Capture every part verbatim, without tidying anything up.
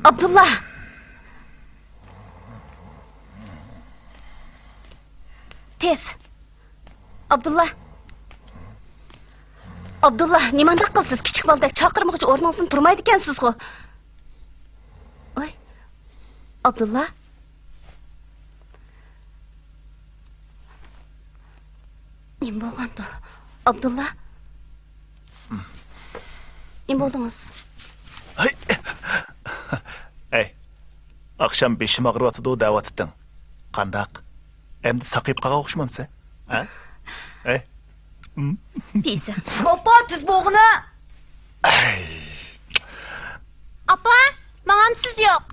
ئابدۇللا! تېز! ئابدۇللا! ئابدۇللا، نېمانداق قىلىسىز؟ كىچىك بالىدەك چاقىرمىغۇچە ئورنىڭىزدىن تۇرمايدىكەنسىزغۇ. ۋاي، ئابدۇللا؟ نېمە بولغاندۇ؟ ئابدۇللا؟ نېمە بولدىڭىز؟ ھەي! ئەي، ئاخشام بېشىم ئاغرىۋاتىدۇ دەۋاتىتتىڭ. قانداق؟ ئەمدى ساقىيىپ قالغان ئوخشىمامسەن؟ ھە؟ ئەي؟ پىزىڭ. ئاپا، تېز بولغىنا! ئاپا، ماڭامسىز يوق؟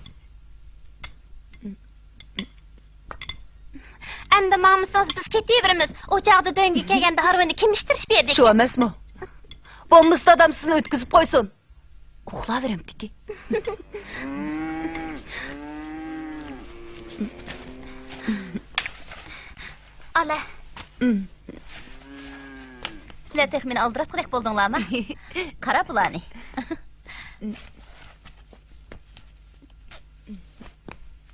ئەمدى ماڭمىسىڭىز بىز كېتىۋېرىمىز. ئۇ چاغدا دۆڭگە كەلگەندە ھارۋىنى كىم ئىتتىرىشىپ بېرىدىكىن؟ شۇ ئەمەسمۇ؟ بولمىسا دادام سىزنى ئۆتكۈزۈپ قويسۇن. ئۇخلاۋېرەمتىكى. ئالە. سىلەر تېخى مېنى ئالدىراتقۇدەك بولدۇڭلارمۇ؟ قارا بۇلارنى.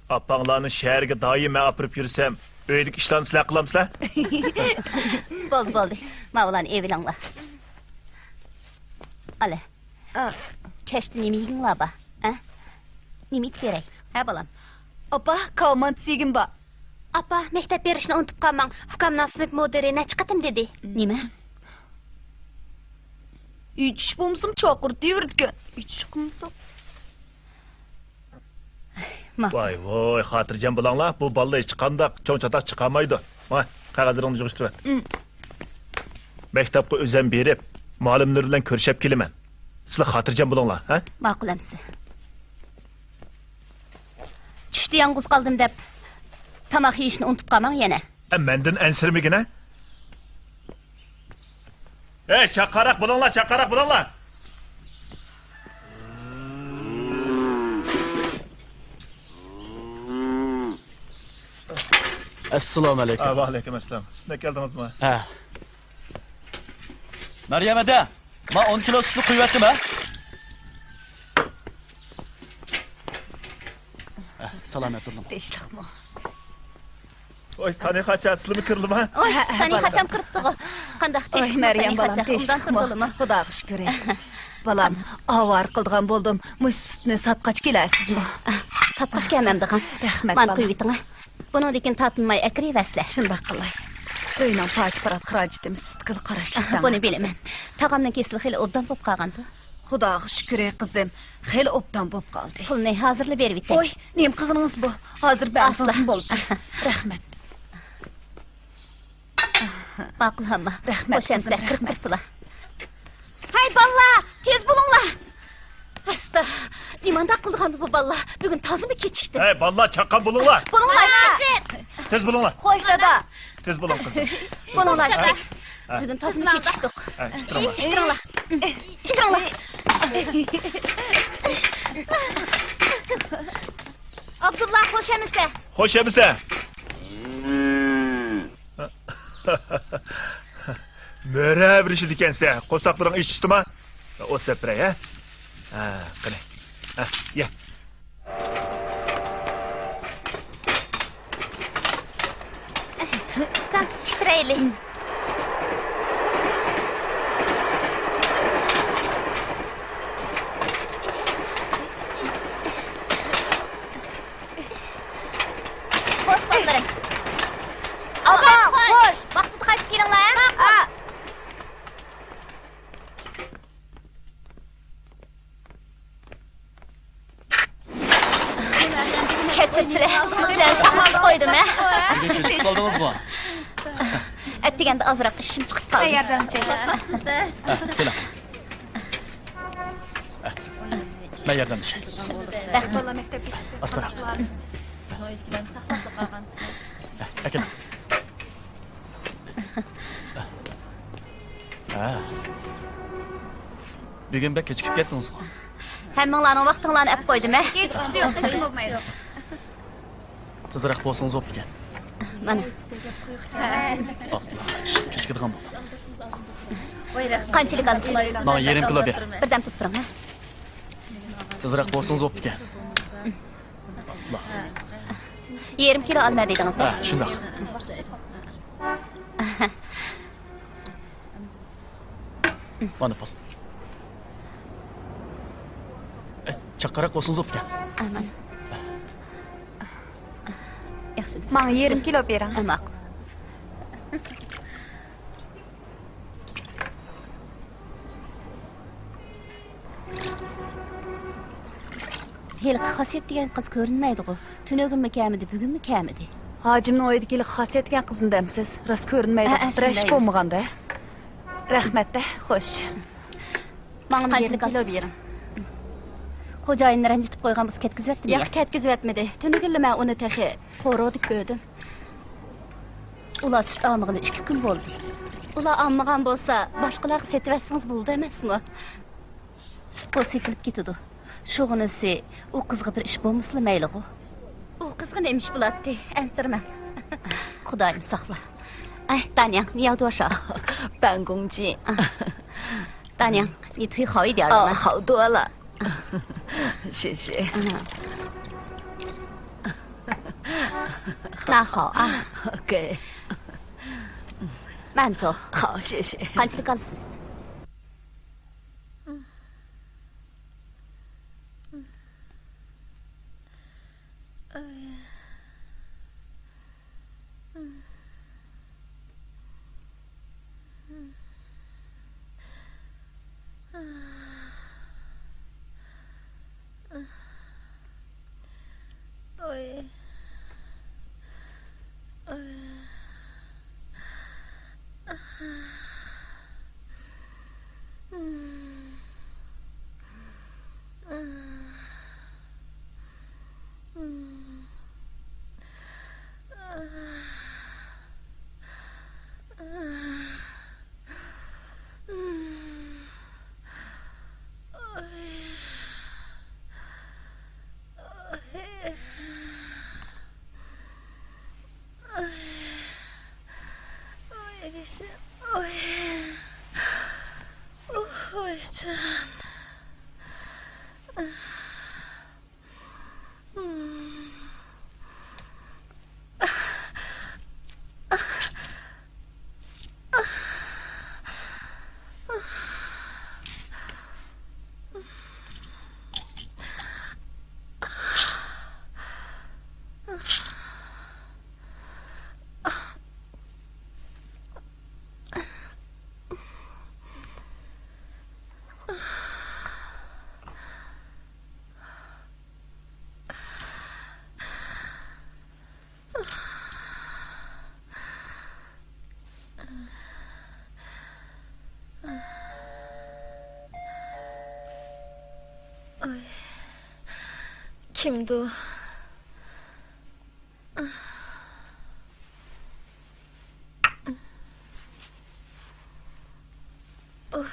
ئاپاڭلارنى شەھەرگە دائىم مەن ئاپىرىپ يۈرسەم، ئۆيدىكى ئىشلارنى سىلەر قىلامسىلەر؟ بولدى، بولدى. ماۋۇلارنى ئېلىۋېلىڭلار. ئالە. ئا. كەچتە نېمە يېگىڭلار بار؟ ئە؟ نېمە ئېتىپ بېرەي؟ ھە، بالام؟ ئاپا، كاۋا مانتىسى يېگۈم بار. ئاپا، مەكتەپ بېرىشنى ئۇنتۇپ قالماڭ. ئۇكامنىڭ سىنىپ مۇدىرى نەچچە قېتىم دېدى. نېمە؟ ئۆي چۈش بولمىسىمۇ چاقىرتىۋېرىدىكەن. ئۆي چۈش قىلمىسا. ماقۇل. ۋاي، ۋاي، خاتىرجەم بولۇڭلار. بۇ بالىلار ھېچقانداق چوڭ چاتاق چىقارمايدۇ. ۋاي، قەغەزلىرىڭنى يىغىشتۇرۇۋەت. مەكتەپكە ئۆزۈم بېرىپ، مۇئەللىملىرى بىلەن كۆرۈشۈپ كېلىمەن. سىلەر خاتىرجەم بولۇڭلار، ھە؟ ماقۇل ئەمىسە. چۈشتە يالغۇز قالدىم دەپ، تاماق يېيىشنى ئۇنتۇپ قالماڭ يەنە. ئە، مەندىن ئەنسىرىمىگىنە. ئەي، چاققانراق بولۇڭلار، چاققانراق بولۇڭلار. ئەسسالامۇ ئەلەيكۇم. ۋەئەلەيكۇم ئەسسالام. سۈتنى ئەكەلدىڭىزمۇ؟ ھە. مەريەم ھەدە، ما ئون كىلو سۈتنى قۇيۇۋەتتىم ھە. سالامەت تۇرۇڭ. تىنچلىقمۇ؟ ۋاي، سانىخاچا، سىلىمۇ كىردىما؟ ۋاي، سانىخاچام كىرىپتىغۇ. قانداق، تىنچلىقمۇ سانىخاچا؟ ئوبدان تۇردىلىمۇ؟ خۇداغا شۈكۈر. بالام، ئاۋارە قىلىدىغان بولدۇم. مۇشۇ سۈتنى ساتقاچ كېلەرسىزمۇ؟ ساتقاچ كەلمەمدىغان. رەھمەت، مانا، قويۇۋېتىڭ. بۇنىڭدىن كېيىن تارتىنماي ئەكىرىۋەرسىلە. شۇنداق قىلاي. ئۆينىڭ پارچە-پۇرات خىراجىتىمۇ سۈتكىلا قاراشلىق. بۇنى بىلىمەن. تاغامنىڭ كېسىلى خېلى ئوبدان بولۇپ قالغاندۇ؟ خۇداغا شۈكرى، قىزىم، خېلى ئوبدان بولۇپ قالدى. پۇلنى ھازىرلا بېرىۋېتەي. ۋوي، نېمە قىلغىنىڭىز بۇ؟ ھازىر بەرسىڭىزمۇ بولىدۇ. رەھمەت. ماقۇل، ئامما. رەھمەت، قىزىم، رەھمەت. خوش ئەمىسە، كىرىپ تۇرسىلا. ھەي، بالىلار، تېز بولۇڭلار. ئاستا، نېمانداق قىلىدىغاندۇ بۇ بالىلار؟ بۈگۈن تازىمۇ كېچىكتىم. ھەي، بالىلار، چاققان بولۇڭلار. بولۇڭلار. تېز بولۇڭلار. خوش، دادا. تېز بولۇڭ، قىزىم. بولۇڭلار، ئىشتە. بۈگۈن تازىمۇ كېچىكتۇق. ھە، ئىشتە تۇرۇڭلار. ئىشتە تۇرۇڭلار. ئىشتە تۇرۇڭلار. ئابدۇللا، خوش ئەمىسە. خوش ئەمىسە. مۆرە بېرىشىدىكەنسە، قورساقلىرىڭ ئېچىشتىما؟ ئوت سەپرەي، ھە؟ ھە، قېنى. ھە، يە. ئۇكام، ئىشتىرەيلى. خوش، بالىلىرىم. ئاپا، خوش. ۋاقتىدا قايتىپ كېلىڭلار، ھە؟ ھە. كەچۈرسىلە، سىلەرنى ساقلاپ قويدۇم، ھە؟ بۈگۈن كېچىكىپ قالدىڭىزمۇ؟ ئەتىگەندە ئازراق ئىشىم چىقىپ قالدى. ھە، كېلىڭ. مەن ياردەملىشەي. رەھمەت. ئاستىراق. ئەكېلىڭ. ھە. بۈگۈن بەك كېچىكىپ كەتتىڭىزغۇ؟ ھەممىڭلارنىڭ ۋاقتىڭلارنى ئەپ قويدۇم، ھە؟ ھېچقىسى يوق، ھېچ بولمايدۇ. تېزرەك بولسىڭىز بوپتىكەن. مانا. ئاپلا، كېچىكىدىغان بولدۇم. قانچىلىك ئالىسىز؟ ماڭا يېرىم كىلو بېرىڭ. بىردەم تۇرۇپ تۇرۇڭ، ھە؟ تېزرەك بولسىڭىز بوپتىكەن. يېرىم كىلو ئالما دېدىڭىز. ھە، شۇنداق. مانا پۇل. ئە، چاققانراق بولسىڭىز بوپتىكەن. ئامان. ياخشىمۇسىز؟ ماڭا يېرىم كىلو بېرىڭ. ئە، ماقۇل. ھېلىقى خاسىيەت دېگەن قىز كۆرۈنمەيدىغۇ. تۈنۈگۈنمۇ كەلمىدى، بۈگۈنمۇ كەلمىدى. ھاجىمنىڭ ئۆيىدىكى ھېلىقى خاسىيەت دېگەن قىزنى دەمسىز؟ راست كۆرۈنمەيدۇ. ھە، ھە، بىرەر ئىش شۇنداي. بولمىغاندا. رەھمەت-دە، خوش. ماڭا قانچىلىك كىلو بېرىڭ؟ خوجايىننى رەنجىتىپ قويغان بولسا كەتكۈزۈۋەتتىمۇ؟ ياق، كەتكۈزۈۋەتمىدى. تۈنۈگۈنلا مەن ئۇنى تېخى قورۇ دېيىپ بۆدۈم. ئۇلار سۈت ئالمىغىلى ئىككى كۈن بولدى. ئۇلار ئالمىغان بولسا، باشقىلارغا سېتىۋەتسىڭىز بولىدۇ ئەمەسمۇ؟ سۈت قورۇ سېتىلىپ كېتىدۇ. شۇغىنىسى ئۇ قىزغا بىر ئىش بولمىسىلا مەيلىغۇ. ئۇ قىزغا نېمە ئىش بولاتتى؟ ئەنسىرىمەڭ. خۇدايىم ساقلا. ئەي، دانياڭ، نى ياۋ دۇ شا؟ بەن گوڭ جى. دانياڭ، نى تۇي خاۋ يى دىيار؟ ئا، خاۋ دۇ لا. شى شى. نا خاۋ، ئا. ئوكەي. مەن زو. خاۋ، شى شى. قانچىلىك ئالىسىز؟ ئاي. كىمدۇ؟ ئوي.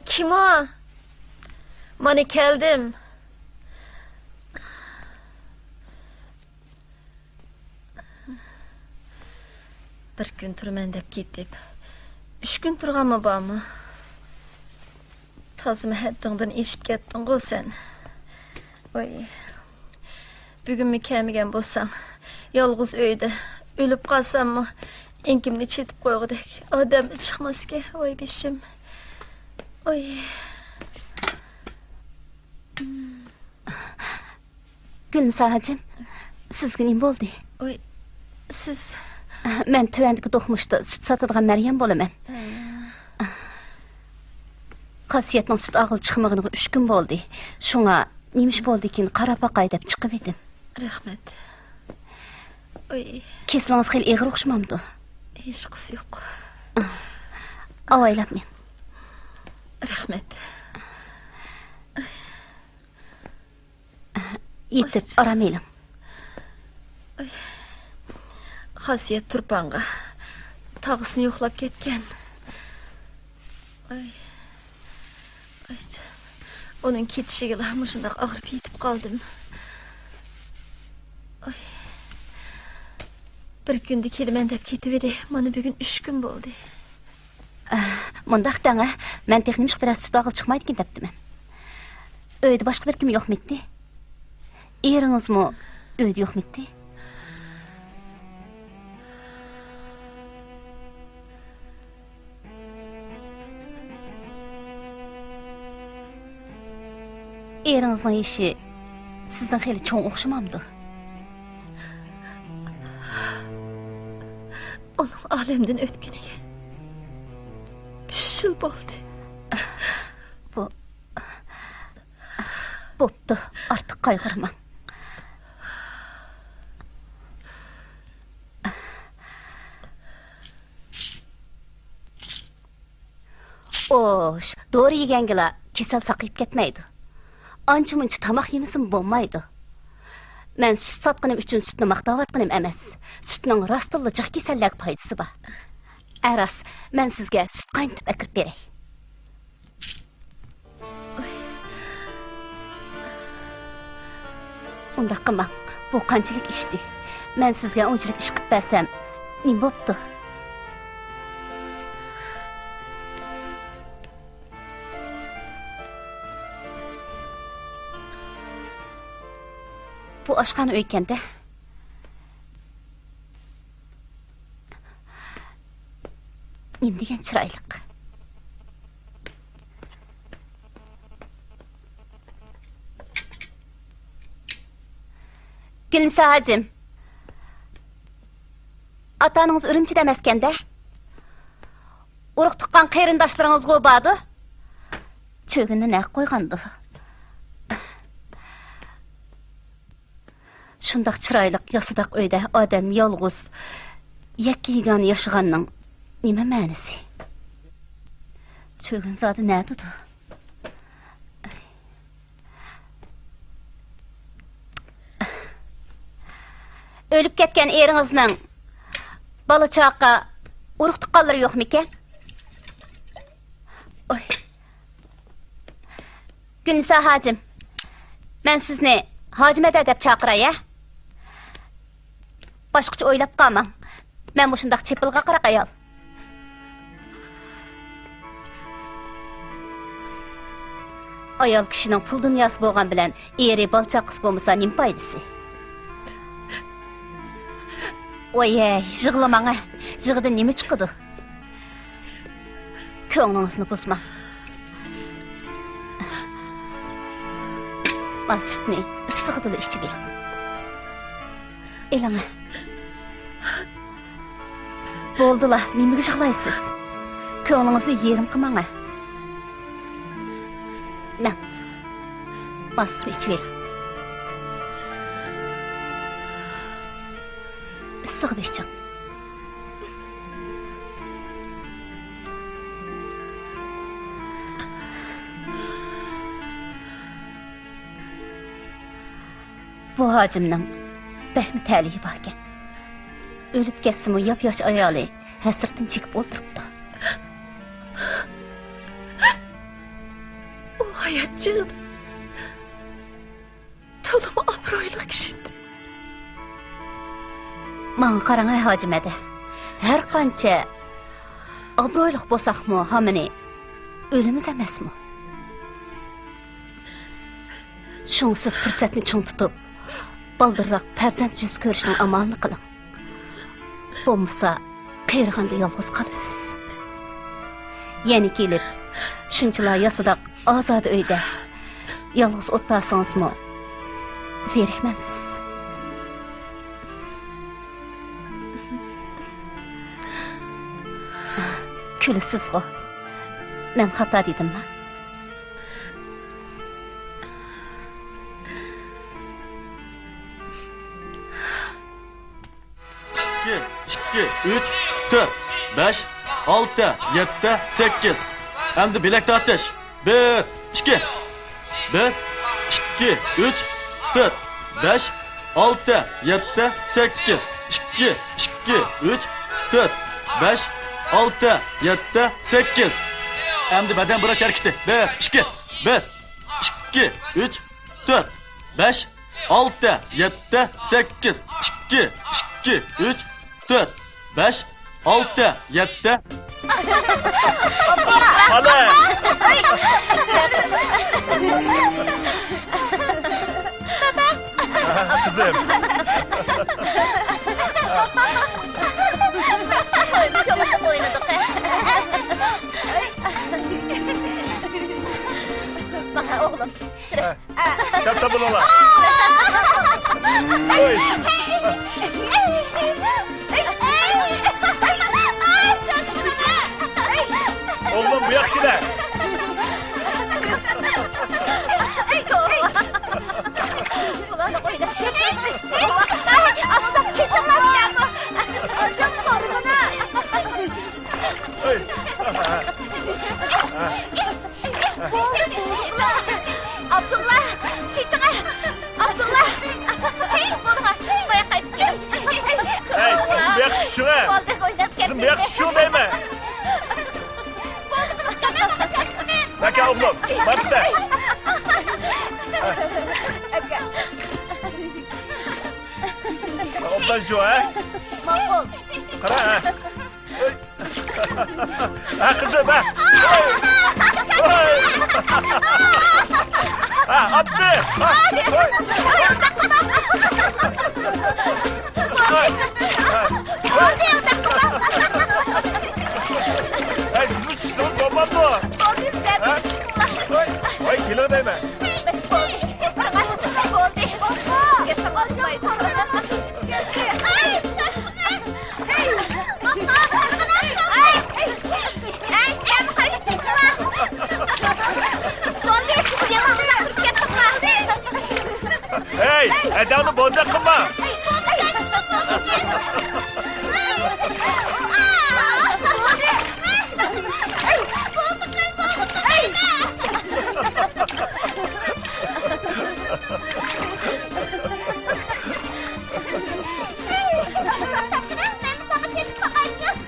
كىم ئۇ؟ مانا كەلدىم. بىر كۈن تۇرىمەن دەپ كېتىپ، ئۈچ كۈن تۇرغانمۇ بارمۇ؟ تازىمۇ ھەددىڭدىن ئېشىپ كەتتىڭغۇ سەن. ۋاي، بۈگۈنمۇ كەلمىگەن بولساڭ، يالغۇز ئۆيدە ئۆلۈپ قالساممۇ، ئېڭىكىمنى چېتىپ قويغۇدەك ئادەم چىقماسكەن. ۋاي بېشىم. ۋاي. گۈلنىسا ھاجىم، سىزگە نېمە بولدى؟ ئۇي، سىز. مەن تۆۋەندىكى دوقمۇشتا سۈت ساتىدىغان مەريەم بولىمەن. ھە. خاسىيەتنىڭ سۈت ئالغىلى چىقمىغىنىغا ئۈچ كۈن بولدى. شۇڭا نېمە ئىش بولدىكىن قاراپ باقاي دەپ چىقىۋىدىم. رەھمەت. ئۇي. كېسىلىڭىز خېلى ئېغىر ئوخشىمامدۇ؟ ھېچقىسى يوق. ئاۋايلاپ مېڭىڭ. رەھمەت. يېتىپ ئارام ئېلىڭ. خاسىيەت تۇرپانغا تاغىسىنى يوقلاپ كەتكەن. ئاي. ئايجان. ئۇنىڭ كېتىشىگىلا مۇشۇنداق ئاغرىپ يېتىپ قالدىم. بىر كۈندە كېلىمەن دەپ كېتىۋىدى. مانا بۈگۈن ئۈچ كۈن بولدى. ئە، مۇنداق دەڭە، مەن تېخى نېمىشقا بىرەر سۈت ئالغىلى چىقمايدىكىن دەپتىمەن. ئۆيدە باشقا بىر كىم يوقمىتتى؟ ئېرىڭىزمۇ ئۆيدە يوقمىتتى؟ ئېرىڭىزنىڭ يېشى سىزدىن خېلى چوڭ ئوخشىمامدۇ؟ ئۇنىڭ ئالەمدىن ئۆتكىنىگە ئۈچ يىل بولدى. بۇ، بوپتۇ، ئارتۇق قايغۇرماڭ. خوش، دورا يېگەنگىلا كېسەل ساقىيىپ كەتمەيدۇ. ئانچە-مۇنچە تاماق يېمىسىمۇ بولمايدۇ. مەن سۈت ساتقىنىم ئۈچۈن سۈتنى ماختاۋاتقىنىم ئەمەس. سۈتنىڭ راستتىنلا جىق كېسەللەرگە پايدىسى بار. ئە، راست، مەن سىزگە سۈت قاينىتىپ ئەكىرىپ بېرەي. ئۇنداق قىلماڭ، بۇ قانچىلىك ئىشتى. مەن سىزگە ئۇنچىلىك ئىش قىلىپ بەرسەم، نېمە بوپتۇ؟ بۇ ئاشخانا ئۆيكەن-دە. نېمە دېگەن چىرايلىق. گۈلنىسا ھاجىم، ئاتا-ئانىڭىز ئۈرۈمچىدە ئەمەسكەن-دە؟ ئۇرۇق-تۇغقان قېرىنداشلىرىڭىزغۇ باردۇ؟ چۆگۈننى نەگە قويغاندۇ؟ شۇنداق چىرايلىق ياسىداق ئۆيدە ئادەم يالغۇز، يەككە-يېگانە ياشىغاننىڭ نېمە مەنىسى؟ چۆگۈنزادە نەدىدۇ؟ ئۆلۈپ كەتكەن ئېرىڭىزنىڭ بالا-چاقا، ئۇرۇق-تۇغقانلىرى يوقمىكەن؟ ئوي. گۈلنىسا ھاجىم، مەن سىزنى ھاجىمەدە دەپ چاقىراي ھە؟ باشقىچە ئويلاپ قالماڭ. مەن مۇشۇنداق چېپىلغا قاراق ئايال. ئايال كىشىنىڭ پۇل دۇنياسى بولغان بىلەن ئېرى، بالا-چاقىسى بولمىسا نېمە پايدىسى؟ ۋايەي، يىغلىماڭ ھە. يىغىدىن نېمە چىقىدۇ؟ كۆڭلىڭىزنى بۇزماڭ. ما سۈتنى ئىسسىقىدىلا ئىچىۋېلىڭ. ئېلىڭە. بولدىلا، نېمىگە يىغلايسىز؟ كۆڭلىڭىزنى يېرىم قىلماڭە. مەن، ما سۈتنى ئىچىۋېلىڭ. ئىسسىقىدا ئىچىڭ. بۇ ھاجىمنىڭ بەكمۇ تەلىيى باركەن. ئۆلۈپ كەتسىمۇ، ياپياش ئايالى ھەسرىتىنى چېكىپ ئولتۇرۇپتۇ. ئۇ ھايات چېغىدا تولىمۇ ئابرۇيلۇق كىشىدى. ماڭا قاراڭ ھە، ھاجىمەدە. ھەر قانچە ئابرۇيلۇق بولساقمۇ، ھامىنى ئۆلىمىز ئەمەسمۇ؟ شۇڭا سىز پۇرسەتنى چىڭ تۇتۇپ، بالدۇرراق پەرزەنت يۈزى كۆرۈشنىڭ ئامالىنى قىلىڭ. بولمىسا، قېرىغاندا يالغۇز قالىسىز. يەنە كېلىپ، شۇنچىلا ياسىداق ئازادە ئۆيدە يالغۇز ئولتۇرسىڭىزمۇ، زېرىكمەمسىز؟ كۈلىسىزغۇ؟ مەن خاتا دېدىمما؟ ئىككى، ئىككى، ئۈچ، تۆت، بەش، ئالتە، يەتتە، سەككىز. ئەمدى بىلەك تارتىش. بىر، ئىككى. بىر، ئىككى، ئۈچ، تۆت، بەش، ئالتە، يەتتە، سەككىز. ئىككى، ئىككى، ئۈچ، تۆت، بەش، ئالتە، يەتتە، سەككىز. ئەمدى بەدەن بۇراش ھەرىكىتى. بىر، ئىككى، بىر، ئىككى، ئۈچ، تۆت، بەش، ئالتە، يەتتە، سەككىز، ئىككى، ئىككى، ئۈچ، تۆت، بەش، ئالتە، يەتتە. قىزىم. ئوينىدۇق. مانا ئوغلۇم. شاپسان بولۇڭلار. ئوي. ئوغلۇم، بۇ ياققا كېلە. ئاستا چېچىڭلار. ئوي. بولدى، بولدى. ئابدۇللا، چېچىڭە. ئابدۇللا. ھەي، بولدى، بايا قايتىپ كېلىڭ. ھەي، سىز بۇ ياققا چۈشۈڭە. بولدى، ئويناپ كەتتىڭ. سىز بۇ ياققا چۈشۈڭ دەيمەن. بولدى، بولدى، قاقا، چاچمىغىن. ماكان ئوغلۇم، مانا. ئاكا. ئوبدان شۇ، ھە؟ ماقۇل. قارا، ھە؟ ھە، قىزىم، ھە. ھە، ئاپتى. ھە، ھوي. ھە، ھە. ھەي، سىزمۇ چۈشسىڭىز بولمامدۇ؟ ھە؟ ھوي، ھوي، كېلىڭ دەيمەن. بولدى. بولدى. ھەي، ھەدەڭنى بوزەك قىلما.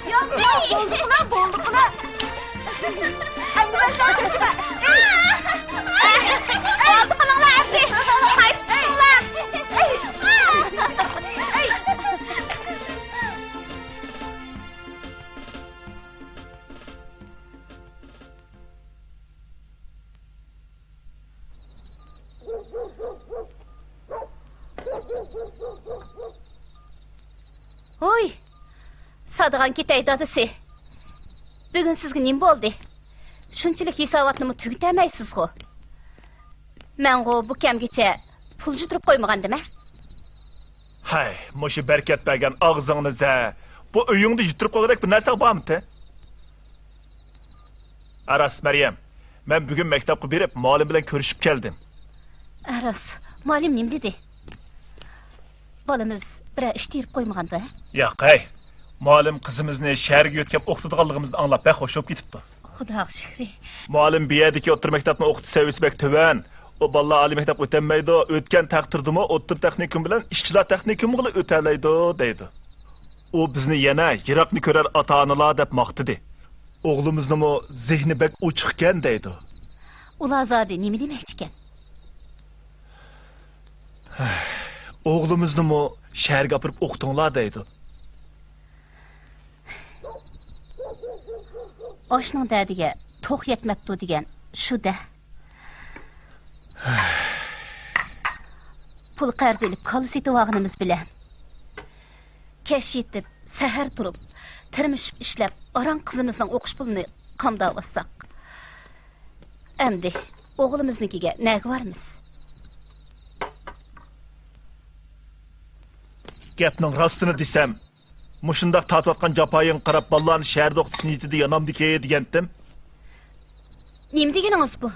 ياق، ياق، بولدى قىلا، بولدى قىلا. ئەمدى مەن ساڭا چاچىمەن. بولدى قىلىڭلار ئەمدى. قايتىپ چىقىڭلار. ھوي! سادىغان كېتەي دادىسى. بۈگۈن سىزگە نېمە بولدى؟ شۇنچىلىك ھېساباتنىمۇ تۈگىتەلمەيسىزغۇ. مەنغۇ بۇ كەمگىچە پۇل يىتتۈرۈپ قويمىغانىدىم ھە؟ ھەي، مۇشۇ بەرىكەت بەرگەن ئاغزىڭنى زە. بۇ ئۆيۈڭدە يىتتۈرۈپ قويغۇدەك بىر نەرسەڭ بارمىتى؟ ھە، راست، مەريەم. مەن بۈگۈن مەكتەپكە بېرىپ، مۇئەللىم بىلەن كۆرۈشۈپ كەلدىم. ھە، راست. مۇئەللىم نېمە دېدى؟ بالىمىز بىرەر ئىش تېرىپ قويمىغاندۇ، ھە؟ ياق، ھەي. مۇئەللىم قىزىمىزنى شەھەرگە يۆتكەپ ئوقۇتىدىغانلىقىمىزنى ئاڭلاپ بەك خۇش بولۇپ كېتىپتۇ. خۇداغا شۈكرى. مۇئەللىم بۇ يەردىكى ئوتتۇرا مەكتەپنىڭ ئوقۇتۇش سەۋىيەسى بەك تۆۋەن. ئۇ بالىلار ئالىي مەكتەپكە ئۆتەلمەيدۇ، ئۆتكەن تەقدىردىمۇ ئوتتۇرا تېخنىكوم بىلەن ئىشچىلار تېخنىكومىغىلا ئۆتەلەيدۇ، دەيدۇ. ئۇ بىزنى يەنە يىراقنى كۆرەر ئاتا-ئانىلار دەپ ماختىدى. ئوغلىمىزنىمۇ زېھنى بەك ئوچۇقكەن، دەيدۇ. ئۇلار زادى نېمە دېمەكچىكەن؟ ئوغلىمىزنىمۇ شەھەرگە ئاپىرىپ ئوقۇتۇڭلار، دەيدۇ. ئاشنىڭ دەردىگە توق يەتمەپتۇ دېگەن شۇ-دە. پۇل قەرز ئېلىپ كالا سېتىۋالغىنىمىز بىلەن، كەچ يېتىپ، سەھەر تۇرۇپ، تىرمىشىپ ئىشلەپ، ئاران قىزىمىزنىڭ ئوقۇش پۇلىنى قامداۋاتساق، ئەمدى ئوغلىمىزنىڭكىگە نەگە بارىمىز؟ گەپنىڭ راستىنى دېسەم، مۇشۇنداق تارتىۋاتقان جاپايىڭغا قاراپ، بالىلارنى شەھەردە ئوقۇتۇش نىيىتىدە يانامدىكى دېگەنتىم. نېمە دېگىنىڭىز بۇ؟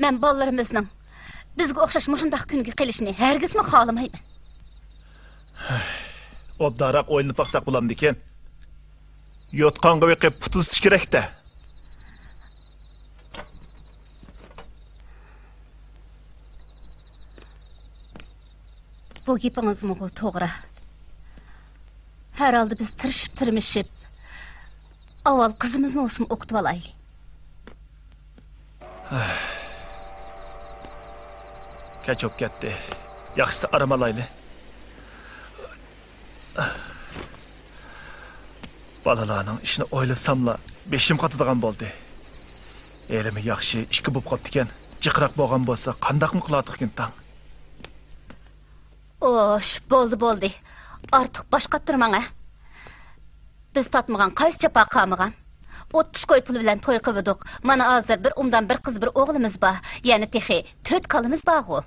مەن بالىلىرىمىزنىڭ بىزگە ئوخشاش مۇشۇنداق كۈنگە قېلىشىنى ھەرگىزمۇ خالىمايمەن. ئوبدانراق ئويلىنىپ باقساق بولامدىكىن؟ يوتقانغا بېقىپ پۇت ئۇزىتىش كېرەك-دە. بۇ گېپىڭىزمۇ توغرا. ھەر ھالدا بىز تىرىشىپ-تىرمىشىپ، ئاۋۋال قىزىمىزنى بولسىمۇ ئوقۇتۇۋالايلى. كەچ بولۇپ كەتتى. ياخشىسى ئارام ئالايلى. بالىلارنىڭ ئىشىنى ئويلىساملا بېشىم قاتىدىغان بولدى. ھېلىمۇ ياخشى ئىككى بولۇپ قاپتىكەن. جىقراق بولغان بولسا قانداقمۇ قىلاتتۇق ئىكەن تاڭ؟ ئوش، بولدى، بولدى. ئارتۇق باش قاتۇرماڭ ھە. بىز تارتمىغان قايسى جاپا قالمىغان؟ ئوتتۇز كوي پۇل بىلەن توي قىلىۋىدۇق. مانا ھازىر بىر ئومدان بىر قىز بىر ئوغلىمىز بار. يەنە تېخى تۆت كالىمىز بارغۇ.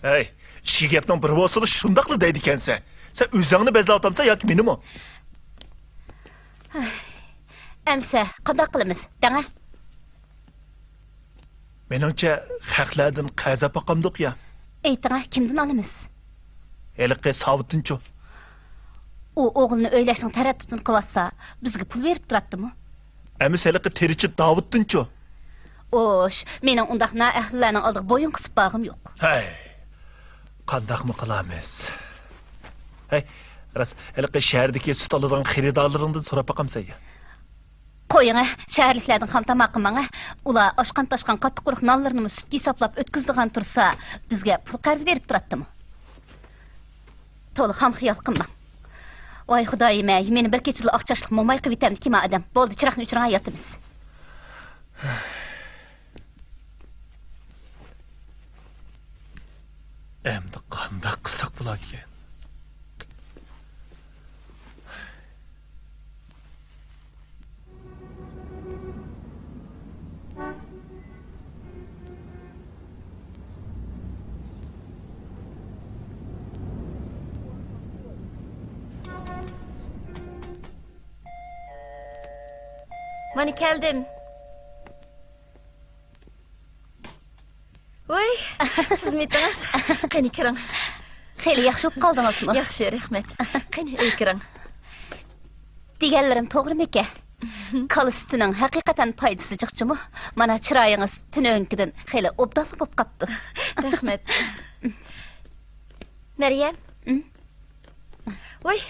ھەي، ئىچكى گەپنىڭ بىرى بولسىلا شۇنداقلا دەيدىكەنسەن. سەن ئۆزۈڭنى بەزلەۋاتامسەن ياكى مېنىمۇ؟ ئەمسە قانداق قىلىمىز دەڭە؟ مېنىڭچە، خەقلەردىن قەرز ئاپاقامدۇق يا؟ ئېيتىڭە، كىمدىن ئالىمىز؟ ھېلىقى ساۋۇتتىنچۇ؟ ئۇ ئوغلىنى ئۆيلەشنىڭ تەرەددۇتىنى قىلىۋاتسا، بىزگە پۇل بېرىپ تۇراتتىمۇ؟ ئەمىسە ھېلىقى تېرىچى داۋۇتتىنچۇ؟ ئوش، مېنىڭ ئۇنداق نائەھلىلەرنىڭ ئالدىغا بويۇن قىسىپ بارغۇم يوق. ھەي، قانداقمۇ قىلامىز؟ ھەي، راست، ھېلىقى شەھەردىكى سۈت ئالىدىغان خېرىدارلىرىڭدىن سوراپ باقامسەن يا؟ قويۇڭە، شەھەرلىكلەردىن خام تاماق قىلماڭە. ئۇلار ئاشقان-تاشقان قاتتىق قۇرۇق نانلىرىنىمۇ سۈتكە ھېسابلاپ ئۆتكۈزىدىغان تۇرسا، بىزگە پۇل قەرز بېرىپ تۇراتتىمۇ؟ تولا خام خىيال قىلماڭ. ۋاي خۇدايىم-ئەي، مېنى بىر كېچىدىلا ئاق چاچلىق موماي قىلىۋېتەمدىكىن ئادەم. بولدى، چىراغنى ئۆچۈرۈڭە، ياتىمىز. ئەمدى قانداق قىلساق بولاركىن؟ مانا كەلدىم. ۋوي، سىزمىتىڭىز؟ قېنى، كىرىڭ. خېلى ياخشى بولۇپ قالدىڭىزمۇ؟ ياخشى، رەھمەت. قېنى، ئۆيگە كىرىڭ. دېگەنلىرىم توغرىمىكەن؟ كالا سۈتىنىڭ ھەقىقەتەن پايدىسى جىقچىمۇ؟ مانا، چىرايىڭىز تۈنۈگۈنكىدىن خېلى ئوبدانلا بولۇپ قاپتۇ. رەھمەت. مەريەم. ۋوي،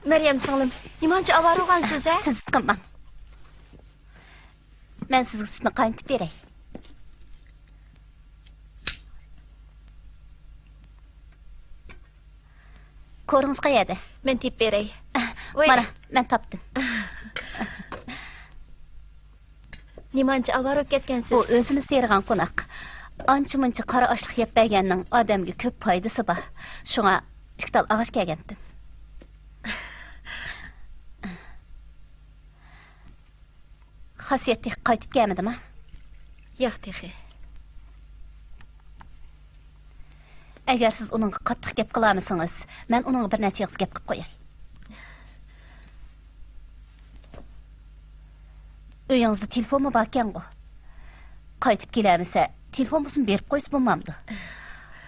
مەريەم سىڭلىم، نېمانچە ئاۋارە بولغانسىز ھە؟ تۈزۈت قىلماڭ. مەن سىزگە سۈتنى قاينىتىپ بېرەي. كورىڭىز قەيەردە؟ مەن تېپىپ بېرەي. ۋوي. مانا، مەن تاپتىم. نېمانچە ئاۋارە بولۇپ كەتكەنسىز؟ بۇ ئۆزىمىز تېرىغان قوناق. ئانچە-مۇنچە قارا ئاشلىق يەپ بەرگەننىڭ ئادەمگە كۆپ پايدىسى بار. شۇڭا ئىككى تال ئاغاچ كەلگەنتىم. خاسىيەت تېخى قايتىپ كەلمىدىما؟ ياق تېخى. ئەگەر سىز ئۇنىڭغا قاتتىق گەپ قىلالمىسىڭىز، مەن ئۇنىڭغا بىر نەچچە ئېغىز گەپ قىلىپ قوياي. ئۆيىڭىزدە تېلېفونمۇ باركەنغۇ؟ قايتىپ كېلەلمىسە، تېلېفون بولسىمۇ بېرىپ قويسا بولمامدۇ؟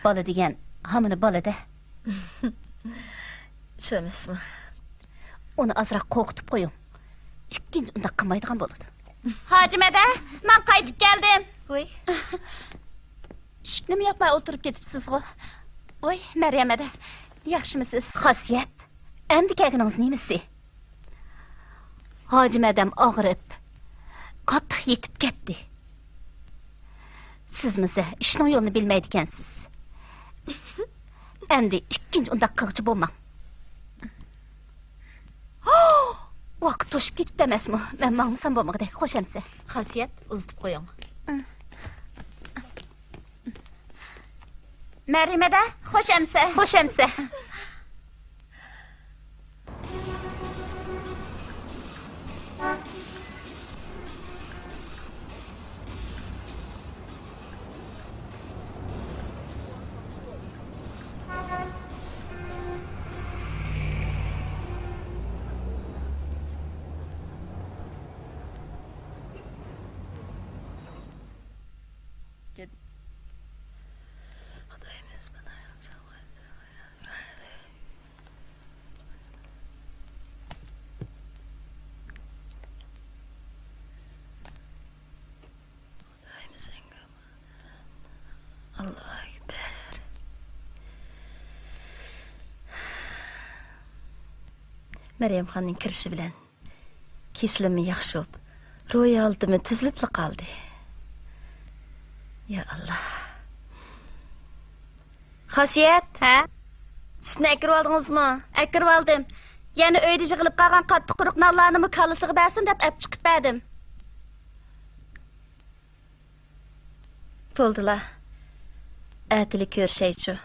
بالا دېگەن ھامىنى بالا-دە. شۇ ئەمەسمۇ؟ ئۇنى ئازراق قورقۇتۇپ قويۇڭ. ئىككىنچى ئۇنداق قىلمايدىغان بولىدۇ. ھاجىمەدە، مەن قايتىپ كەلدىم. ۋوي. ئىشىكنىمۇ ياپماي ئولتۇرۇپ كېتىپسىزغۇ. ۋوي، مەريەم ھەدە، ياخشىمۇسىز؟ خاسىيەت، ئەمدى كەلگىنىڭىز نېمىسى؟ ھاجىم ھەدەم ئاغرىپ، قاتتىق يېتىپ كەتتى. سىزمۇ زە ئىشنىڭ يولىنى بىلمەيدىكەنسىز. ئەمدى ئىككىنچى ئۇنداق قىلغۇچى بولماڭ. ۋاقىت توشۇپ كېتىپتۇ ئەمەسمۇ؟ مەن ماڭمىسام بولمىغۇدەك. خوش ئەمىسە. خاسىيەت، ئۇزىتىپ قويۇڭ. مەريەم ھەدە، خوش ئەمىسە. خوش ئەمىسە. مەريەمخاننىڭ كىرىشى بىلەن كېسىلىممۇ ياخشى بولۇپ، روھىي ھالىتىممۇ تۈزۈلۈپلا قالدى. يا ئاللا. خاسىيەت! ھە؟ سۈتنى ئەكىرىۋالدىڭىزمۇ؟ ئەكىرىۋالدىم. يەنە ئۆيدە يىغىلىپ قالغان قاتتىق قۇرۇق نانلارنىمۇ كاللىسىغا بەرسۇن دەپ ئەپ چىقىپ بەردىم. بولدىلا. ئەتىلىك كۆرۈشەيچۇ.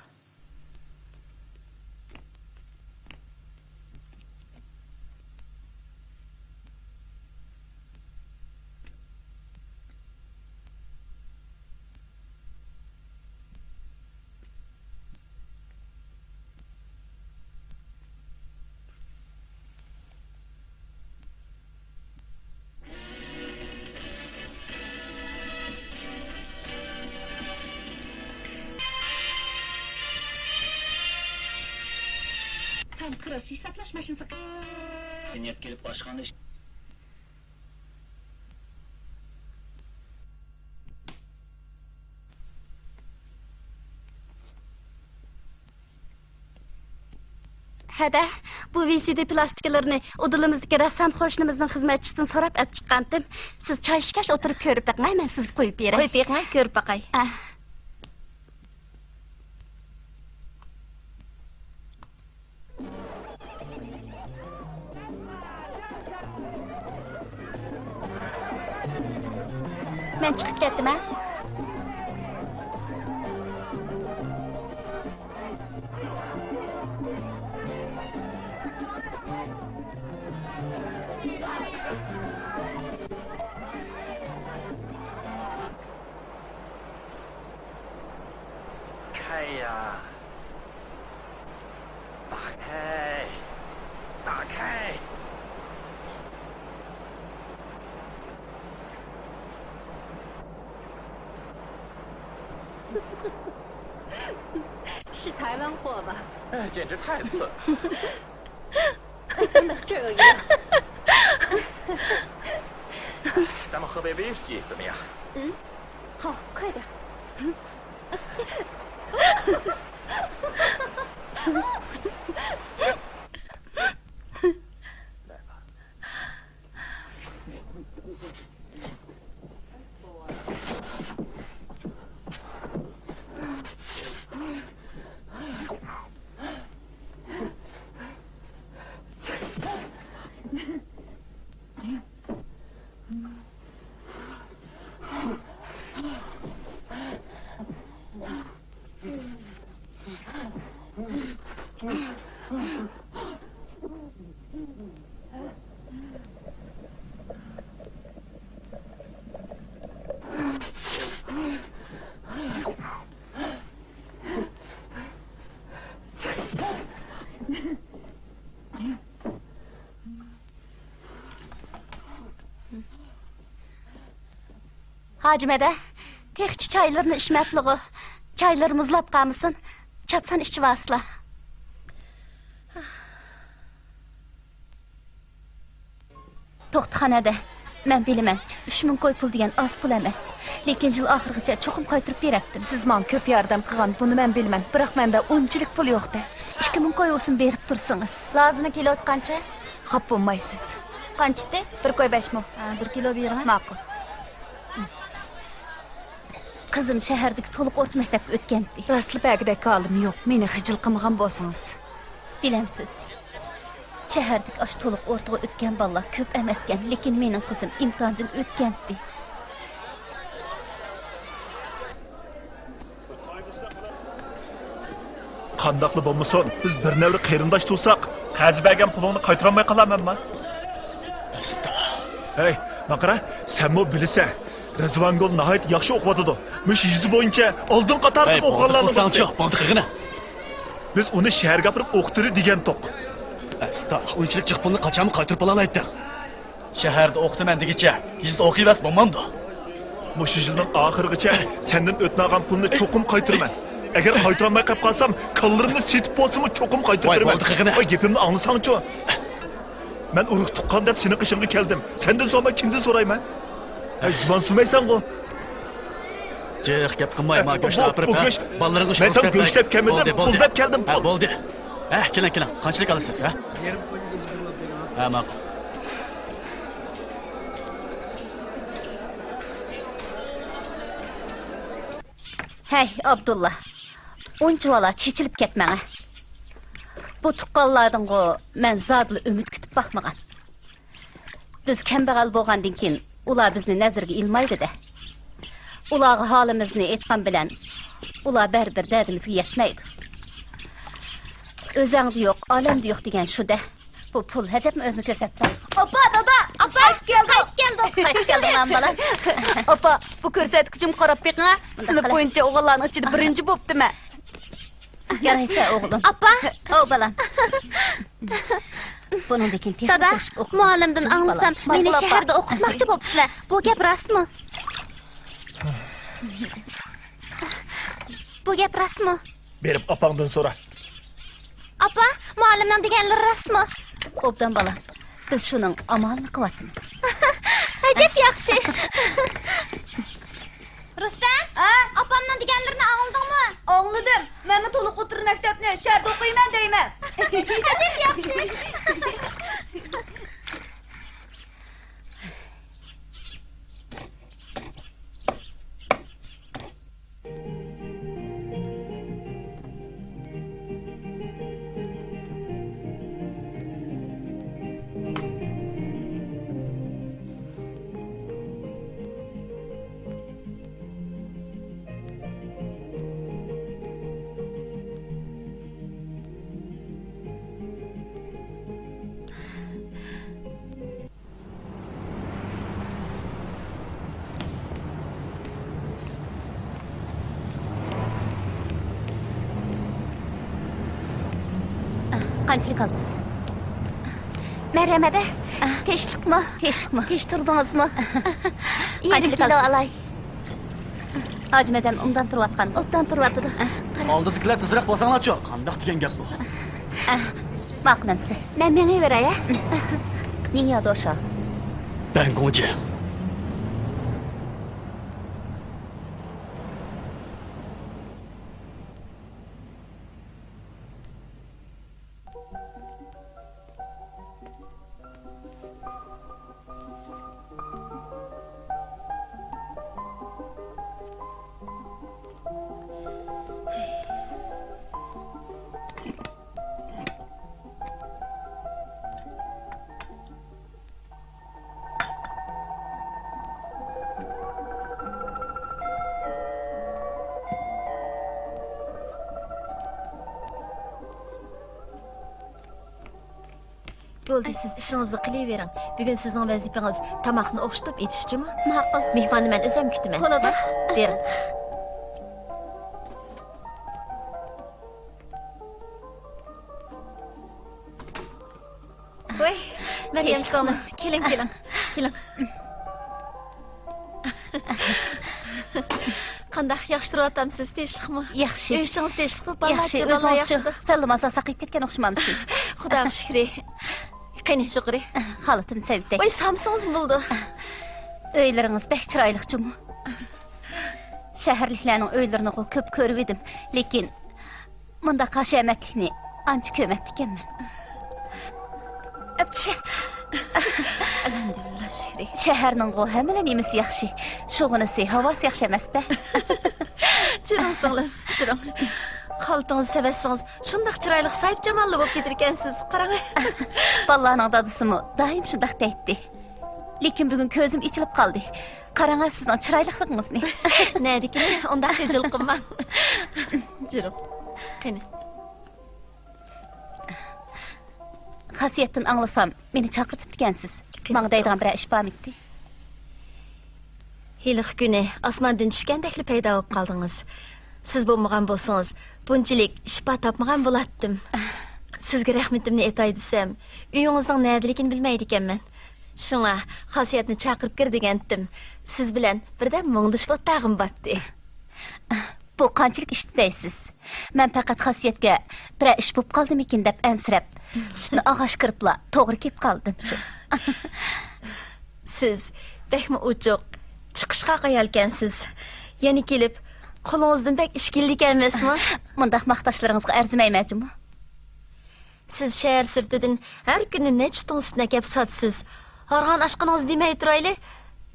تام كروس ھېسابلاش ماشىنىسى. نىيەت كېلىپ باشقاندا ئىش. ھەدە، بۇ ۋى سى دى پىلاستىكىلىرىنى ئۇدۇلىمىزدىكى رەسسام قوشنىمىزنىڭ خىزمەتچىسىدىن سوراپ ئەپ چىققانتىم. سىز چاي ئىچكەچ ئولتۇرۇپ كۆرۈپ بېقىڭە، مەن سىزگە قويۇپ بېرەي. قويۇپ بېقىڭە، كۆرۈپ باقاي. ئە. مەن چىقىپ كەتتىم، ھە؟是台湾货吧？哎，简直太次了。真的，这有一个。咱们喝杯威士忌怎么样？嗯，好，快点儿。ھاجىم ھەدە، تېخىچە چايلىرىنى ئىچمەپلىغۇ. چايلىرى مۇزلاپ قالمىسۇن. چاپسان ئىچىۋالسىلا. توختىخانا ھەدە، مەن بىلىمەن، ئۈچ مىڭ كوي پۇل دېگەن ئاز پۇل ئەمەس. لېكىن يىل ئاخىرىغىچە چوقۇم قايتۇرۇپ بېرەتتىم. سىز ماڭا كۆپ ياردەم قىلغان، بۇنى مەن بىلىمەن. بىراق مەندە ئۇنچىلىك پۇل يوق-دە. ئىككى مىڭ كوي بولسۇن بېرىپ تۇرسىڭىز. لازىنىڭ كىلوسى قانچە؟ خاپا بولمايسىز. قانچە ئىدى؟ بىر كوي بەش مو. ھە، بىر كىلو بېرىڭە. ماقۇل. قىزىم شەھەردىكى تولۇق ئورتا مەكتەپكە ئۆتكەنتى. راستلا بەگىدەك ھالىم يوق، مېنى خىجىل قىلمىغان بولسىڭىز. بىلەمسىز، شەھەردىكى ئاشۇ تولۇق ئورتىغا ئۆتكەن بالىلار كۆپ ئەمەسكەن، لېكىن مېنىڭ قىزىم ئىمتىھاندىن ئۆتكەنتى. قانداقلا بولمىسۇن، بىز بىر نەۋرە قېرىنداش تۇرساق، قەرز بەرگەن پۇلۇڭنى قايتۇرالماي قالارمەنما؟ ئاستا. ھەي، ماقارا، سەنمۇ بىلىسەن. رىزۋانگۈل ناھايىتى ياخشى ئوقۇۋاتىدۇ. مۇشۇ يېزا بويىچە ئالدىن قاتاردا ئوقۇغانلارنىڭ بىرسى. بولدى قىلساڭچۇ، بولدى قىلغىنە. بىز ئۇنى شەھەرگە ئاپىرىپ ئوقۇتىلى دېگەنتۇق. ئاستا، ئۇنچىلىك جىق پۇلنى قاچانمۇ قايتۇرۇپ بولالايتتىڭ؟ شەھەردە ئوقۇتىمەن دېگىچە، يېزىدا ئوقۇيۋەرسە بولمامدۇ؟ مۇشۇ يىلنىڭ ئاخىرىغىچە سەندىن ئۆتۈنەلىگەن پۇلنى چوقۇم قايتۇرىمەن. ئەگەر قايتۇرالماي قېلىپ قالسام، كاللىرىمنى سېتىپ بولسىمۇ چوقۇم قايتۇرۇپ بېرىمەن. ۋاي، بولدى قىلغىنە. ۋاي، گېپىمنى ئاڭلىساڭچۇ. مەن ئۇرۇق تۇغقان دەپ سېنىڭ قېشىڭغا كەلدىم. سەندىن سورىماي كىمدىن سورايمەن؟ ھەي، زۇۋان سۈرمەيسەنغۇ. جىق گەپ قىلماي، ما گۆشنى ئاپىرىپ، ھە؟ بالىلىرىڭغا شۇ. مەن ساڭا گۆش دەپ كەلمىدىم، پۇل دەپ كەلدىم، پۇل. ھە، بولدى. ھە، كېلىڭ، كېلىڭ. قانچىلىك ئالىسىز، ھە؟ ھە، ماقۇل. ھەي، ئابدۇللا. ئۇنچىۋالا چېچىلىپ كەتمەڭە. بۇ تۇغقانلاردىنغۇ مەن زادىلا ئۈمىد كۈتۈپ باقمىغان. بىز كەمبەغەل بولغاندىن كېيىن، ئۇلار بىزنى نەزىرىگە ئىلمايدۇ-دە. ئۇلارغا ھالىمىزنى ئېيتقان بىلەن، ئۇلار بەرىبىر دەردىمىزگە يەتمەيدۇ. ئۆزەڭدە يوق، ئالەمدە يوق دېگەن شۇ-دە. بۇ پۇل ئەجەبمۇ ئۆزىنى كۆرسەتتى. ئاپا، دادا، ئاپا، قايتىپ كەلدۇق. قايتىپ كەلدۇق. قايتىپ كەلدىڭلارمۇ، بالام؟ ئاپا، بۇ كۆرسەتكۈچىمگە قاراپ بېقىڭ ھە. سىنىپ بويىچە ئوغۇللارنىڭ ئىچىدە بىرىنچى بوپتىمەن. يارايسەن، ئوغلۇم. ئاپا. ئاۋۇ، بالام. بۇنىڭدىن كېيىن تېخىمۇ دادا، تىرىشىپ ئوقۇڭ. مۇئەللىمدىن ئاڭلىسام، مېنى شەھەردە ئوقۇتماقچى بوپسىلەر. بۇ گەپ راستمۇ؟ بۇ گەپ راستمۇ؟ بېرىپ ئاپاڭدىن سورا. ئاپا، مۇئەللىمنىڭ دېگەنلىرى راستمۇ؟ ئوبدان، بالام. بىز شۇنىڭ ئامالىنى قىلىۋاتىمىز. ئەجەب ياخشى. رۇستەم، ھە؟ ئاپامنىڭ دېگەنلىرىنى ئاڭلىدىڭمۇ؟ ئاڭلىدىم. مەنمۇ تولۇق ئوتتۇرا مەكتەپنى شەھەردە ئوقۇيمەن دەيمەن. ئەجەب ياخشى. قانچىلىك ئالىسىز؟ مەرھەمەت ھە. تىنچلىقمۇ؟ تىنچلىقمۇ؟ تىنچ تۇردىڭىزمۇ؟ يېرىم كىلو ئالاي. ھاجىم ئادەم ئوبدان تۇرۇۋاتقان. ئوبدان تۇرۇۋاتىدۇ. ئالدىدىكىلەر تېزرەك بارساڭلارچۇ، قانداق دېگەن گەپ بۇ؟ ماقۇل ئەمىسە. مەن مېڭىۋېرەي ھە. نىڭيادوشا. بەنگوجيەڭ. بولدى، سىز ئىشىڭىزنى قىلىۋېرىڭ. بۈگۈن سىزنىڭ ۋەزىپىڭىز تاماقنى ئوخشىتىپ ئېتىش جۇمۇ. ماقۇل. مېھماننى مەن ئۆزۈم كۈتىمەن. بولىدۇ. ھە؟ بېرىڭ. ۋاي، مەريەم سىڭلىم، كېلىڭ، كېلىڭ، كېلىڭ. قانداق، ياخشى تۇرۇۋاتامسىز؟ تىنچلىقمۇ؟ ياخشى. ئۆي ئىچىڭىز تىنچلىقمۇ؟ بالىلار ياخشى، ياخشىمۇ؟ سەللا ماسا ساقىيىپ كەتكەن ئوخشىمامسىز؟ خۇداغا شۈكرى. قېنى، يۇقىرى. خالىتىم سەۋىتەي. ۋاي، سامسىڭىزمۇ بولىدۇ. ئۆيلىرىڭىز بەك چىرايلىق جۇمۇ. شەھەرلىكلەرنىڭ ئۆيلىرىنىغۇ كۆپ كۆرۈۋىدىم، لېكىن مۇنداق ھەشەمەتلىكنى ئانچە كۆرمەپتىكەنمەن. ئەپچى. ئەلھەمدۇلىللا شۈكرى. شەھەرنىڭغۇ ھەممىلا نېمىسى ياخشى، شۇغىنىسى، ھاۋاسى ياخشى ئەمەستە. چىرىڭ سىڭلىم، چىرىڭ. خالتىڭىزنى سېۋەتسىڭىز، شۇنداق چىرايلىق، ساھىبجاماللا بولۇپ كېتىدىكەنسىز. قاراڭ. بالىلارنىڭ دادىسىمۇ دائىم شۇنداق دەيتتى. لېكىن بۈگۈن كۆزۈم ئېچىلىپ قالدى. قاراڭ سىزنىڭ چىرايلىقلىقىڭىزنى. نەدىكىن ئۇنداق خىجىل قىلماڭ. جۈرۈڭ. قېنى. خاسىيەتتىن ئاڭلىسام، مېنى چاقىرتىپتىكەنسىز. ماڭا دەيدىغان بىرەر ئىش بارمىتتى؟ ھېلىقى كۈنى ئاسماندىن چۈشكەندەكلا پەيدا بولۇپ قالدىڭىز. سىز بولمىغان بولسىڭىز، بۇنچىلىك شىپا تاپمىغان بولاتتىم. سىزگە رەھمىتىمنى ئېيتاي دېسەم، ئۆيىڭىزنىڭ نەدىلىكىنى بىلمەيدىكەنمەن. شۇڭا خاسىيەتنى چاقىرىپ كىر دېگەنتىم. سىز بىلەن بىردەم مۇڭدىشىپ ئولتۇرغۇم باتتى. بۇ قانچىلىك ئىشتى دەيسىز؟ مەن پەقەت خاسىيەتكە بىرەر ئىش بوپ قالدىمىكىن دەپ ئەنسىرەپ، سۈتنى ئاغاش كىرىپلا توغرا كېلىپ قالدىم شۇ. سىز بەكمۇ ئوچۇق، چىقىشقاق ئايالكەنسىز. يەنە كېلىپ، قولىڭىزدىن بەك ئىش كېلىدىكەن ئەمەسمۇ؟ مۇنداق ماختاشلىرىڭىزغا ئەرزىمەيمەن جۇمۇ. سىز شەھەر سىرتىدىن ھەر كۈنى نەچچە تۇڭ سۈتنى ئەكەپ ساتىسىز. ھارغان ئاشقىنىڭىز دېمەي تۇرايلى،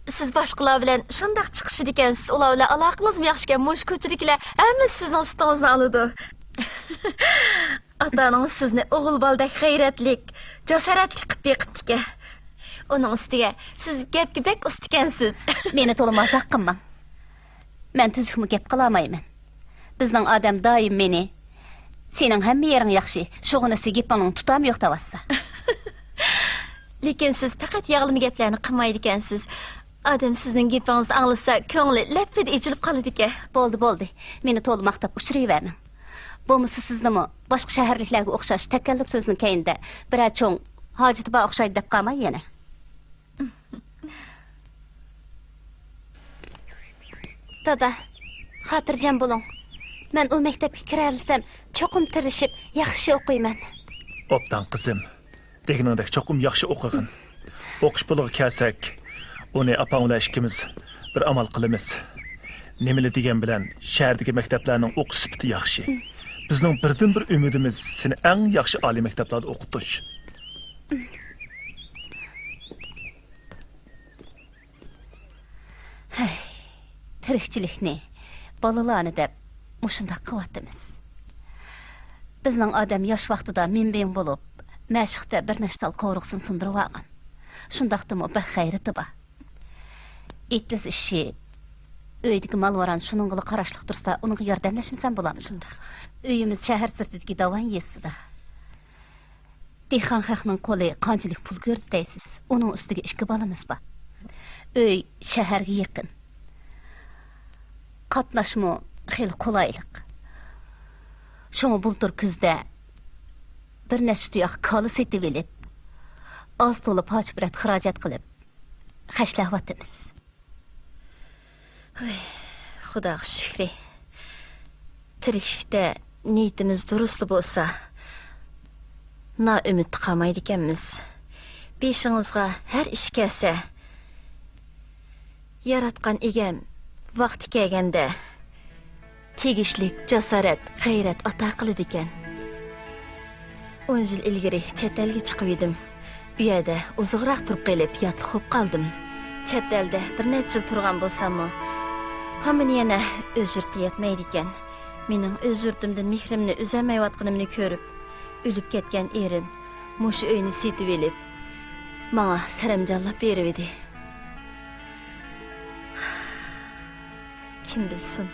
سىز باشقىلار بىلەن شۇنداق چىقىشىدىكەنسىز، ئۇلار بىلەن ئالاقىڭىزمۇ ياخشىكەن، مۇشۇ كوچىدىكىلەر ھەممىسى سىزنىڭ سۈتىڭىزنى ئالىدۇ. ئاتا-ئانىڭىز سىزنى ئوغۇل بالىدەك غەيرەتلىك، جاسارەتلىك قىلىپ بېقىپتىكەن. ئۇنىڭ ئۈستىگە سىز گەپكە بەك ئۇستىكەنسىز. مېنى تولا مازاق قىلماڭ. مەن تۈزۈكمۇ گەپ قىلالمايمەن. بىزنىڭ ئادەم دائىم مېنى، «سېنىڭ ھەممە يېرىڭ ياخشى، شۇغىنىسى گېپىڭنىڭ تۇتامى يوق» دەۋاتسا. لېكىن سىز پەقەت ياغلىما گەپلەرنى قىلمايدىكەنسىز. ئادەم سىزنىڭ گېپىڭىزنى ئاڭلىسا، كۆڭلى لەپپىدە ئېچىلىپ قالىدىكەن. بولدى، بولدى. مېنى تولا ماختاپ ئۇچۇرۇۋەرمەڭ. بولمىسا سىزنىمۇ باشقا شەھەرلىكلەرگە ئوخشاش تەكەللۇپ سۆزنىڭ كەينىدە بىرەر چوڭ ھاجىتى بار ئوخشايدۇ دەپ قالماي يەنە. دادا، خاتىرجەم بولۇڭ. مەن ئۇ مەكتەپكە كىرەلىسەم، چوقۇم تىرىشىپ، ياخشى ئوقۇيمەن. ئوبدان، قىزىم. دېگىنىڭدەك چوقۇم ياخشى ئوقۇغىن. ئوقۇش پۇلىغا كەلسەك، ئۇنى ئاپاڭ بىلەن ئىككىمىز بىر ئامال قىلىمىز. نېمىلا دېگەن بىلەن، شەھەردىكى مەكتەپلەرنىڭ ئوقۇش سۈپىتى ياخشى. بىزنىڭ بىردىنبىر ئۈمىدىمىز سېنى ئەڭ ياخشى ئالىي مەكتەپلەردە ئوقۇتۇش. ھەي، تىرىكچىلىكنى، بالىلارنى دەپ مۇشۇنداق قىلىۋاتىمىز. بىزنىڭ ئادەم ياش ۋاقتىدا مىڭ بىڭ بولۇپ، مەشىقتە بىر نەچچە تال قورۇقسىنى سۇندۇرۇۋالغان. شۇنداقتىمۇ بەك غەيرىتى بار. ئېتىز ئىشى، ئۆيدىكى مال-ۋاران شۇنىڭغىلا قاراشلىق تۇرسا، ئۇنىڭغا ياردەملەشمىسەم بولامدۇ؟ شۇنداق. ئۆيىمىز شەھەر سىرتىدىكى داۋان يېزىسىدا. دېھقان خەقنىڭ قولى قانچىلىك پۇل كۆردى دەيسىز؟ ئۇنىڭ ئۈستىگە ئىككى بالىمىز بار. ئۆي شەھەرگە يېقىن. قاتناشمۇ خېلى قولايلىق. شۇڭا بۇلتۇر كۈزدە بىر نەچچە تۇياق كالا سېتىۋېلىپ، ئاز تولا پارچە-پۇرەت خىراجەت قىلىپ، خەجلەۋاتىمىز. ھۆي، خۇداغا شۈكرى. تىرىكلىكتە نىيىتىمىز دۇرۇسلا بولسا، نائۈمىدتە قالمايدىكەنمىز. بېشىڭىزغا ھەر ئىش كەلسە، ياراتقان ئىگەم ۋاقتى كەلگەندە تېگىشلىك جاسارەت، غەيرەت ئاتا قىلىدىكەن. ئون يىل ئىلگىرى چەت ئەلگە چىقىۋىدىم. ئۇ يەردە ئۇزۇنراق تۇرۇپ قېلىپ، ياتلىق بولۇپ قالدىم. چەت ئەلدە بىر نەچچە يىل تۇرغان بولساممۇ، ھامان يەنە ئۆز يۇرتقا يەتمەيدىكەن. مېنىڭ ئۆز يۇرتۇمدىن مېھرىمنى ئۈزەلمەيۋاتقىنىمنى كۆرۈپ، ئۆلۈپ كەتكەن ئېرىم مۇشۇ ئۆينى سېتىۋېلىپ، ماڭا سەرەمجانلاپ بېرىۋىدى. كىم بىلسۇن،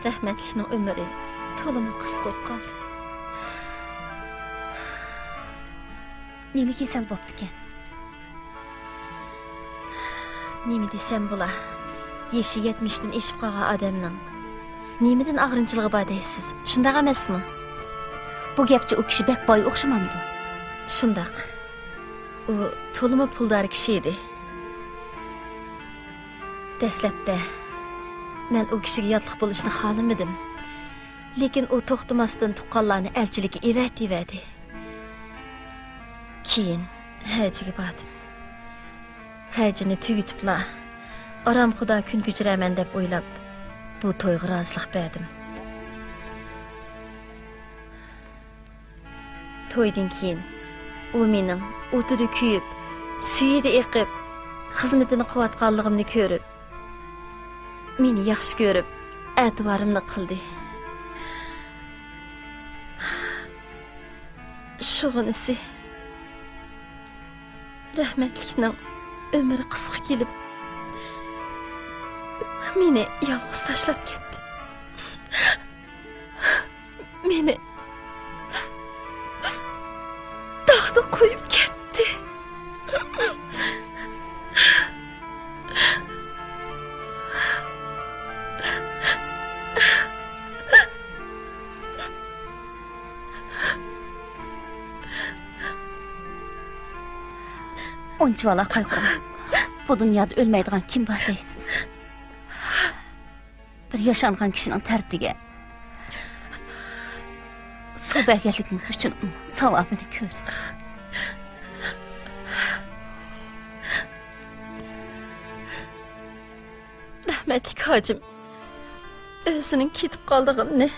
رەھمەتلىكنىڭ ئۆمرى تولىمۇ قىسقا بولۇپ قالدى. نېمە كېسەل بوپتىكەن؟ نېمە دېسەم بولا؟ يېشى يەتمىشتىن ئېشىپ قالغان ئادەمنىڭ نېمىدىن ئاغرىنچىلىقى بار دەيسىز؟ شۇنداق ئەمەسمۇ؟ بۇ گەپچە ئۇ كىشى بەك باي ئوخشىمامدۇ؟ شۇنداق. ئۇ تولىمۇ پۇلدار كىشى ئىدى. دەسلەپتە مەن ئۇ كىشىگە ياتلىق بولۇشنى خالىمىدىم. لېكىن ئۇ توختىماستىن تۇغقانلارنى ئەلچىلىككە ئەۋەتىۋەردى. كېيىن ھەجىگە باردىم. ھەجىنى تۈگىتىپلا، ئارامخۇدا كۈن كۆچۈرەرمەن دەپ ئويلاپ، بۇ تويغا رازىلىق بەردىم. تويدىن كېيىن ئۇ مېنىڭ ئوتىدا كۆيۈپ، سۈيىدە ئېقىپ، خىزمىتىنى قىلىۋاتقانلىقىمنى كۆرۈپ، مېنى ياخشى كۆرۈپ، ئەتىۋارىمنى قىلدى. شۇغىنىسى، رەھمەتلىكنىڭ ئۆمرى قىسقا كېلىپ، مېنى يالغۇز تاشلاپ كەتتى. مېنى تاغدا قويۇپ كەتتى. ئۇنچىۋالا قايغۇرماڭ. بۇ دۇنيادا ئۆلمەيدىغان كىم بار دەيسىز؟ بىر ياشانغان كىشىنىڭ تەرىتىگە سۇ بەرگەنلىكىڭىز ئۈچۈن ئۇنىڭ ساۋابىنى كۆرىسىز. رەھمەتلىك ھاجىم ئۆزىنىڭ كېتىپ قالىدىغىنىنى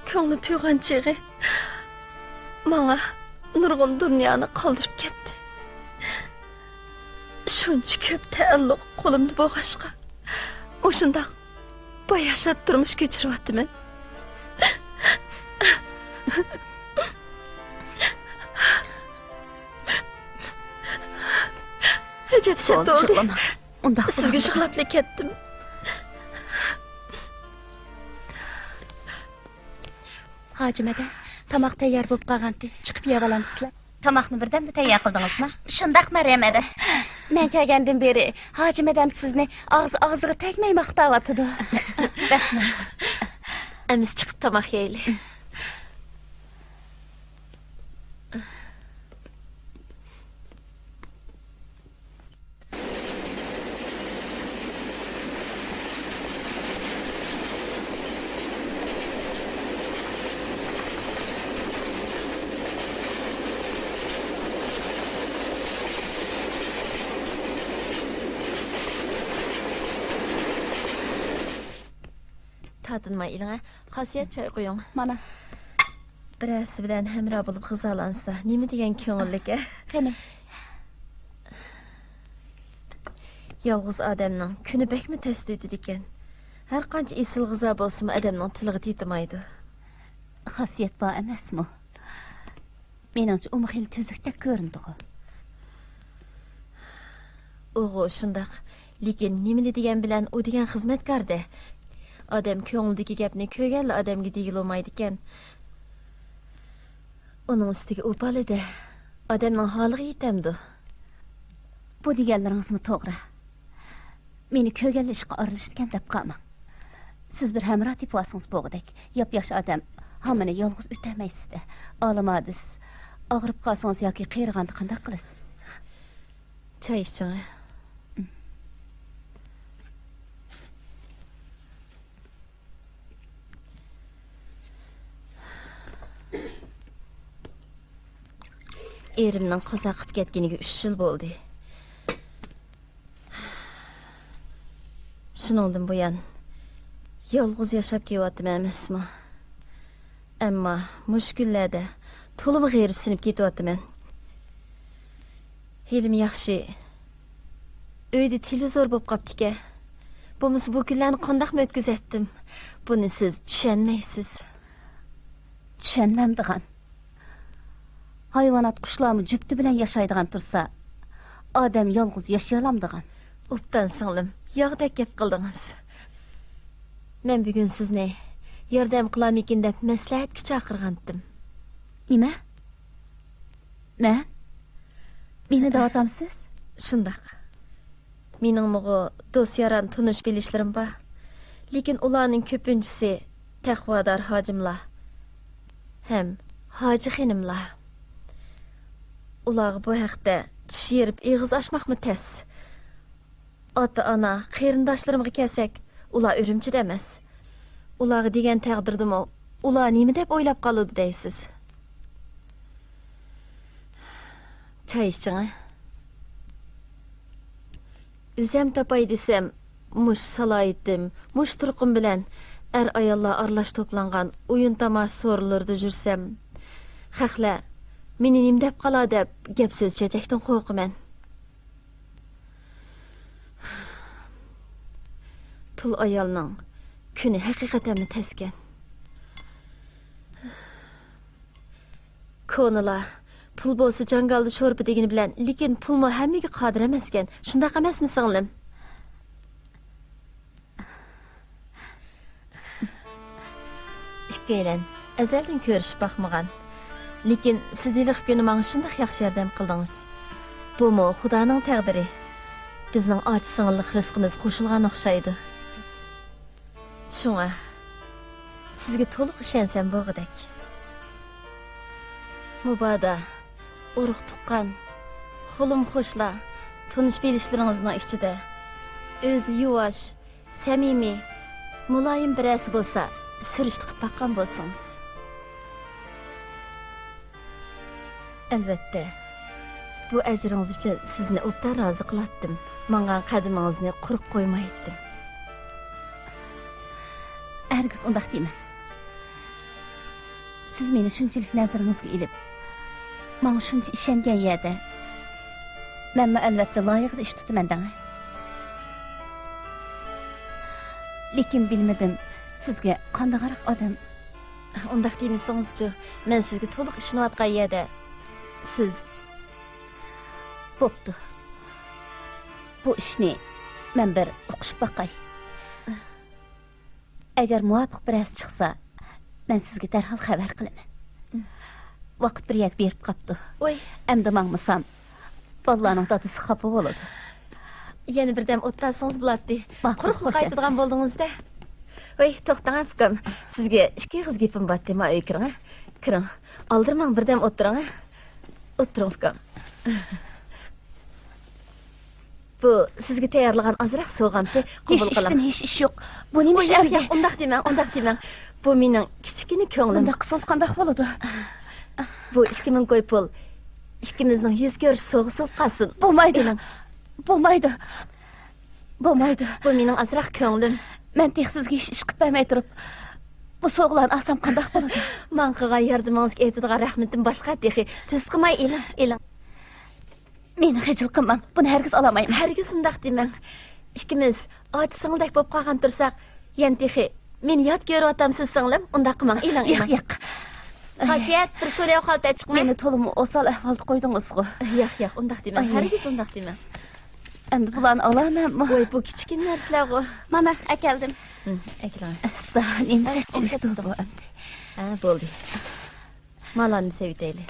كۆڭلى تۇيغان چېغى ماڭا نۇرغۇن دۇنيانى قالدۇرۇپ كەتتى. شۇنچە كۆپ تەئەللۇق قولۇمدا بولغاچقا، مۇشۇنداق باياشات تۇرمۇش كەچۈرۈۋاتىمەن. ئەجەب سەت بولدى. ئۇنداق سىزگە يىغلاپلا كەتتىم. ھاجىم ھەدە، تاماق تەييار بولۇپ قالغانتى، چىقىپ يەۋالامسىلەر؟ تاماقنى بىردەمدە تەييار قىلدىڭىزمۇ؟ شۇنداق، مەريەم ھەدە. مەن كەلگەندىن بېرى ھاجىم ھەدەم سىزنى ئاغزى ئاغزىغا تەگمەي ماختاۋاتىدۇ. رەھمەت. ئەمىسە چىقىپ تاماق يەيلى. تارتىنماي ئېلىڭە، خاسىيەت چاي قۇيۇڭ. مانا. بىرەرسى بىلەن ھەمراھ بولۇپ غىزالانسا، نېمە دېگەن كۆڭۈللۈك-ە؟ قېنى. يالغۇز ئادەمنىڭ كۈنى بەكمۇ تەستە ئۆتىدىكەن. ھەر قانچە ئېسىل غىزا بولسىمۇ، ئادەمنىڭ تىلىغا تېتىمايدۇ. خاسىيەت بار ئەمەسمۇ؟ مېنىڭچە، ئۇمۇ خېلى تۈزۈكتەك كۆرۈنىدىغۇ. ئۇغۇ شۇنداق. لېكىن نېمىلا دېگەن بىلەن ئۇ دېگەن خىزمەتكار-دە. ئادەم كۆڭلىدىكى گەپنى كۆرگەنلا ئادەمگە دېگىلى بولمايدىكەن. ئۇنىڭ ئۈستىگە ئۇ بالا-دە. ئادەمنىڭ ھالىغا يېتەمدۇ؟ بۇ دېگەنلىرىڭىزمۇ توغرا. مېنى كۆرگەنلا ئىشقا ئارىلىشىدىكەن دەپ قالماڭ. سىز بىر ھەمراھ تېپىۋالسىڭىز بولغۇدەك. ياپياش ئادەم ھامىنى يالغۇز ئۆتەلمەيسىز-دە. ئالىمادىس، ئاغرىپ قالسىڭىز ياكى قېرىغاندا قانداق قىلىسىز؟ چاي ئىچىڭ. ئېرىمنىڭ قازا قىلىپ كەتكىنىگە ئۈچ يىل بولدى. شۇنىڭدىن بۇيان يالغۇز ياشاپ كېلىۋاتىمەن ئەمەسمۇ؟ ئەمما مۇشۇ كۈنلەردە تولىمۇ غېرىبسىنىپ كېتىۋاتىمەن. ھېلىمۇ ياخشى، ئۆيدە تېلېۋىزور بولۇپ قاپتىكەن. بولمىسا بۇ كۈنلەرنى قانداقمۇ ئۆتكۈزەتتىم؟ بۇنى سىز چۈشەنمەيسىز. چۈشەنمەمدىغان. ھايۋانات، قۇشلارمۇ جۈپتى بىلەن ياشايدىغان تۇرسا، ئادەم يالغۇز ياشىيالامدىغان؟ ئوبدان سىڭلىم، ياغدەك گەپ قىلدىڭىز. مەن بۈگۈن سىزنى ياردەم قىلارمىكىن دەپ مەسلىھەتكە چاقىرغانتىم. نېمە؟ مەن؟ مېنى دەۋاتامسىز؟ شۇنداق. مېنىڭمۇغۇ دوست-ياران، تونۇش-بىلىشلىرىم بار. لېكىن ئۇلارنىڭ كۆپىنچىسى تەقۋادار ھاجىملار ھەم ھاجى خېنىملار. ئۇلارغا بۇ ھەقتە چىش يېرىپ ئېغىز ئاچماقمۇ تەس. ئاتا-ئانا، قېرىنداشلىرىمغا كەلسەك، ئۇلار ئۈرۈمچىدە ئەمەس. ئۇلارغا دېگەن تەقدىردىمۇ، ئۇلار نېمە دەپ ئويلاپ قالىدۇ دەيسىز؟ چاي ئىچىڭە. ئۆزەم تاپاي دېسەم، مۇشۇ سالاھىيىتىم، مۇشۇ تۇرقۇم بىلەن ئەر-ئاياللار ئارىلاش توپلانغان ئويۇن-تاماشا سورۇنلىرىدا يۈرسەم، خەقلەر مېنى نېمە دەپ قالار دەپ گەپ-سۆز چۆچەكتىن قورقىمەن. تۇل ئايالنىڭ كۈنى ھەقىقەتەنمۇ تەسكەن. كونىلار، «پۇل بولسا جاڭگالدا شورپا» دېگىنى بىلەن، لېكىن پۇلمۇ ھەممىگە قادىر ئەمەسكەن. شۇنداق ئەمەسمۇ، سىڭلىم؟ ئىككىيلەن ئەزەلدىن كۆرۈشۈپ باقمىغان، لېكىن سىز ھېلىقى كۈنى ماڭا شۇنداق ياخشى ياردەم قىلدىڭىز. بۇمۇ خۇدانىڭ تەقدىرى. بىزنىڭ ئاچا-سىڭىللىق رىزقىمىز قوشۇلغان ئوخشايدۇ. شۇڭا سىزگە تولۇق ئىشەنسەم بولغۇدەك. مۇبادا ئۇرۇق-تۇغقان، خۇلۇم-خوشلار، تونۇش-بىلىشلىرىڭىزنىڭ ئىچىدە ئۆزى يۇۋاش، سەمىمىي، مۇلايىم بىرەرسى بولسا، سۈرۈشتە قىلىپ باققان بولسىڭىز. ئەلۋەتتە، بۇ ئەجرىڭىز ئۈچۈن سىزنى ئوبدان رازى قىلاتتىم، ماڭغان قەدىمىڭىزنى قۇرۇق قويمايتتىم. ھەرگىز ئۇنداق دېمەڭ. سىز مېنى شۇنچىلىك نەزىرىڭىزگە ئېلىپ، ماڭا شۇنچە ئىشەنگەن يەردە، مەنمۇ ئەلۋەتتە لايىقىدا ئىش تۇتىمەن دەڭ. لېكىن بىلمىدىم، سىزگە قانداقراق ئادەم. ئۇنداق دېمىسىڭىزچۇ، مەن سىزگە تولۇق ئىشىنىۋاتقان يەردە. سىز. بوپتۇ. بۇ ئىشنى مەن بىر ئۇقۇشۇپ باقاي. ئەگەر مۇۋاپىق بىرەرسى چىقسا، مەن سىزگە دەرھال خەۋەر قىلىمەن. ۋاقىت بىر يەرگە بېرىپ قاپتۇ. ۋوي. ئەمدى ماڭمىسام، بالىلارنىڭ دادىسى خاپا بولىدۇ. يەنە بىردەم ئولتۇرسىڭىز بولاتتى. ماقۇل، قۇرۇقلا قايتىدىغان بولدىڭىز-دە. ۋوي، توختاڭ، ئۇكام. سىزگە ئىككى ئېغىز گېپىم بارتتى، ما ئۆيگە كىرىڭ، ھە؟ كىرىڭ. ئالدىرىماڭ، بىردەم ئولتۇرۇڭ، ھە؟ ئولتۇرۇڭ، ئۇكام. بۇ سىزگە تەييارلىغان ئازراق سوۋغامتى، قوبۇل قىلىڭ. ھېچ ئىشتىن ھېچ ئىش يوق. بۇ نېمە ئىش ئەمدى؟ ياق، ياق، ئۇنداق دېمەڭ، ئۇنداق دېمەڭ. بۇ مېنىڭ كىچىككىنە كۆڭلۈم. بۇنداق قىلسىڭىز قانداق بولىدۇ؟ بۇ ئىككى مىڭ كوي پۇل ئىككىمىزنىڭ يۈز كۆرۈش سوۋغىسى بولۇپ قالسۇن. بولمايدۇ. ئېلىڭ. بولمايدۇ. بولمايدۇ. بۇ مېنىڭ ئازراق كۆڭلۈم. مەن تېخى سىزگە ھېچ ئىش قىلىپ بەرمەي تۇرۇپ، بۇ سوۋغىلارنى ئالسام قانداق بولىدۇ؟ ماڭا قىلغان ياردىمىڭىزغا ئېيتىدىغان رەھمىتىم باشقا تېخى. تۈز قىلماي ئېلىڭ، ئېلىڭ. مېنى خىجىل قىلماڭ، بۇنى ھەرگىز ئالالمايمەن. ھەرگىز ئۇنداق دېمەڭ. ئىككىمىز ئاچا سىڭىلدەك بولۇپ قالغان تۇرساق، يەنە تېخى مېنى يات كۆرۈۋاتامسىز سىڭلىم؟ ئۇنداق قىلماڭ، ئېلىڭ، ياق، ئېلىڭ. ياق. خاسىيەت، بىر سۇلياۋ خالتا چىقماي. مېنى تولىمۇ ئوسال ئەھۋالدا قويدىڭىزغۇ. ياق، ياق، ئۇنداق دېمەڭ، ئاي. ھەرگىز ئۇنداق دېمەڭ. ئەمدى بۇلارنى ئالامەنمۇ؟ ۋاي، بۇ كىچىككىنە نەرسىلەرغۇ. مانا، ئەكەلدىم. ھىم، ئەكىلىڭ. ئەستا، نېمە سەتچىلىكتۇ بۇ ئەمدى؟ ھە، بولدى. مالارنى سېۋىتەيلى.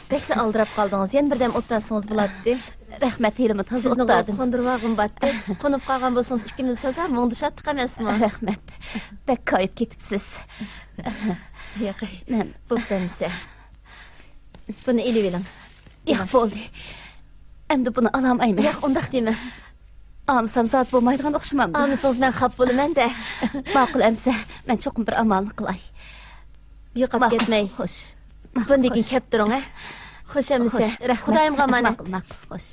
بەكلا ئالدىراپ قالدىڭىز. يەنە بىردەم ئولتۇرسىڭىز بولاتتى. رەھمەت، ھېلىمۇ تازا سىزنى ئولتۇردۇم. قوندۇرۇۋالغۇم بارتتى. قونۇپ قالغان بولسىڭىز، ئىككىمىز تازا مۇڭدىشاتتۇق ئەمەسمۇ؟ رەھمەت. بەك كايىپ كېتىپسىز. ياق، مەن بوپتۇ ئەمىسە. بۇنى ئېلىۋېلىڭ. ياق، بولدى. ئەمدى بۇنى ئالالمايمەن. ياق، ئۇنداق دېمە. ئالمىسام زادى بولمايدىغان ئوخشىمامدۇ؟ ئالمىسىڭىز مەن خاپا بولىمەن-دە. ماقۇل ئەمىسە، مەن چوقۇم بىر ئامالنى قىلاي. يوقاپ كەتمەي. ماقۇل، خوش. ماقۇل، بۇندىن كېيىن خوش. كەپ تۇرۇڭ، ھە؟ خوش ئەمىسە. خوش، رەھمەت. خۇدايىمغا ئامانەت. ماقۇل، ماقۇل، خوش.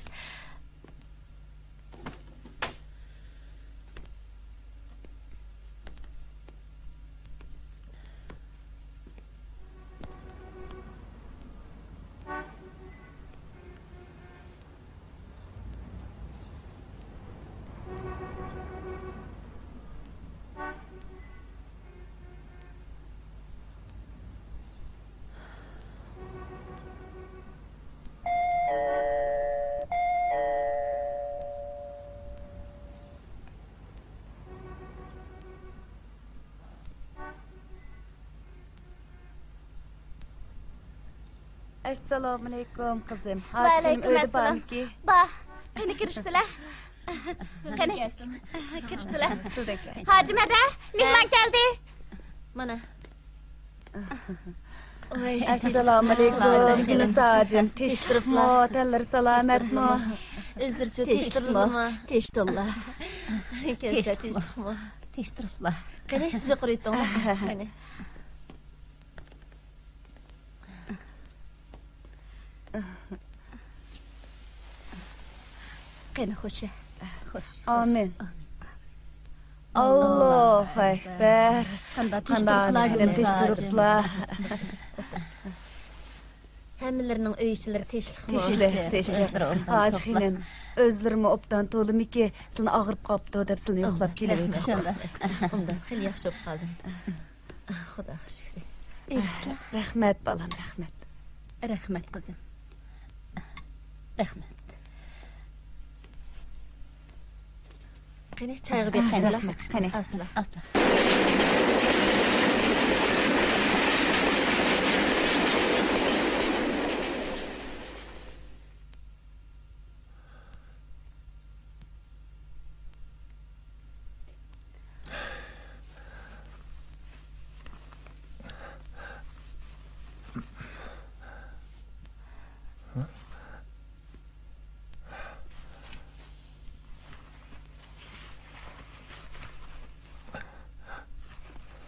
ئەسسالامۇئەلەيكۇم، قىزىم. ھاجى خېنىم ئۆيدە بارمىكى؟ بار. قېنى، كىرىشسىلە. قېنى، كىرىشسىلە. ھاجى مەدە، مېھمان كەلدى. مانا. ئەسسالامۇئەلەيكۇم. يۇنۇس ھاجىم، تىنچلىقمۇ؟ تەنلىرى سالامەتمۇ؟ ئۆزلىرىچۇ تىنچلىقمۇ؟ تىنچلىقلا. كەلسە تىنچلىقمۇ؟ تىنچلىقلا. قېنى، سىز يۇقىرى ئۆتۈڭلار. قېنى. قېنى، خوش. خوش. ئامىن. ئاللاھۇ ئەكبەر. قانداق تىنچ تۇرۇپلا، تىنچ تۇرۇپلا. ھەممىلىرىنىڭ ئۆي ئىچىلىرى تىنچلىقمۇ؟ تىنچلىق، تىنچلىق. ھاجى خېنىم، ئۆزلىرىمۇ ئوبدان تولىمىكى، سىلىنى ئاغرىپ قاپتۇ دەپ سىلىنى يوقلاپ كېلىۋىدۇق. ئۇنداق، خېلى ياخشى بولۇپ قالدىم. خۇداغا شۈكرى. ئېيتسىلە. رەھمەت، بالام، رەھمەت. رەھمەت، قىزىم. رەھمەت. قېنى، چايغا بېقىڭلار. رەھمەت، قېنى. ئاسلا. ئاسلا.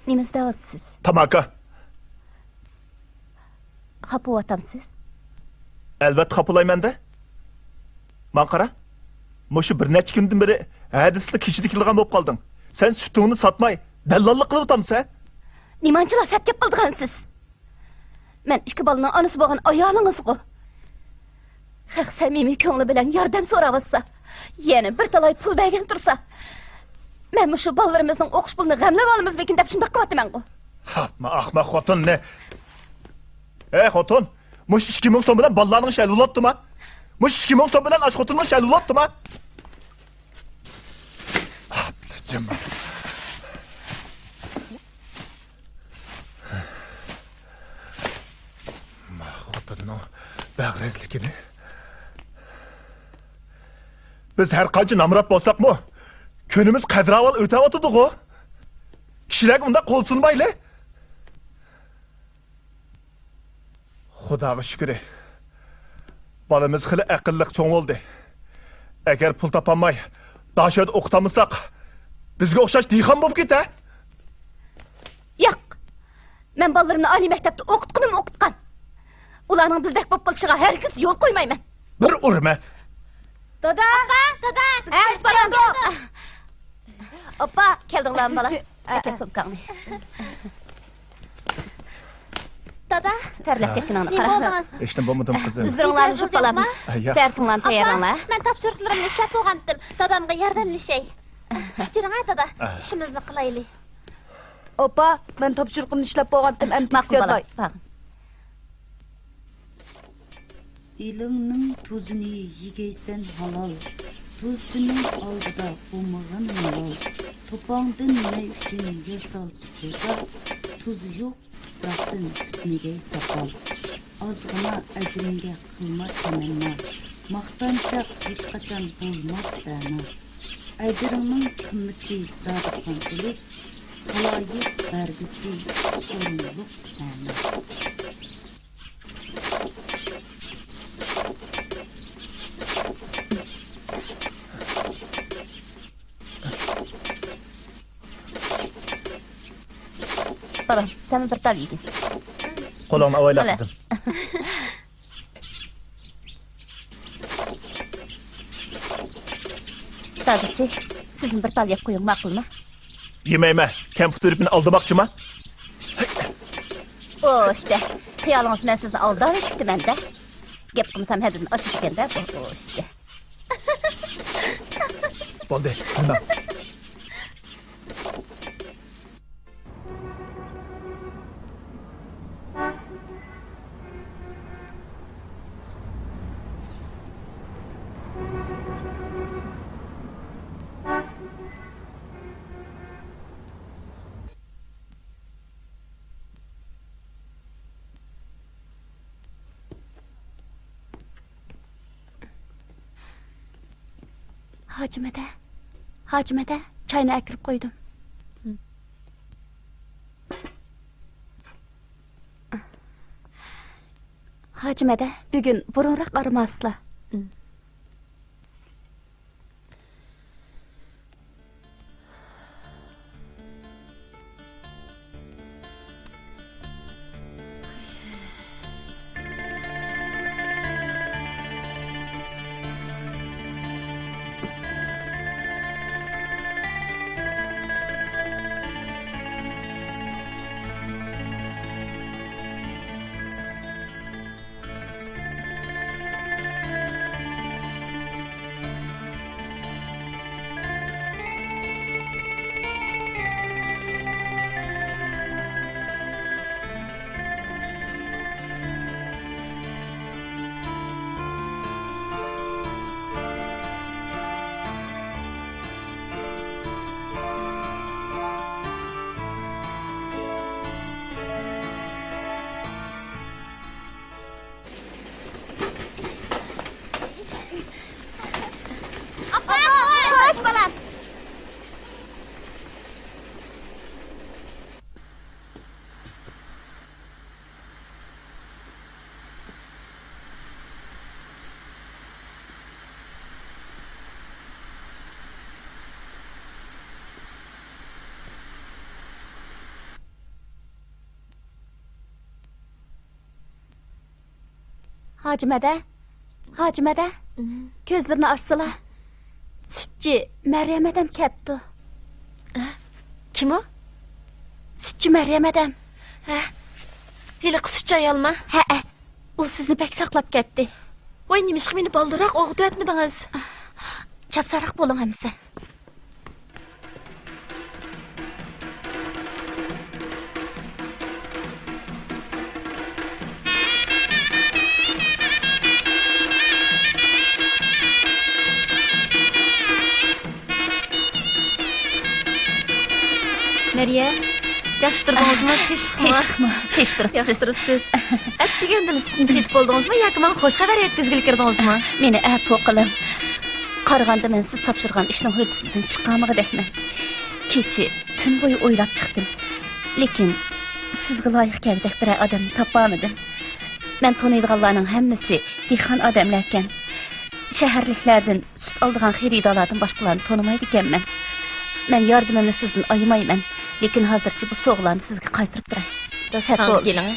نېمە ئىزدەۋاتىسىز؟ تاماكا. خاپا بولۇۋاتامسىز؟ ئەلۋەتتە خاپىلايمەن-دە. ماڭا قارا. مۇشۇ بىر نەچچە كۈندىن بېرى ھەدىسىلا كېچىدە كېلىدىغان بولۇپ قالدىڭ. سەن سۈتۈڭنى ساتماي، دەللاللىق قىلىۋاتامسەن؟ نېمانچىلا سەت گەپ قىلىدىغانسىز؟ مەن ئىككى بالىنىڭ ئانىسى بولغان ئايالىڭىزغۇ. خەق سەمىمىي كۆڭلى بىلەن ياردەم سوراۋاتسا، يەنە بىر تالاي پۇل بەرگەن تۇرسا، مەن مۇشۇ بالىلىرىمىزنىڭ ئوقۇش پۇلىنى غەملەپ ئالىمىزمىكىن دەپ شۇنداق قىلىۋاتىمەنغۇ. ھاپما ئەخمەق خوتۇننى. ئەي خوتۇن، مۇشۇ ئىككى مىڭ سوم بىلەن بالىلارنىڭ ئىشى ھەل بولاتتىما؟ مۇشۇ ئىككى مىڭ سوم بىلەن ئاش خوتۇننىڭ ئىشى ھەل بولاتتىما؟ ئابلىجىم. ما خوتۇننىڭ بەغرەزلىكىنى. بىز ھەر قانچە نامرات بولساقمۇ، كۈنىمىز قەدىر-ئەھۋال ئۆتەۋاتىدىغۇ. كىشىلەرگە ئۇنداق قول سۇنمايلى. خۇداغا شۈكرى، بالىمىز خېلى ئەقىللىق چوڭ بولدى. ئەگەر پۇل تاپالماي، داشۆدە ئوقۇتالمىساق، بىزگە ئوخشاش دېھقان بولۇپ كېتە. ياق، مەن بالىلىرىمنى ئالىي مەكتەپتە ئوقۇتقىنىمۇ ئوقۇتقان. ئۇلارنىڭ بىزدەك بولۇپ قېلىشىغا ھەرگىز يول قويمايمەن. بىر ئۇرمە. دادا! ئاپا! دادا! ھە، بىز كېلىپ باردۇق. ئاپا! كەلدىڭلارمۇ، بالا؟ ئەكەل سومكاڭنى. دادا! تەرلەپ كەتكىنىڭنى قارا. نېمە بولدىڭىز؟ ھېچنېمە بولمىدىم، قىزىم. ئۆزلىرىڭلارنى يۇيۇپ بالا. ھە، ياق. دەرسىڭلارنى تەييارلاڭلار. ئاپا، مەن تاپشۇرۇقلىرىمنى ئىشلەپ بولغانتىم. دادامغا ياردەملىشەي. كەچۈرۈڭ ھە، دادا. ئىشىمىزنى قىلايلى. ئاپا، مەن تاپشۇرۇقۇمنى ئىشلەپ بولغانتىم، ئەمدى ماقۇل، بالا. كېتەي. باغىن. ئېلىڭنىڭ تۇزىنى يېگەيسەن ھالال، تۇزچىنىڭ ئالدىدا بولمىغىن مالال. توپاڭدىن نە ئۈچۈن ياسالسا كوزا، تۇزى يوق تۇپراقتىن پۈتمىگەي ساپال. ئازغىنا ئەجرىڭگە قىلما تەمەننا، ماختانچاق ھېچقاچان بولماس بەنا. ئەجرىڭنىڭ قىممىتى زادى قانچىلىك، خالايىق بەرگۈسى ئورۇنلۇق مەنا. بالام، سەنمۇ بىر تال يېگىن. قولۇڭنى ئاۋايلا، قىزىم. دادىسى، سىزمۇ بىر تال يەپ قويۇڭ، ماقۇلمۇ؟ يېمەيمەن، كەمپۈت بېرىپ مېنى ئالدىماقچىما؟ ئوشتە، خىيالىڭىز مەن سىزنى ئالداۋېتىپتىمەن-دە. گەپ قىلمىسام ھەددىدىن ئاشىدىكەن-دە بۇ، ئوشتە. بولدى، ماڭ. ھاجىمەدە، ھاجىمەدە، چاينى ئەكىرىپ قويدۇم. ھاجىمەدە، بۈگۈن بۇرۇنراق ئارىماسىلا. ئاپا، خوش، بالام. ھاجىمەدە، ھاجىمەدە، كۆزلىرىنى ئاچسىلا، سۈتچى مەريەم ھەدەم كەپتۇ. كىم ئۇ؟ سۈتچى مەريەم ھەدەم. ھە، ھېلىقى سۈتچى ئايالمۇ؟ ھەئە، ئۇ سىزنى بەك ساقلاپ كەتتى. ۋاي، نېمىشقا مېنى بالدۇرراق ئويغىتىۋەتمىدىڭىز؟ چاپسانراق بولۇڭ ئەمىسە. مەريەم، ياخشى تۇردىڭىزمۇ؟ تىنچلىقمۇ؟ تىنچلىقمۇ؟ تىنچ تۇرۇپسىز. ياخشى تۇرۇپسىز. ئەتىگەندىلا سۈتنى سېتىپ بولدىڭىزمۇ ياكى ماڭا خۇش خەۋەر يەتكۈزگىلى كىردىڭىزمۇ؟ مېنى ئەپۇ قىلىڭ. قارىغاندا مەن سىز تاپشۇرغان ئىشنىڭ ھۆددىسىدىن چىقالمىغۇدەكمەن. كېچە، تۈن بويى ئويلاپ چىقتىم. لېكىن سىزگە لايىق كەلگۈدەك بىرەر ئادەمنى تاپالمىدىم. مەن تونۇيدىغانلارنىڭ ھەممىسى دېھقان ئادەملەركەن. شەھەرلىكلەردىن سۈت ئالىدىغان خېرىدارلاردىن باشقىلارنى تونۇمايدىكەنمەن. مەن ياردىمىمنى سىزدىن ئايىمايمەن، لېكىن ھازىرچە بۇ سوغىلارنى سىزگە قايتۇرۇپ تۇراي. داستىخانغا كېلىڭ.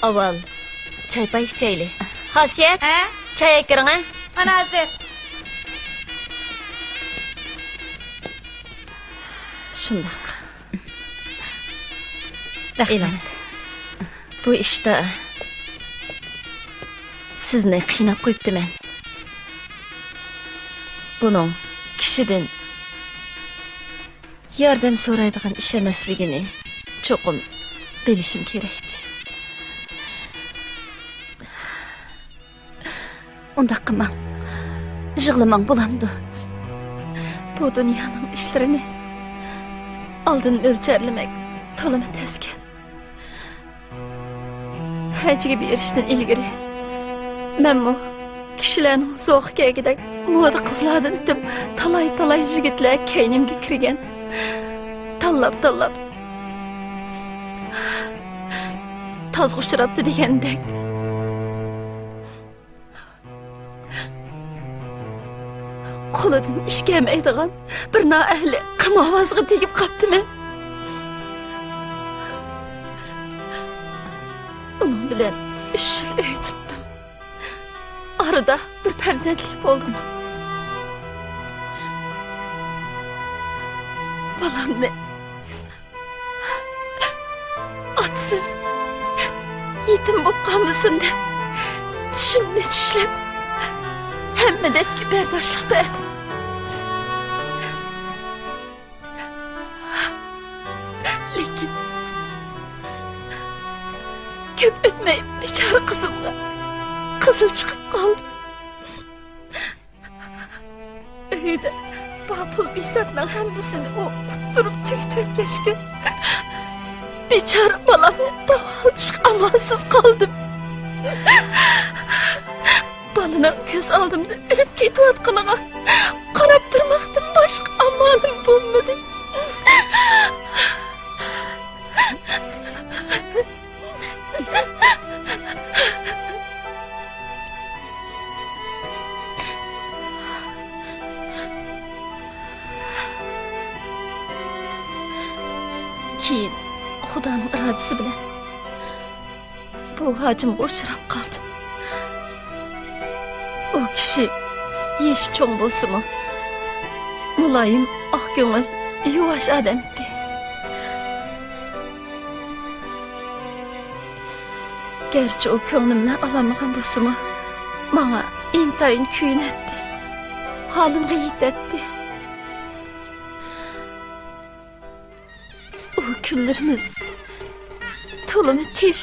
ئاۋۋال چاي-پاي ئىچەيلى. خاسىيەت، ھە؟ چاي ئەكىرىڭە. مانا ھازىر. شۇنداق. رەھمەت. ئېلىڭ. بۇ ئىشتا سىزنى قىيناپ قويۇپتىمەن. بۇنىڭ كىشىدىن ياردەم سورايدىغان ئىش ئەمەسلىكىنى چوقۇم بىلىشىم كېرەكتى. ئۇنداق قىلماڭ. يىغلىماڭ بولامدۇ؟ بۇ دۇنيانىڭ ئىشلىرىنى ئالدىن مۆلچەرلىمەك تولىمۇ تەسكەن. ھەجگە بېرىشتىن ئىلگىرى مەنمۇ كىشىلەرنىڭ زوقى كەلگۈدەك مودا قىزلاردىن ئېتىپ تالاي-تالاي يىگىتلەر كەينىمگە كىرگەن. تاللاپ-تاللاپ تازغا ئۇچراپتۇ دېگەندەك. قولىدىن ئىش كەلمەيدىغان بىر نائەھلى قىم ئاۋازغا تېگىپ قاپتىمەن. ئۇنىڭ بىلەن ئۈچ يىل ئۆي تۇتتۇم. ئارىدا بىر پەرزەنتلىك بولدىمۇ، بالامنى ئاتىسىز يېتىم بولۇپ قالمىسۇن دەپ، چىشىمنى چىشلەپ، ھەممە دەردكە بەرداشلىق بەردىم. لېكىن كۆپ ئۆتمەي بىچارە قىزىمغا قىزىل چىقىپ قالدى. ئۆيدە بار پۇل بىساتنىڭ ھەممىسىنى ئۇ ئۇتتۇرۇپ تۈگىتىۋەتكەچكە، بىچارە بالامنى داۋالىتىشقا ئامالسىز قالدىم. بالىنىڭ كۆز ئالدىمدا ئۆلۈپ كېتىۋاتقىنىغا قاراپ تۇرماقتىن باشقا ئامالىم بولمىدى. كېيىن خۇدانىڭ ئىرادىسى بىلەن بۇ ھاجىمغا ئۇچراپ قالدىم. ئۇ كىشى يېشى چوڭ بولسىمۇ، مۇلايىم، ئاق كۆڭۈل، يۇۋاش ئادەمتى. گەرچە ئۇ كۆڭلۈمنى ئالالمىغان بولسىمۇ، ماڭا ئىنتايىن كۆيۈنەتتى، ھالىمغا يېتەتتى. ئۇ كۈنلىرىمىز تولىمۇ تىنچ،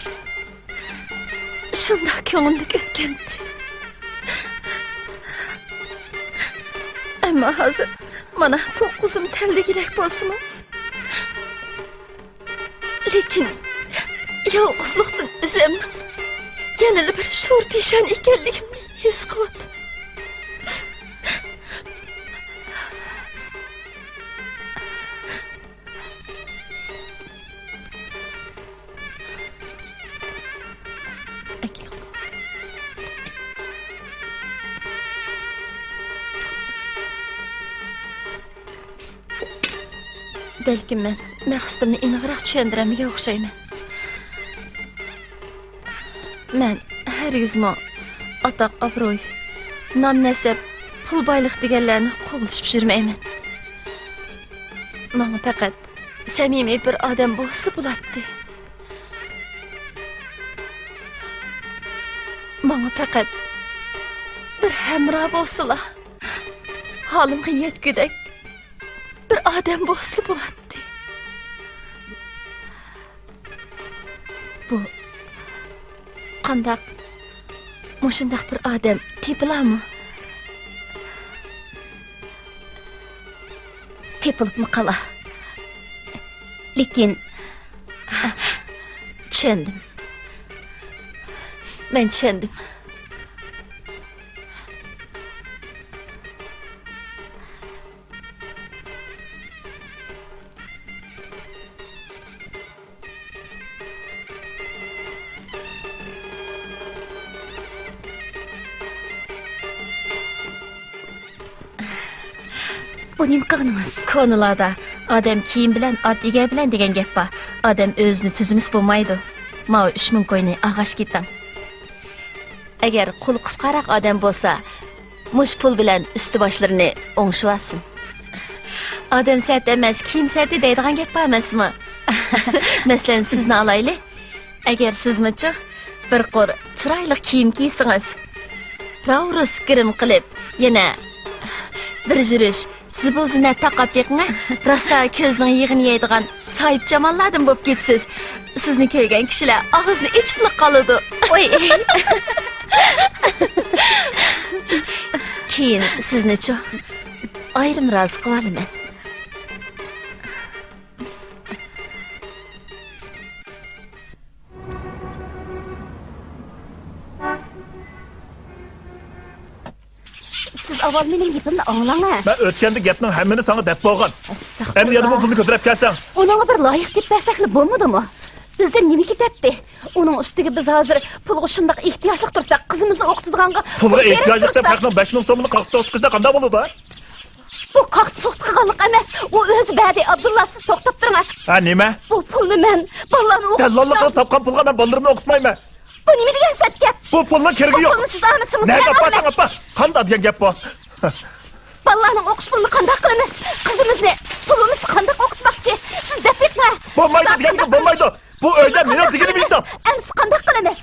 شۇنداق كۆڭۈللۈك ئۆتكەنىدى. ئەمما ھازىر مانا توققۇزۇم تەلدىگۈدەك بولسىمۇ، لېكىن يالغۇزلۇقتىن ئۆزۈمنىڭ يەنىلا بىر شور پېشانە ئىكەنلىكىمنى ھېس قىلىۋاتىمەن. بەلكىم مەن مەقسىتىمنى ئېنىقراق چۈشەندۈرەلمىگەن ئوخشايمەن. مەن ھەرگىزمۇ ئاتاق-ئابرۇي، نام-نەسەب، پۇل-بايلىق دېگەنلەرنى قوغلىشىپ يۈرمەيمەن. ماڭا پەقەت سەمىمىي بىر ئادەم بولسىلا بولاتتى. ماڭا پەقەت بىر ھەمراھ بولسىلا، ھالىمغا يەتكۈدەك بىر ئادەم بولسىلا بولاتتى. بۇ قانداق، مۇشۇنداق بىر ئادەم تېپىلارمۇ؟ تېپىلىپمۇ قالا. لېكىن، چۈشەندىم. مەن چۈشەندىم. بۇ نېمە قىلغىنىڭىز؟ كونىلاردا «ئادەم كىيىم بىلەن، ئات ئىگە بىلەن» دېگەن گەپ بار. ئادەم ئۆزىنى تۈزىمىسە بولمايدۇ. ماۋۇ ئۈچ مىڭ كوينى ئالغاچ كېتىڭ. ئەگەر قولى قىسقاراق ئادەم بولسا، مۇشۇ پۇل بىلەن ئۈستى باشلىرىنى ئوڭشىۋالسۇن. «ئادەم سەت ئەمەس، كىيىم سەتى» دەيدىغان گەپ بار ئەمەسمۇ؟ مەسىلەن، سىزنى ئالايلى. ئەگەر سىزمۇچۇ بىر قۇر چىرايلىق كىيىم كىيسىڭىز، راۋرۇس گىرىم قىلىپ، يەنە بىر يۈرۈش زىبۇ زىننەت تاقاپ بېقىڭە، راسا كۆزنىڭ يېغىنى يەيدىغان ساھىبجاماللاردىن بولۇپ كېتىسىز. سىزنى كۆرگەن كىشىلەر ئاغزىنى ئېچىپلا قالىدۇ. ئوي. كېيىن سىزنىچۇ ئايرىم رازى قىلىۋالىمەن. سىز ئاۋۋال مېنىڭ گېپىمنى ئاڭلاڭ ھە. مەن ئۆتكەندە گەپنىڭ ھەممىنى ساڭا دەپ بولغان. ئەستەغپۇرۇللا. ئەمدى يەنە بۇ پۇلنى كۆتۈرۈپ كەلسەڭ. ئۇنىڭغا بىر لايىق گەپ بەرسەكلا بولمىدىمۇ؟ بىزدىن نېمە كېتەتتى؟ ئۇنىڭ ئۈستىگە بىز ھازىر پۇلغا شۇنداق ئېھتىياجلىق تۇرساق، قىزىمىزنى ئوقۇتىدىغانغا پۇلغا پۇل كېرەك ئېھتىياجلىق دەپ تۇرسا. خەقنىڭ بەش مىڭ سومىنى قاقتى سوقۇتقۇزسا قانداق بولىدۇ؟ بۇ قاقتى سوقۇتقا قىلغانلىق ئەمەس، ئۇ ئۆزى بەردى. ئابدۇللا، سىز توختاپ تۇرۇڭ ھە. ھە، نېمە؟ بۇ پۇلنى مەن بالىلارنى ئوقۇتۇش دەللاللىق قىلىپ تاپقان پۇلغا مەن بالىلىرىمنى ئوقۇتمايمەن. بۇ نېمە دېگەن سەت گەپ؟ بۇ پۇلنىڭ كېرىگى يوق. بۇ پۇلنى سىز ئالمىسىڭىز مەن ئالىمەن. نەگە ئاپارساڭ ئاپار. قانداق دېگەن گەپ بۇ؟ بالىلارنىڭ ئوقۇش پۇلىنى قانداق قىلىمىز؟ قىزىمىزنى، پۇلىمىزنى قانداق ئوقۇتماقچى؟ سىز دەپ بېقىڭە. بولمايدۇ دېگەنگە بولمايدۇ. بۇ ئۆيدە مېنىڭ دېگىنىمنى ئېيتسام. ئەمىسە قانداق قىلىمىز؟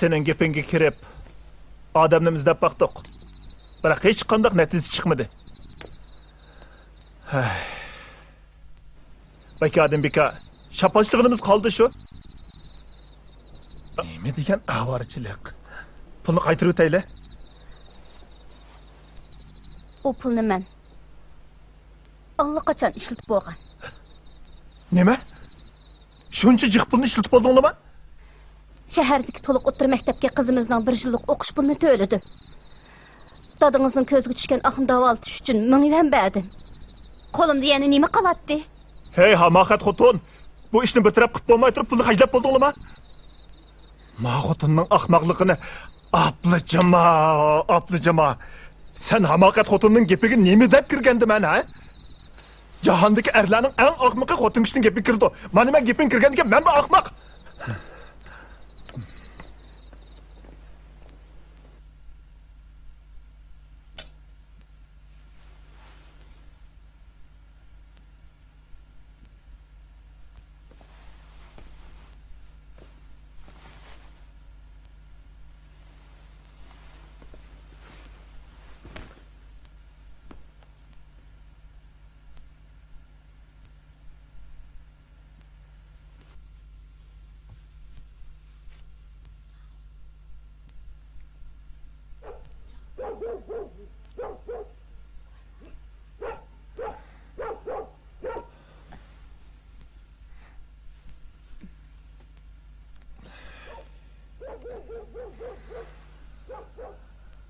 سېنىڭ گېپىڭگە كىرىپ، ئادەمنى ئىزدەپ باقتۇق. بىراق ھېچقانداق نەتىجە چىقمىدى. ھەي. بىكاردىن بىكار شاپاشلىغىنىمىز قالدى شۇ. نېمە دېگەن ئاۋارىچىلىق. پۇلنى قايتۇرۇۋېتەيلى. ئۇ پۇلنى مەن ئاللىقاچان ئىشلىتىپ بولغان. نېمە؟ شۇنچە جىق پۇلنى ئىشلىتىپ بولدۇڭلىما؟ شەھەردىكى تولۇق ئوتتۇرا مەكتەپكە قىزىمىزنىڭ بىر يىللىق ئوقۇش پۇلىنى تۆلىدىم. دادىڭىزنىڭ كۆزىگە چۈشكەن ئاقنى داۋالىتىش ئۈچۈن مىڭ يۈەن بەردىم. قولۇمدا يەنە نېمە قالاتتى؟ ھەي، ھاماقەت خوتۇن! بۇ ئىشنى بىر تەرەپ قىلىپ بولماي تۇرۇپ، پۇلنى خەجلەپ بولدۇڭلىما؟ ما خوتۇننىڭ ئاخماقلىقىنى ئاپلا جىما، ئاپلا جىما. سەن ھاماقەت خوتۇننىڭ گېپىگە نېمە دەپ كىرگەندىمەن، ھە؟ جاھاندىكى ئەرلەرنىڭ ئەڭ ئاخمىقى خوتۇن كىشىنىڭ گېپىگە كىرىدۇ. مانا مەن گېپىڭگە كىرگەندىكىن مەنمۇ ئاخماق.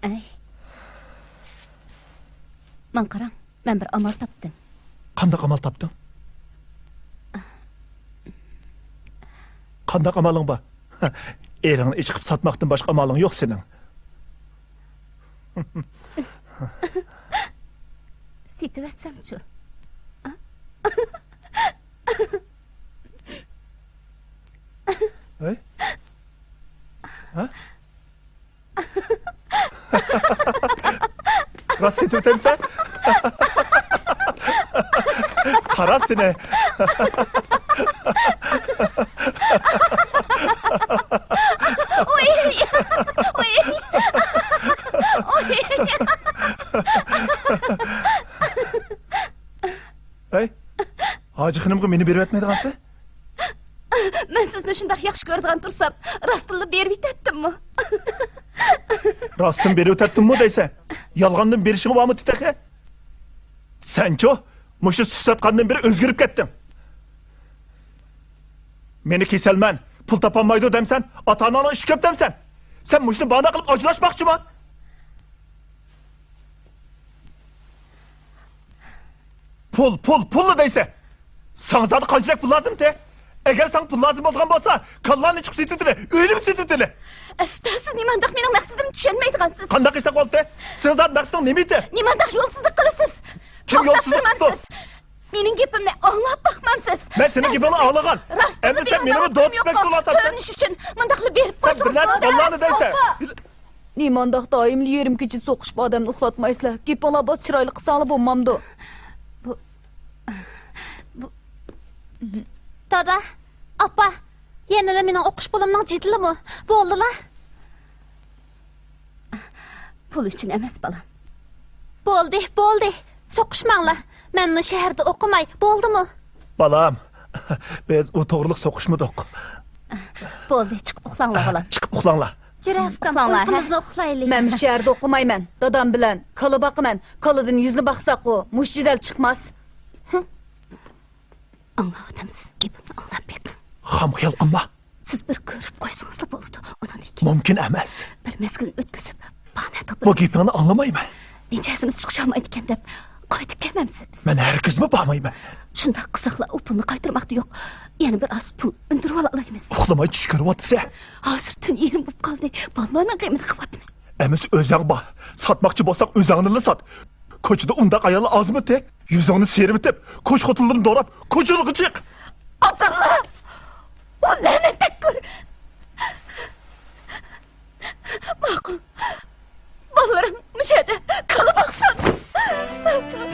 ئەي. ماڭا قاراڭ، مەن بىر ئامال تاپتىم. قانداق ئامال تاپتىڭ؟ قانداق ئامالىڭ بار؟ ئېرىڭنى ئىچقىپ ساتماقتىن باشقا ئامالىڭ يوق سېنىڭ. سېتىۋەتسەمچۇ؟ ھەي؟ ھە؟ راست سېتىۋېتەمسەن؟ قارا سېنى. ئۇي! ئۇي! ئۇي! ھەي، ھاجى خېنىمغا مېنى بېرىۋەتمەيدىغانسەن؟ مەن سىزنى شۇنداق ياخشى كۆرىدىغان تۇرسام، راستتىنلا بېرىۋېتەتتىممۇ؟ راستتىن بېرىۋېتەتتىممۇ دەيسەن؟ يالغاندىن بېرىشىڭ بارمۇ تېخى؟ سەنچۇ، مۇشۇ سۈت ساتقاندىن بېرى ئۆزگىرىپ كەتتىڭ. مېنى كېسەلمەن، پۇل تاپالمايدۇ دەمسەن، ئاتا-ئاناڭنىڭ ئىشى كۆپ دەمسەن؟ سەن مۇشۇنى باھانە قىلىپ ئاجراشماقچىما؟ پۇل، پۇل، پۇللا دەيسەن. ساڭا زادى قانچىلىك پۇل لازىمتى؟ ئەگەر ساڭا پۇل لازىم بولىدىغان بولسا، كاللانى چىقىپ سېتىۋېتىلى، ئۆينىمۇ سېتىۋېتىلى. ئەستا سىز نېمانداق مېنىڭ مەقسىتىمنى چۈشەنمەيدىغانسىز. قانداق قىلساق بولدى؟ سېنىڭ زادى مەقسىتىڭ نېمە ئىدى؟ نېمانداق يولسىزلىق قىلىسىز؟ كىم يولسىزلىق قىپتۇ؟ مېنىڭ گېپىمنى ئاڭلاپ باقمامسىز؟ مەن سېنىڭ گېپىڭنى ئاڭلىغان. ئەمدى سەن مېنىمۇ دوتۇپ بەك تۇرۇۋاتامسەن. كۆرۈنۈش ئۈچۈن مۇنداقلا بېرىپ سەن بىر نەرسە باللارنى دەيسەن. نېمانداق دائىملا يېرىم كېچە سوقۇشۇپ ئادەمنى ئۇخلاتمايسىلەر؟ گېپىڭلار باس چىرايلىق قىلساڭلار بولمامدۇ؟ بۇ، بۇ، دادا، ئاپا، يەنىلا مېنىڭ ئوقۇش پۇلۇمنىڭ جېدىلىمۇ؟ بولدىلا. پۇل ئۈچۈن ئەمەس، بالام. بولدى، بولدى. سوقۇشماڭلار. مەنمۇ شەھەردە ئوقۇماي، بولدىمۇ؟ بالام، بىز ئۇ توغرىلىق سوقۇشمىدۇق. بولدى، چىقىپ ئۇخلاڭلار، بالام. چىقىپ ئۇخلاڭلار. جۈرە ئۇكام، ئۇخلاڭلار، ھە؟ ئۇيقۇمىزنى ئۇخلايلى. مەن شەھەردە ئوقۇمايمەن. دادام بىلەن كالا باقىمەن. كالىدىن يۈزنى باقساققۇ، مۇشۇ جېدەل چىقماس. ئاڭلاۋاتامسىز؟ گېپىمنى ئاڭلاپ بېقىڭ. خام خىيال قىلما. سىز بىر كۆرۈپ قويسىڭىزلا بولىدۇ. ئۇنىڭدىن كېيىن مۇمكىن ئەمەس. بىر مەزگىلنى ئۆتكۈزۈپ، باھانە تاپىمىز. بۇ گېپىڭنى ئاڭلىمايمەن. مىجەزىمىز چىقىشالمايدىكەن دەپ قويۇپ كەلمەمسىز؟ مەن ھەرگىزمۇ بارمايمەن. شۇنداق قىزىقلا ئۇ پۇلنى قايتۇرماقتا يوق. يەنە بىر ئاز پۇل ئۈندۈرۈۋالالايمىز. ئۇخلىماي چۈش كۆرۈۋاتىسەن. ھازىر تۈن يېرىم بولۇپ قالدى. بالىلارنىڭ غېمىنى قىلىۋاتىمەن. ئەمىسە ئۆزۈڭ بار. ساتماقچى بولساڭ ئۆزۈڭنىلا سات. كوچىدا ئۇنداق ئاياللار ئازمىتى؟ يۈزۈڭنى سىيرىۋېتىپ، كوچا خوتۇنلىرىنى دوراپ، كوچىلارغا چىق. ئابدۇللا! ئۇ لەنەتتەك كۆر! ماقۇل. بالىلىرىڭ مۇشۇ يەردە كالا باقسۇن.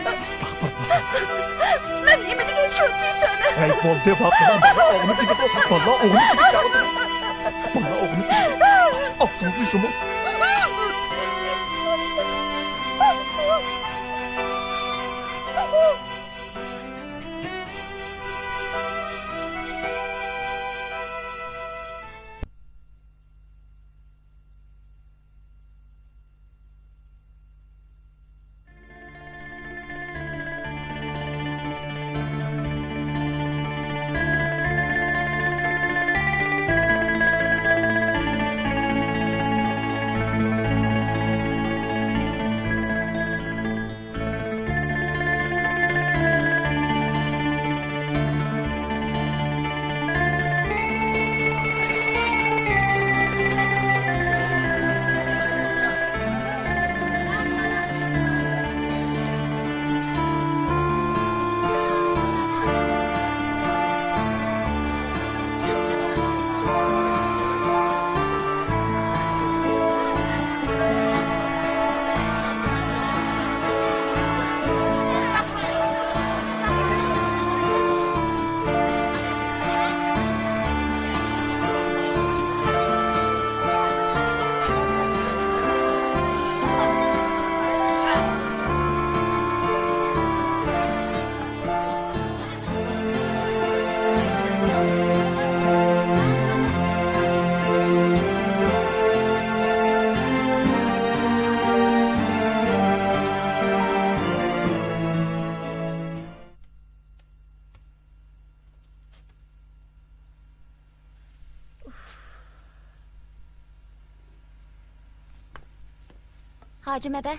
ئەستەغپۇرۇللا. مەن نېمە دېگەن شۇ پېشانە؟ ھەي، بولدى، باقماڭ، بالىلار ئويغىنىپ كېتىدۇ، بالىلار ئويغىنىپ كېتىدۇ. بالىلار ئويغىنىپ كېتىدۇ. ئاغزىڭىزنى يۇمۇڭ. ھاجىم ھەدە،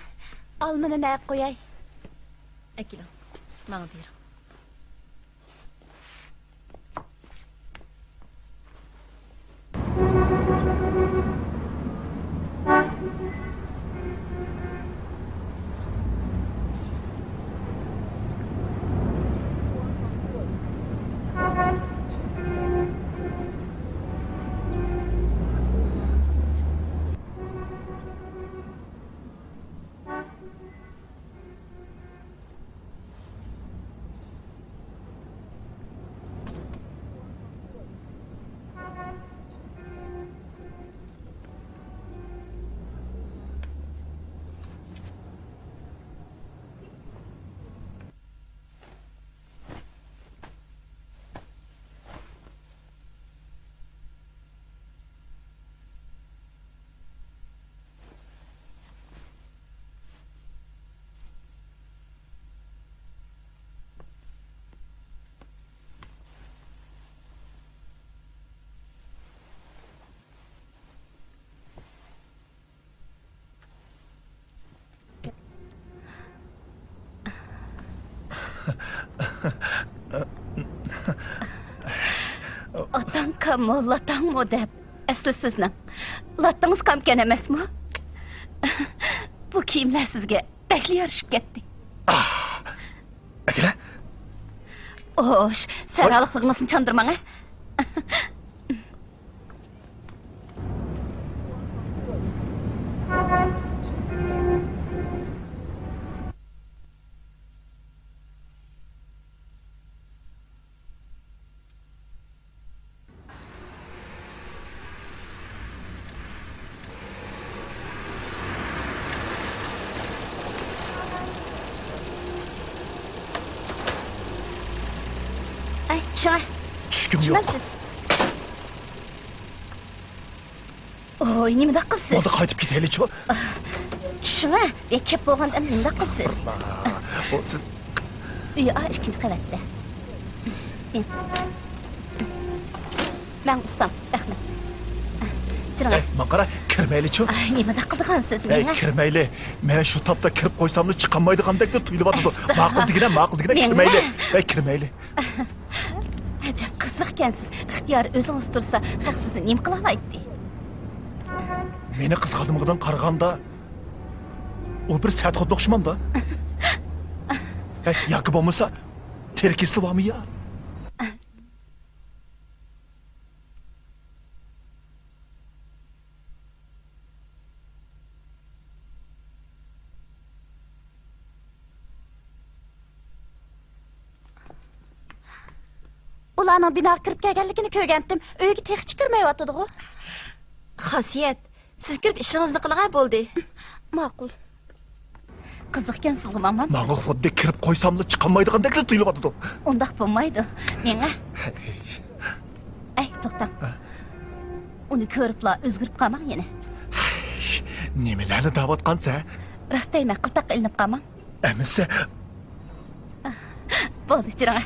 ئالمىنى نەگە قوياي؟ ئەكېلىڭ، ماڭا بېرىڭ. ئاتاڭ كاممۇ، لاتاڭمۇ دەپ، ئەسلى سىزنىڭ لاتىڭىز كامكەن ئەمەسمۇ؟ بۇ كىيىملەر سىزگە بەكلا يارىشىپ كەتتى. ئاھ! ئەكېلە! ئوش، سەرھاللىقلىقىڭىزنى چاندۇرماڭ، ھە؟ ئەي، چۈشۈڭە. چۈشكۈم يوق. چۈشمەمسىز؟ ئوي، نېمىنداق قىلىسىز؟ بولدى، قايتىپ كېتەيلىچۇ. چۈشۈڭە، يا كەپ بولغاندا نېمىنداق قىلىسىز؟ بولسۇن. ئۆي، ئا، ئىككىنچى قەۋەتتە. مەن ئۇستام، رەھمەت. چىرىڭە. ئەي، ماڭا قارا، كىرمەيلىچۇ. ئاي، نېمىنداق قىلىدىغانسىز؟ ئەي، مېڭە. كىرمەيلى. مەن شۇ تاپتا كىرىپ قويساملا چىقالمايدىغاندەكلا تۇيۇلۇۋاتىدۇ. ئەستا. ماقۇل دېگىنە، ماقۇل دېگىنە، مېڭە. كىرمەيلى. ئەي، كىرمەيلى. ئەجەب قىزىقكەنسىز. ئىختىيار ئۆزىڭىز تۇرسا، خەق سىزنى نېمە قىلالايتتى؟ مېنى قىزغانلىقىدىن قارىغاندا، ئۇ بىر سەت خۇددى ئوخشىمامدا؟ ھە، ياكى بولمىسا، تېرە كېسىلى بارمۇ يا؟ ئۇلارنىڭ بىناغا كىرىپ كەلگەنلىكىنى كۆرگەنتىم، ئۆيگە تېخىچە كىرمەيۋاتىدىغۇ. خاسىيەت، سىز كىرىپ ئىشىڭىزنى قىلىڭە، بولدى. ماقۇل. قىزىقكەنسىزغۇ، ماڭمامسىز؟ ماڭا خۇددى كىرىپ قويساملا چىقالمايدىغاندەكلا تۇيۇلۇۋاتىدۇ. ئۇنداق بولمايدۇ. مېڭە. ئەي، توختاڭ. ئۇنى كۆرۈپلا ئۆزگىرىپ قالماڭ يەنە. نېمىلەرنى دەۋاتقانسەن؟ راست دەيمەن، قىلتاققا ئىلىنىپ قالماڭ. ئەمىسە. بولدى، چىرىڭە.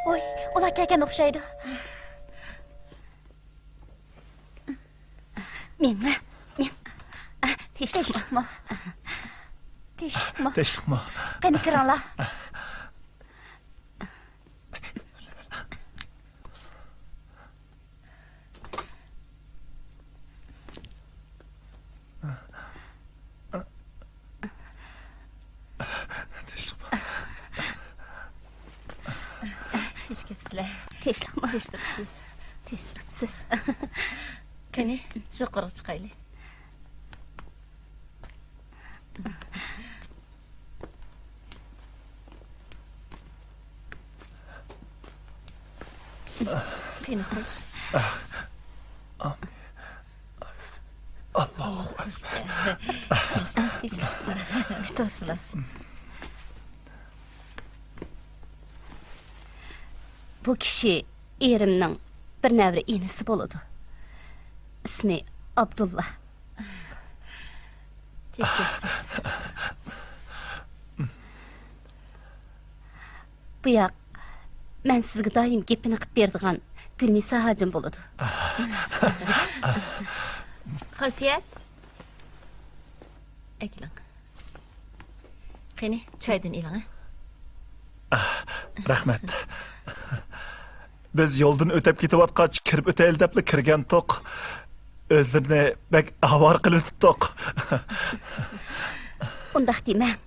ۋوي، ئۇلار كەلگەن ئوخشايدۇ. مېڭە، مېڭە. تىنچلىقمۇ؟ تىنچلىقمۇ؟ تىنچلىقمۇ؟ قېنى، كىرىڭلار. تىنچلىقمۇ؟ تىنچ كەپسىلە. تىنچلىقمۇ؟ تىنچ تۇرۇپسىز. تىنچ تۇرۇپسىز. قېنى، يۇقىرىغا چىقايلى. قېنى، خوش. ئاللاھۇ ئەكبەر. تىنچ تۇرۇپسىز. بۇ كىشى ئېرىمنىڭ بىر نەۋرە ئىنىسى بولىدۇ. ئىسمى ئابدۇللا. تىنچ كەپسىز. بۇ ياق مەن سىزگە دائىم گېپىنى قىپ بېرىدىغان گۈلنىسا ھاجىم بولىدۇ. خاسىيەت. ئەكېلىڭ. قېنى، چايدىن ئېلىڭ، ھە؟ ئاھ، رەھمەت. بىز يولدىن ئۆتەپ كېتىۋاتقاچ، كىرىپ ئۆتەيلى دەپلا كىرگەنتۇق. ئۆزلىرىنى بەك ئاۋارە قىلىۋېتىپتۇق. ئۇنداق دېمەڭ.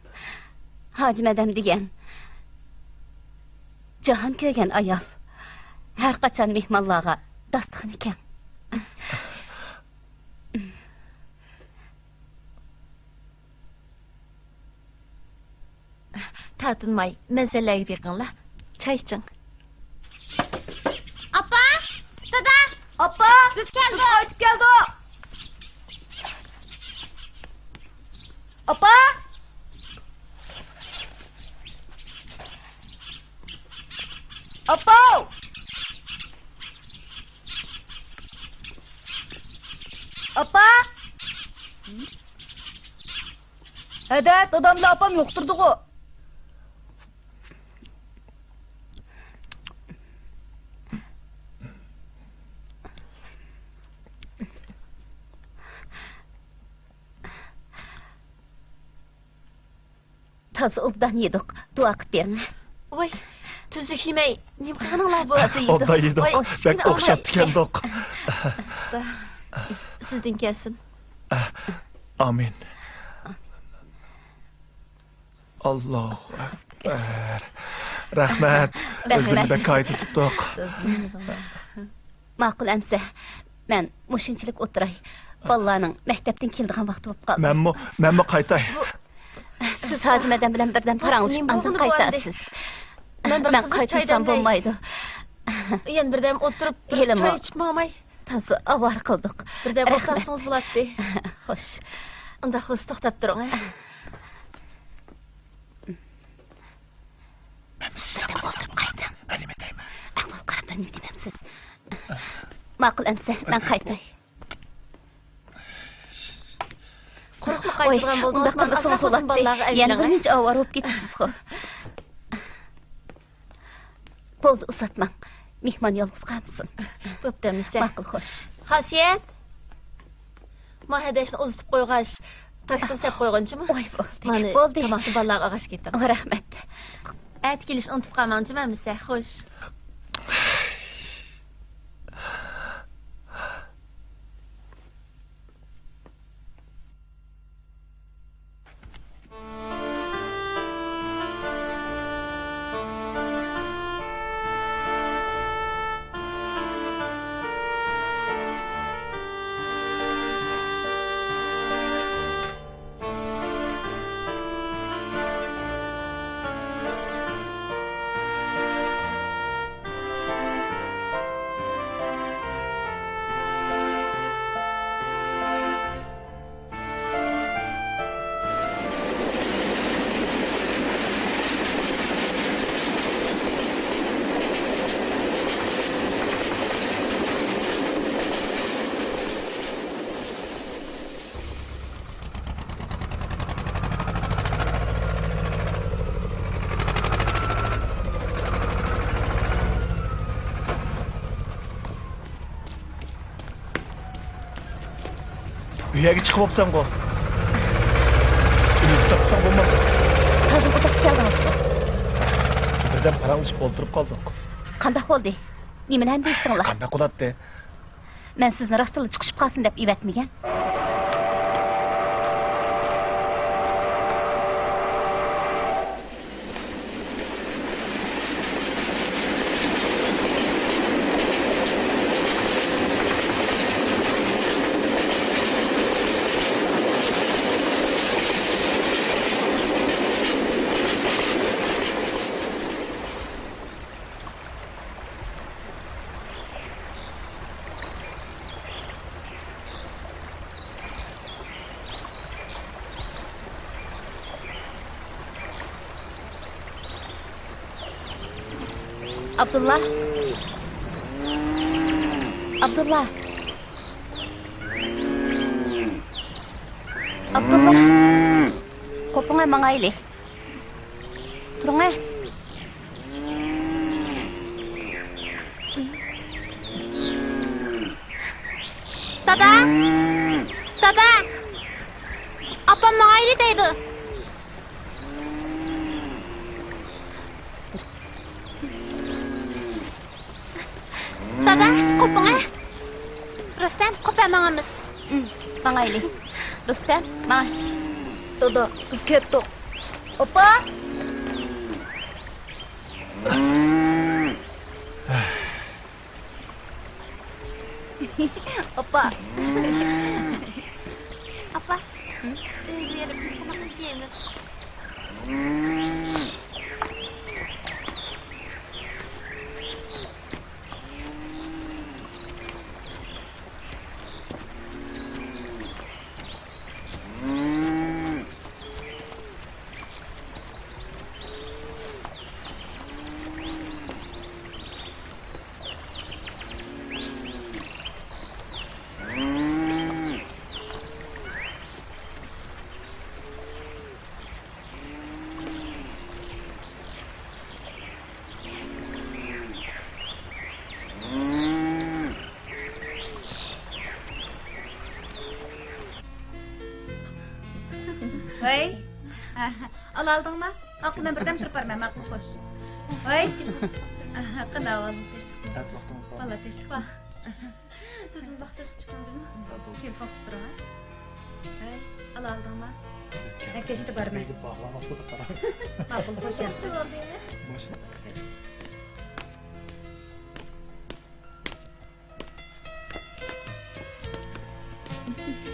ھاجىم ئادەم دېگەن جاھان كۆرگەن ئايال. ھەر قاچان مېھمانلارغا داستىخىنى كەڭ. تارتىنماي، مەن سەنلەرگە بېقىڭلار. چاي ئىچىڭ. ئاپا! دادا! ئاپا! بىز كەلدۇق! بىز قايتىپ كەلدۇق! ئاپا! ئاپا! ئاپا! ھەدە، دادام بىلەن ئاپام يوقتۇردىغۇ. تازا ئوبدان يېدۇق. دۇئا قىپ بېرىڭ. ۋاي، تۈزۈك يېمەي، نېمە قىلغىنىڭلار بۇ؟ تازا يېدۇق. ئوبدان يېدۇق. ۋاي، بەك ئوخشاپتىكەندۇق. ئۇستا، سىزدىن كەلسۇن. ئامىن. ئاللاھۇ ئەكبەر. رەھمەت. رەھمەت. ئۆزلىرىنى بەك قايتۇرتۇپتۇق. ماقۇل ئەمسە، مەن مۇشۇنچىلىك ئولتۇراي. بالىلارنىڭ مەكتەپتىن كېلىدىغان ۋاقتى بولۇپ قالدى. مەنمۇ، مەنمۇ قايتاي. سىز ھاجىم ئادەم بىلەن بىردەم پاراڭلىشىپ، ئاندىن قايتارسىز. مەن قايتمىسام بولمايدۇ. يەنە بىردەم ئولتۇرۇپ، بىر چاي ئىچىپ ماڭاي. تازا ئاۋارە قىلدۇق. بىردەم ئولتۇرسىڭىز بولاتتى. خوش. ئۇنداق بولسا توختاپ تۇرۇڭ، ھە. مەن سىزنى قالدۇرۇپ قايتىڭ. مەن نېمە دەيمەن؟ ئەھۋال قاراپ بىر نېمە دېمەمسىز. ماقۇل ئەمسە، مەن قايتاي. قۇرۇقلا قايتىدىغان بولدىڭىز، ئۇنداق قىلمىسىڭىز بولاتتى. يەنە بىر نەچچە ئاۋارە بولۇپ كېتىسىزغۇ. بولدى، ئۇزاتماڭ. مېھمان يالغۇز قالمىسۇن. بوپتۇ ئەمىسە. ماقۇل، خوش. خاسىيەت! ما ھەدەشنى ئۇزىتىپ قويغاچ، تاكسىغا سەپ قويغىنچىما؟ ۋاي، بولدى، بولدى. تاماقنى بالىلارغا ئالغاچ كېتىڭ. ۋاي، رەھمەت. ئەتە كېلىشنى ئۇنتۇپ قالماڭچىما ئەمىسە؟ خوش. ئۆيەرگە چىقىپ بوپسەنغۇ؟ ئۆيگە ساپساڭ بولمامدۇ؟ تازا ئۇزاق كەلدىڭىزغۇ؟ بىردەم پاراڭلىشىپ ئولتۇرۇپ قالدۇق. قانداق بولدى؟ نېمىلەرنى دېيىشتىڭلار؟ قانداق بولاتتى؟ مەن سىزنى راستتىنلا چىقىشىپ قالسۇن دەپ ئېۋەتمىگەن. ئابدۇللا. ئابدۇللا. ئابدۇللا. قوپۇڭە، ماڭايلى. تۇرۇڭە. دادا! دادا! ئاپام ماڭايلى دەيدۇ. دادا، قوپۇڭە. رۇستەم، قوپە ماڭىمىز. ماڭايلى. رۇستەم، ماڭ. دادا، بىز كەتتۇق. ئاپا! ئاپا. ئاپا. ئۆيگە بېرىپ تاماق يەيمىز. ۋەي، ئالالدىڭما؟ ئاقا، مەن بىردەم تۇرۇپ بارىمەن، ماقۇل، خوش. ۋەي، قېنى، ئاۋۋال تىنچلىقمۇ؟ سائەت ۋاقتىڭىز بار. ۋاللا تىنچلىق بار. سىزمۇ ۋاقتىدا چىقىڭ جۇمۇ. ھە، بولدى. تېلېفون قىلىپ تۇرۇڭ، ھە؟ ھەي، ئالالدىڭما؟ مەن كەچتە بارىمەن. بېگىپ باغلانماس بولدى، قاراڭ. ماقۇل، خوش ياخشى. بولدى. بولدى.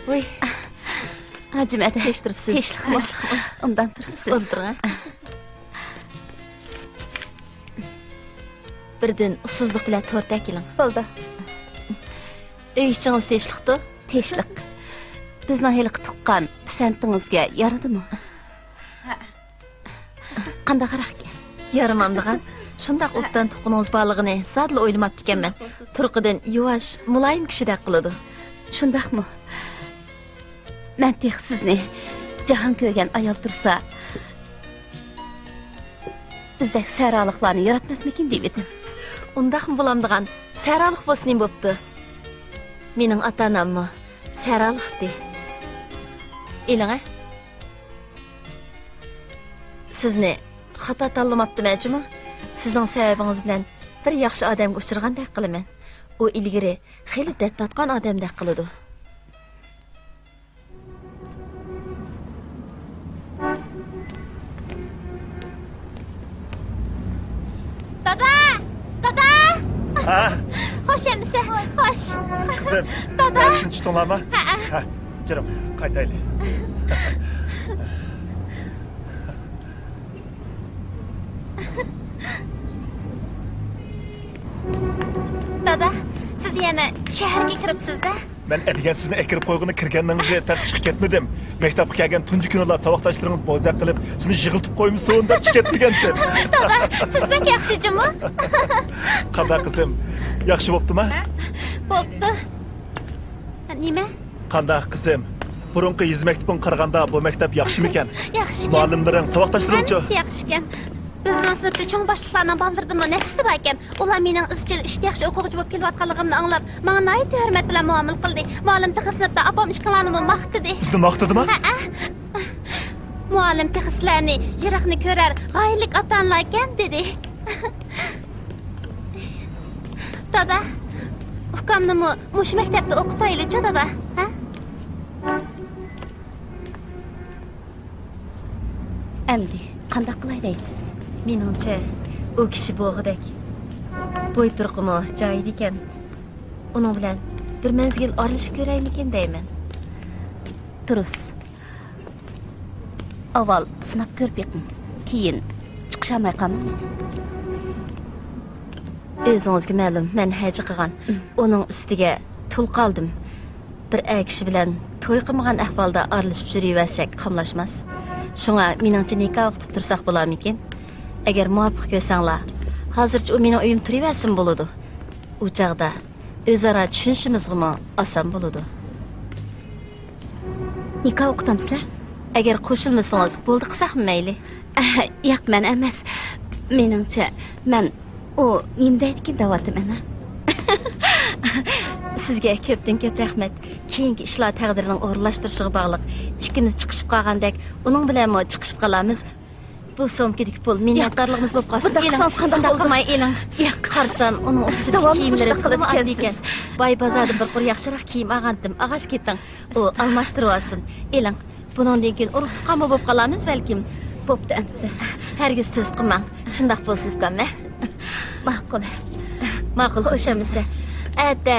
ۋۇي. ھاجىم ئەدە. تىنچ تۇرۇپسىز؟ تىنچلىقمۇ؟ تىنچلىقمۇ؟ ئوبدان تۇرۇپسىز؟ ئولتۇرۇڭ، ھە. بىردىن ئۇسسۇزلۇق بىلەن تورت ئەكېلىڭ. بولدى. ئۆي ئىچىڭىز تىنچلىقتۇ؟ تىنچلىق. بىزنىڭ ھېلىقى تۇغقان پىسەنتىڭىزگە يارىدىمۇ؟ ھە. قانداقراق ئىكەن؟ يارىمامدىغان. شۇنداق ئوبدان تۇغقىنىڭىز بارلىقىنى زادىلا ئويلىماپتىكەنمەن. شۇنداق بولسۇن. تۇرقىدىن يۇۋاش، مۇلايىم كىشىدەك قىلىدۇ. شۇنداقمۇ؟ مەن تېخى سىزنى جاھان كۆرگەن ئايال تۇرسا، بىزدەك سەھرالىقلارنى ياراتماسمىكىن دېيىۋىدىم. ئۇنداقمۇ بولامدىغان؟ سەھرالىق بولسا نېمە بوپتۇ؟ مېنىڭ ئاتا-ئاناممۇ سەھرالىقتى. ئېلىڭە. سىزنى خاتا تاللىماپتىمەن جۇمۇ. سىزنىڭ سەۋەبىڭىز بىلەن بىر ياخشى ئادەمگە ئۇچرىغاندەك قىلىمەن. ئۇ ئىلگىرى خېلى دەرد تارتقان ئادەمدەك قىلىدۇ. دادا! دادا! ھە؟ خوش ئەمىسە، خوش. قىزىم، دادا! دەرستىن چۈشتۈڭلارمۇ؟ ھەئە. ھە، جۈرۈڭ، قايتايلى. دادا، سىز يەنە شەھەرگە كىرىپسىز-دە؟ مەن ئەتىگەن سىزنى ئەكىرىپ قويغىلى كىرگىنىڭىزنى تەس چىقىپ كەتمىدىم. مەكتەپكە كەلگەن تۇنجى كۈنىلا ساۋاقداشلىرىڭىز بوزەك قىلىپ، سىزنى يىغلىتىپ قويمىسۇن دەپ چىقىپ كەتمىگەنتىم. دادا، سىز بەك ياخشى جۇمۇ. قانداق قىزىم؟ ياخشى بوپتۇما؟ بوپتۇ. نېمە؟ قانداق قىزىم؟ بۇرۇنقى يېزا مەكتىپىڭگە قارىغاندا بۇ مەكتەپ ياخشىمىكەن؟ ياخشىكەن. مۇئەللىملىرىڭ، ساۋاقداشلىرىڭچۇ؟ ھەممىسى ياخشىكەن. بىزنىڭ سىنىپتا چوڭ باشلىقلارنىڭ بالىلىرىدىنمۇ نەچچىسى باركەن. ئۇلار مېنىڭ ئىزچىل ئۈچتە ياخشى ئوقۇغۇچى بولۇپ كېلىۋاتقانلىقىمنى ئاڭلاپ، ماڭا ناھايىتى ھۆرمەت بىلەن مۇئامىلە قىلدى. مۇئەللىم تېخى سىنىپتا ئاپام ئىككىڭلارنىمۇ ماختىدى. سىزنى ماختىدىما؟ ھەئە. مۇئەللىم تېخى سىلەرنى يىراقنى كۆرەر غايىلىك ئاتا-ئانىلاركەن دېدى. دادا، ئۇكامنىمۇ مۇشۇ مەكتەپتە ئوقۇتايلىچۇ، دادا، ھە؟ ئەمدى قانداق قىلاي دەيسىز؟ مېنىڭچە، ئۇ كىشى بوغىدەك. بوي تۇرقىمۇ جايىدا ئىكەن. ئۇنىڭ بىلەن بىر مەزگىل ئارىلىشىپ كۆرەيمىكىن دەيمەن. تۇرۇس. ئاۋۋال سىناپ كۆرۈپ بېقىڭ. كېيىن چىقىشالماي قالماڭ. ئۆزىڭىزگە مەلۇم، مەن ھەجە قىلغان. ئۇنىڭ ئۈستىگە تۇل قالدىم. بىر ئەر كىشى بىلەن توي قىلمىغان ئەھۋالدا ئارىلىشىپ يۈرۈۋەرسەك قاملاشماس. شۇڭا مېنىڭچە نىكاھ ئوقۇتۇپ تۇرساق بولارمىكىن؟ ئەگەر مۇۋاپىق كۆرسەڭلار، ھازىرچە ئۇ مېنىڭ ئۆيۈمدە تۇرۇۋەرسىمۇ بولىدۇ. ئۇ چاغدا ئۆزئارا چۈشىنىشىمىزغىمۇ ئاسان بولىدۇ. نىكاھ ئوقۇتامسىلەر؟ ئەگەر قوشۇلمىسىڭىز بولدى، قىلساقمۇ مەيلى. ئەھ، ياق، مەن ئەمەس. مېنىڭچە، مەن ئۇ نېمە دەيدىكىن دەۋاتىمەن، ھە؟ سىزگە كۆپتىن كۆپ رەھمەت. كېيىنكى ئىشلار تەقدىرنىڭ ئورۇنلاشتۇرۇشىغا باغلىق. ئىككىمىز چىقىشىپ قالغاندەك، ئۇنىڭ بىلەنمۇ چىقىشىپ قالارمىز. بۇ سومكىدىكى پۇل مىننەتدارلىقىمىز بولۇپ قالسۇن. بۇنداق ئېلىڭ، قىلسىڭىز قانداق بۇنداق بولىدۇ؟ قىلماي ئېلىڭ. ياق. قارىسام، ئۇنىڭ ئۇكىسىدىكى داۋاملىق كىيىملىرى مۇشۇنداق تولىمۇ ئاددىي ئىكەن. قىلىدىكەنسىز. باي بازاردىن بىر قۇر ياخشىراق كىيىم ئالغانتىم. ئاغاچ كېتىڭ. ئۇ ئالماشتۇرۇۋالسۇن. ئېلىڭ. بۇنىڭدىن كېيىن ئۇرۇق تۇغقانمۇ بولۇپ قالارمىز بەلكىم. بوپتۇ ئەمىسە. ھەرگىز توسۇپ قالماڭ. شۇنداق بولسۇن ئۇكام، ھە؟ ماقۇل. ماقۇل، خوش ئەمىسە. ئەتە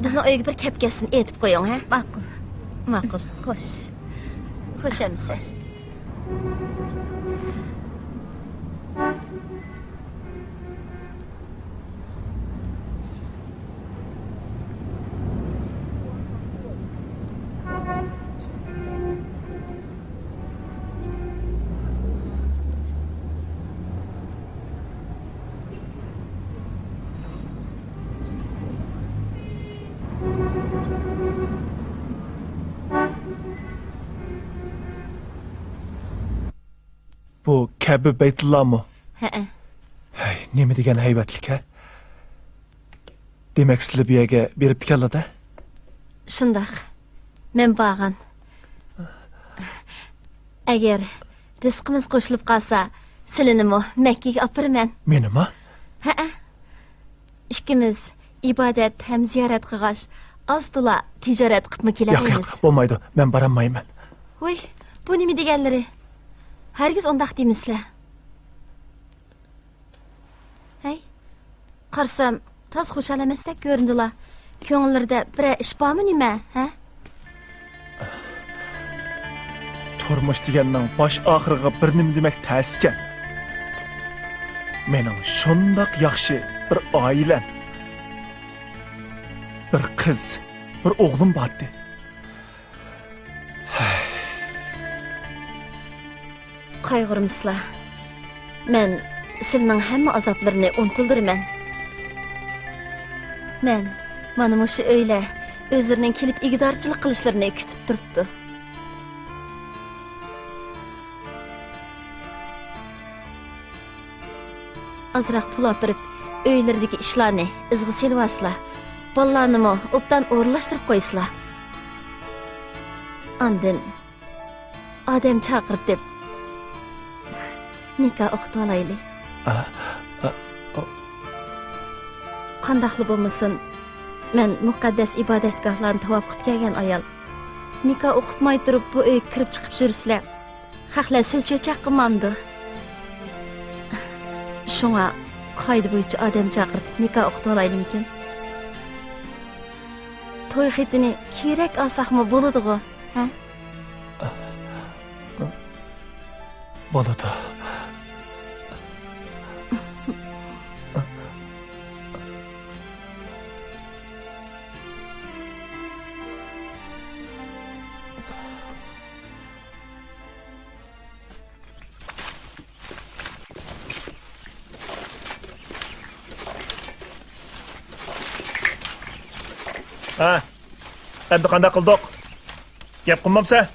بىزنىڭ ئۆيگە بىر كەپ كەتسۇن، ئېيتىپ قويۇڭ، ھە؟ ماقۇل. ماقۇل. خوش. خوش ئەمىسە. بۇ كەبە بەيتۇللامۇ؟ ھەئە. ھەي، نېمە دېگەن ھەيۋەتلىك ھە؟ دېمەك، سىلى بۇ يەرگە بېرىپتىكەنلا-دە؟ شۇنداق. مەن بارغان. ئەگەر رىزقىمىز قوشۇلۇپ قالسا، سىلىنىمۇ مەككىگە ئاپىرىمەن. مېنىمۇ؟ ھەئە. ئىككىمىز ئىبادەت ھەم زىيارەت قىلغاچ، ئاز-تولا تىجارەت قىپمۇ ياق، ياق، كېلەلەيمىز. بولمايدۇ. مەن بارالمايمەن. ۋۇي، بۇ نېمە دېگەنلىرى؟ ھەرگىز ئۇنداق دېمىسىلە. ھەي، قارىسام، تازا خۇشال ئەمەستەك كۆرۈندىلا. كۆڭۈللىرىدە بىرەر ئىش بارمۇ نېمە، ھە؟ تۇرمۇش دېگەننىڭ باش ئاخىرىغا بىر نېمە دېمەك تەس ئىكەن. مېنىڭ شۇنداق ياخشى بىر ئائىلەم، بىر قىز، بىر ئوغلۇم بارتى. قايغۇرمىسىلا. مەن سىلىنىڭ ھەممە ئازابلىرىنى ئۇنتۇلدۇرىمەن. مەن مانا مۇشۇ ئۆيلەر ئۆزلىرىنىڭ كېلىپ ئىگىدارچىلىق قىلىشلىرىنى كۈتۈپ تۇرۇپتۇ. ئازراق پۇل ئاپىرىپ، ئۆيلىرىدىكى ئىشلارنى ئىزغا سېلىۋالسىلا، بالىلارنىمۇ ئوبدان ئورۇنلاشتۇرۇپ قويسىلا. ئاندىن ئادەم چاقىرتىپ، نىكاھ ئوقۇتۇۋالايلى. ئا، ئا، ئا. قانداقلا بولمىسۇن، مەن مۇقەددەس ئىبادەتگاھلارنى تاۋاپ قىلىپ كەلگەن ئايال. نىكاھ ئوقۇتماي تۇرۇپ، بۇ ئۆيگە كىرىپ چىقىپ يۈرسىلە، خەقلەر سۆز چۆچەك قىلمامدۇ؟ شۇڭا قائىدە بويىچە ئادەم چاقىرتىپ نىكاھ ئوقۇتۇۋالايلىمىكىن؟ توي خېتىنى كېيىنرەك ئالساقمۇ بولىدىغۇ، ھە؟ بولىدۇ. ھە، ئەمدى قانداق قىلدۇق؟ گەپ قىلمامسەن؟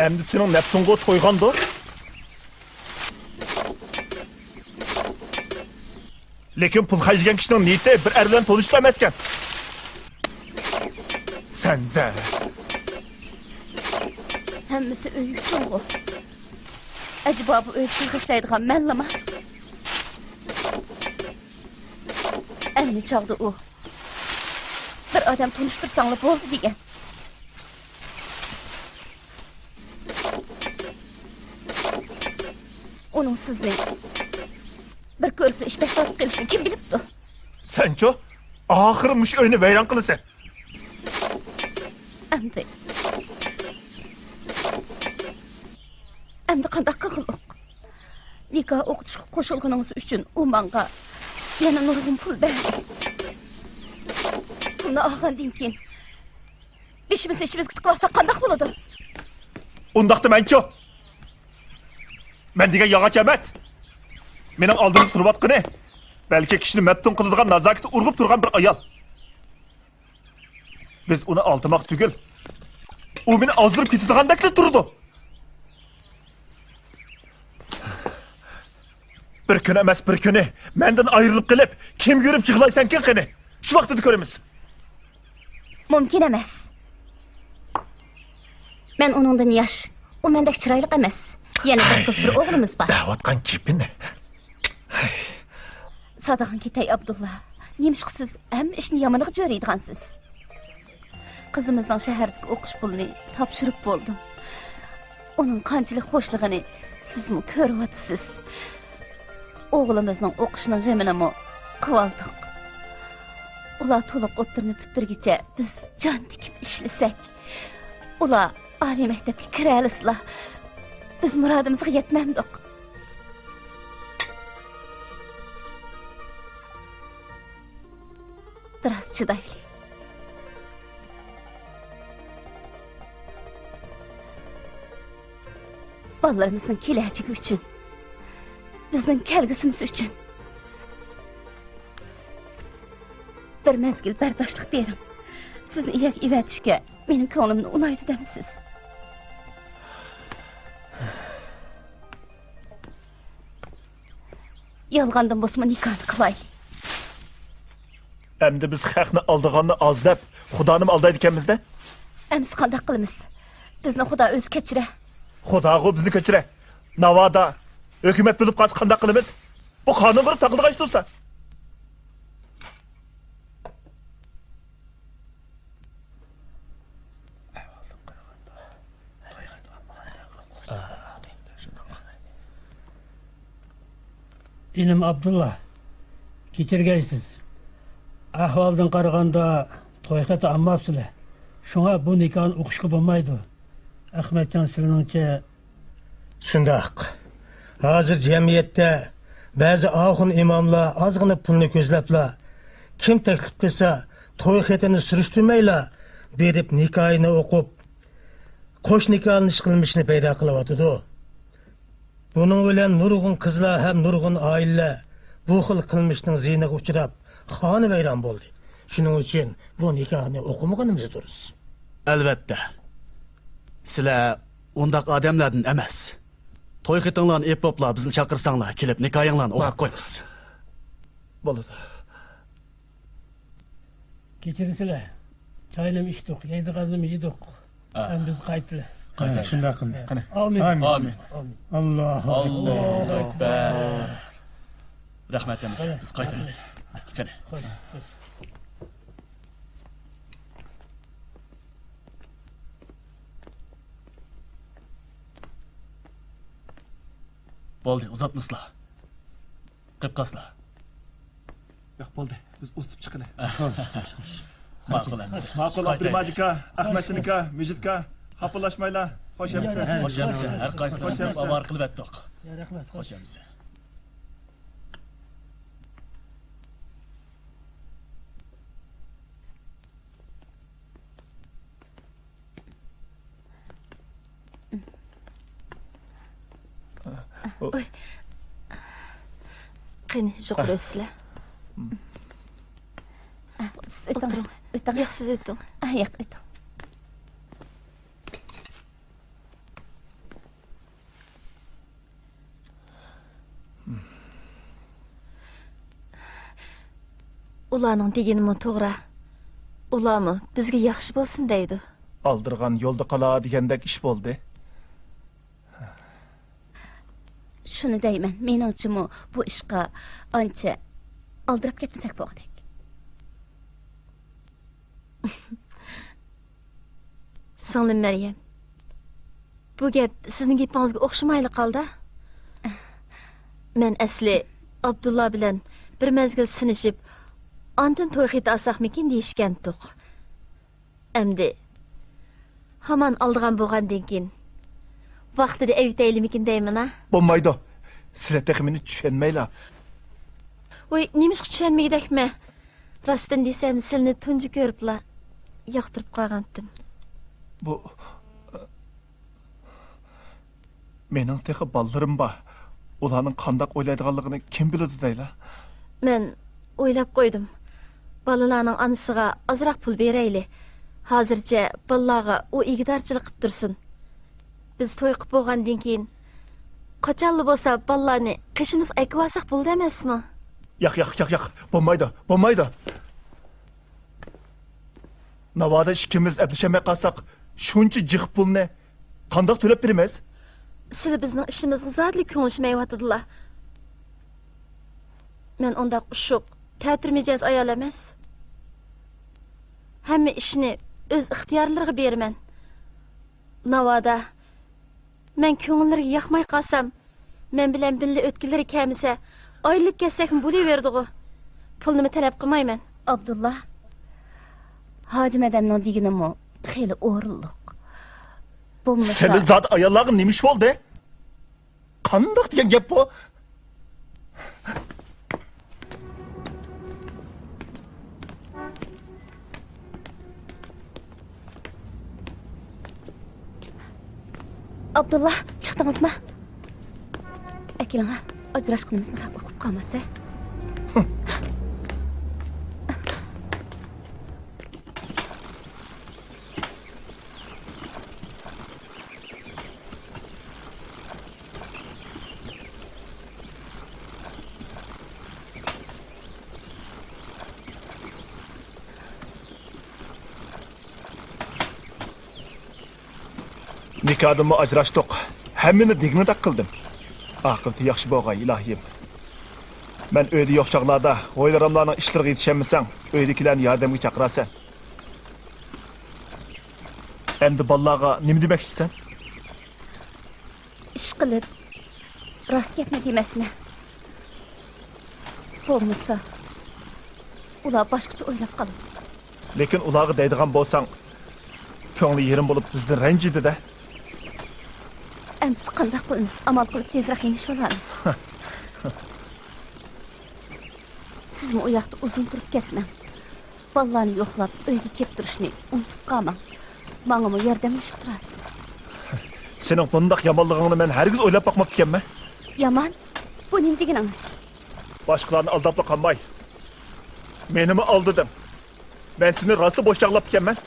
ئەمدى سېنىڭ نەپسىڭغۇ تويغاندۇ؟ لېكىن پۇل خەجلىگەن كىشىنىڭ نىيىتى بىر ئەر بىلەن تونۇشۇش ئەمەسكەن. سەنزە. ھەممىسى ئۆي ئۈچۈنغۇ؟ ئەجەبا بۇ ئۆيدە پۇل خەجلەيدىغان مەنلىما؟ ئەمدى چاغدا ئۇ بىر ئادەم تونۇشتۇرساڭلا بولدى دېگەن. ئۇنىڭ سىزنى بىر كۆرۈپلا ئىشپەت تارتىپ قېلىشىنى كىم بىلىپتۇ؟ سەنچۇ؟ ئاخىرى مۇشۇ ئۆينى ۋەيران قىلىسەن. ئەمدى ئەمدى قانداق قىلغىلىق؟ نىكاھ ئوقۇتۇشقا قوشۇلغىنىڭىز ئۈچۈن ئۇ ماڭا يەنە نۇرغۇن پۇل بەردى. پۇلنى ئالغاندىن كېيىن بېشىمىزنى ئىچىمىزگە تىقىۋالساق قانداق بولىدۇ؟ ئۇنداقتا مەنچۇ؟ مەن دېگەن ياغاچ ئەمەس. مېنىڭ ئالدىمدا تۇرۇۋاتقىنى، بەلكى كىشىنى مەپتۇن قىلىدىغان نازاكىتى ئۇرغۇپ تۇرغان بىر ئايال. بىز ئۇنى ئالدىماق تۈگۈل، ئۇ مېنى ئازدۇرۇپ كېتىدىغاندەكلا تۇرىدۇ. بىر كۈن ئەمەس، بىر كۈنى مەندىن ئايرىلىپ قېلىپ، كىمگە يۈرۈپ يىغلايسەنكىن قېنى؟ شۇ ۋاقتىدا كۆرىمىز. مۇمكىن ئەمەس. مەن ئۇنىڭدىن ياش. ئۇ مەندەك چىرايلىق ئەمەس. يەنە بىر قىز، بىر ئوغلىمىز بار. دەۋاتقان گېپىنى. سادىغىن كېتەي، ئابدۇللا. نېمىشقا سىز ھەممە ئىشنى يامىنىغا جۆرىيدىغانسىز؟ قىزىمىزنىڭ شەھەردىكى ئوقۇش پۇلىنى تاپشۇرۇپ بولدۇم. ئۇنىڭ قانچىلىك خۇشلىغىنى سىزمۇ كۆرۈۋاتىسىز. ئوغلىمىزنىڭ ئوقۇشىنىڭ غېمىنىمۇ قىلىۋالدۇق. ئۇلار تولۇق ئوتتۇرىنى پۈتتۈرگۈچە بىز جان تىكىپ ئىشلىسەك، ئۇلار ئالىي مەكتەپكە كىرەلىسىلا، بىز مۇرادىمىزغا يەتمەمدۇق. بىراز چىدايلى. بالىلىرىمىزنىڭ كېلەچىكى ئۈچۈن، بىزنىڭ كەلگۈسىمىز ئۈچۈن بىر مەزگىل بەرداشلىق بېرىڭ. سىزنى ئىيەگە ئېۋەتىشكە مېنىڭ كۆڭلۈمنى ئۇنايدۇ دەمسىز؟ يالغاندىن بولسىمۇ نىكاھنى قىلايلى. ئەمدى بىز خەقنى ئالدىغاننى ئاز دەپ، خۇدانىمۇ ئالدايدىكەنمىز-دە. ئەمىسە قانداق قىلىمىز؟ بىزنى خۇدا ئۆزى كەچۈرە. خۇداغۇ بىزنى كەچۈرە. ناۋادا ھۆكۈمەت بىلىپ قالسا قانداق قىلىمىز؟ بۇ قانۇنغا تاقىلىدىغان ئىش تۇرسا. ئىنىم ئابدۇللا، كەچۈرگەيسىز. ئەھۋالدىن قارىغاندا توي خېتى ئالماپسىلەر. شۇڭا بۇ نىكاھنى ئوقۇشقا بولمايدۇ. ئەخمەتجان، سىلىنىڭچە؟ شۇنداق. ھازىر جەمئىيەتتە بەزى ئاخۇن ئىماملار ئازغىنە پۇلنى كۆزلەپلا، كىم تەكلىپ قىلسا، توي خېتىنى سۈرۈشتۈرمەيلا بېرىپ نىكاھىنى ئوقۇپ، قوش نىكاھلىنىش قىلمىشىنى پەيدا قىلىۋاتىدۇ. بۇنىڭ بىلەن نۇرغۇن قىزلار ھەم نۇرغۇن ئائىلىلەر بۇ خىل قىلمىشنىڭ زىيىنىغا ئۇچراپ، خانىۋەيران بولدى. شۇنىڭ ئۈچۈن بۇ نىكاھنى ئوقۇمىغىنىمىز دۇرۇس. ئەلۋەتتە. سىلەر ئۇنداق ئادەملەردىن ئەمەس. توي خېتىڭلارنى ئېلىپ بوپلا بىزنى چاقىرساڭلار، كېلىپ نىكاھىڭلارنى ئوقۇپ قويىمىز. بولىدۇ. كەچۈرىسىلەر. چاينىمۇ ئىچتۇق، يەيدىغاننىمۇ يېدۇق. ئەمدى بىز قايتىلى. ھە، شۇنداق قىلىڭ. قېنى. ئامىن. ئامىن. ئامىن. ئاللاھۇ ئەكبەر. رەھمەت ئەمىسە، بىز قايتايلى. قېنى. خوش، خوش. بولدى، ئۇزاتمىسىلا. قىپ قاسلا. ياق، بولدى. بىز ئۇزىتىپ چىقىلى. ماقۇل ئەمىسە. ماقۇل، ئابدۇرېھىم ھاجىكا، ئەخمەتجان ئاكا، مىجىتكا، خاپىلاشمايلا. خوش ئەمىسە. خوش ئەمىسە. ھەر قايسىڭلارنى ئاۋارە قىلىۋەتتۇق. خوش ئەمىسە. قېنى، يۇقىرى ئۆتسىلە. سىز ئۆتۈڭ. ئولتۇرۇڭ. ئۆتۈڭ. ياق، سىز ئۆتۈڭ. ياق، ئۆتۈڭ. ئۇلارنىڭ دېگىنىمۇ توغرا. ئۇلارمۇ بىزگە ياخشى بولسۇن دەيدۇ. ئالدىرىغان يولدا قالا دېگەندەك ئىش بولدى. شۇنى دەيمەن، مېنىڭچىمۇ بۇ ئىشقا ئانچە ئالدىراپ كەتمىسەك بولغۇدەك. سىڭلىم مەريەم، بۇ گەپ سىزنىڭ گېپىڭىزگە ئوخشىمايلا قالدى. مەن ئەسلى ئابدۇللا بىلەن بىر مەزگىل سىنىشىپ، ئاندىن توي خېتى ئالساقمىكىن دېيىشكەنتۇق. ئەمدى ھامان ئالىدىغان بولغاندىن كېيىن، ۋاقتىدا ئەۋېتەيلىمىكىن دەيمەن-ھە. بولمايدۇ. سىلەر تېخى مېنى چۈشەنمەيلا. ۋاي، نېمىشقا چۈشەنمىگۈدەكمەن؟ راستىنى دېسەم، سىلىنى تۇنجى كۆرۈپلا ياقتۇرۇپ قالغانتىم. بۇ، مېنىڭ تېخى بالىلىرىم بار. ئۇلارنىڭ قانداق ئويلايدىغانلىقىنى كىم بىلىدۇ دەيلا؟ مەن ئويلاپ قويدۇم. بالىلارنىڭ ئانىسىغا ئازراق پۇل بېرەيلى. ھازىرچە بالىلارغا ئۇ ئىگىدارچىلىق قىپ تۇرسۇن. بىز توي قىپ بولغاندىن كېيىن، قاچانلا بولسا بالىلارنى قېشىمىزغا ئەكىۋالساق بولىدۇ ئەمەسمۇ؟ ياق، ياق، ياق، ياق. بولمايدۇ، بولمايدۇ. ناۋادا ئىككىمىز ئەپلىشەلمەي قالساق، شۇنچە جىق پۇلنى قانداق تۆلەپ بېرىمىز؟ سىلى بىزنىڭ ئىشىمىزغا زادىلا كۆڭۈل ئىشمەيۋاتىدىلا. مەن ئۇنداق ئۇششۇق، تەتۈر مىجەز ئايال ئەمەس. ھەممە ئىشنى ئۆز ئىختىيارلىرىغا بېرىمەن. ناۋادا مەن كۆڭۈللىرىگە ياقماي قالسام، مەن بىلەن بىللە ئۆتكۈلىرى كەلمىسە، ئايرىلىپ كەتسەكمۇ بولۇۋېرىدىغۇ. پۇلنىمۇ تەلەپ قىلمايمەن. ئابدۇللا، ھاجىم ئادەمنىڭ دېگىنىمۇ خېلى ئورۇنلۇق. بولمىسا سەن زادى ئاياللارغا نېمە ئىش بولدى؟ قانداق دېگەن گەپ بۇ؟ ئابدۇللا، چىقتىڭىزمۇ؟ ئەكېلىڭە، ئاجراشقىنىمىزنى خەپ ئۇقۇپ قالماسا. نىكاھدىنمۇ ئاجراشتۇق. ھەممىنى دېگىنىدەك قىلدىم. ئاقىۋىتى ياخشى بولغاي، ئىلاھىم. مەن ئۆيدە يوق چاغلاردا ھويلىراملارنىڭ ئىشلىرىغا يېتىشەلمىسەڭ، ئۆيدىكىلەرنى ياردەمگە چاقىرارسەن. ئەمدى بالىلارغا نېمە دېمەكچىسەن؟ ئىشقىلىپ، راست گەپنى دېمەسمەن. بولمىسا، ئۇلار باشقىچە ئويلاپ قالىدۇ. لېكىن ئۇلارغا دەيدىغان بولساڭ، كۆڭلى يېرىم بولۇپ بىزدىن رەنجىيدۇ-دە. ئەمىسە قانداق قىلىمىز؟ ئامال قىلىپ تېزرەك يېنىشىۋالامىز. سىزمۇ ئۇ ياقتا ئۇزۇن تۇرۇپ كەتمەڭ. بالىلارنى يوقلاپ، ئۆيگە كېلىپ تۇرۇشنى ئۇنتۇپ قالماڭ. ماڭىمۇ ياردەملىشىپ تۇرارسىز. سېنىڭ بۇنداق يامانلىقىڭنى مەن ھەرگىز ئويلاپ باقماپتىكەنمەن. يامان؟ بۇ نېمە دېگىنىڭىز؟ باشقىلارنى ئالداپلا قالماي، مېنىمۇ ئالدىدىڭ. مەن سېنى راستلا بوش چاغلاپتىكەنمەن.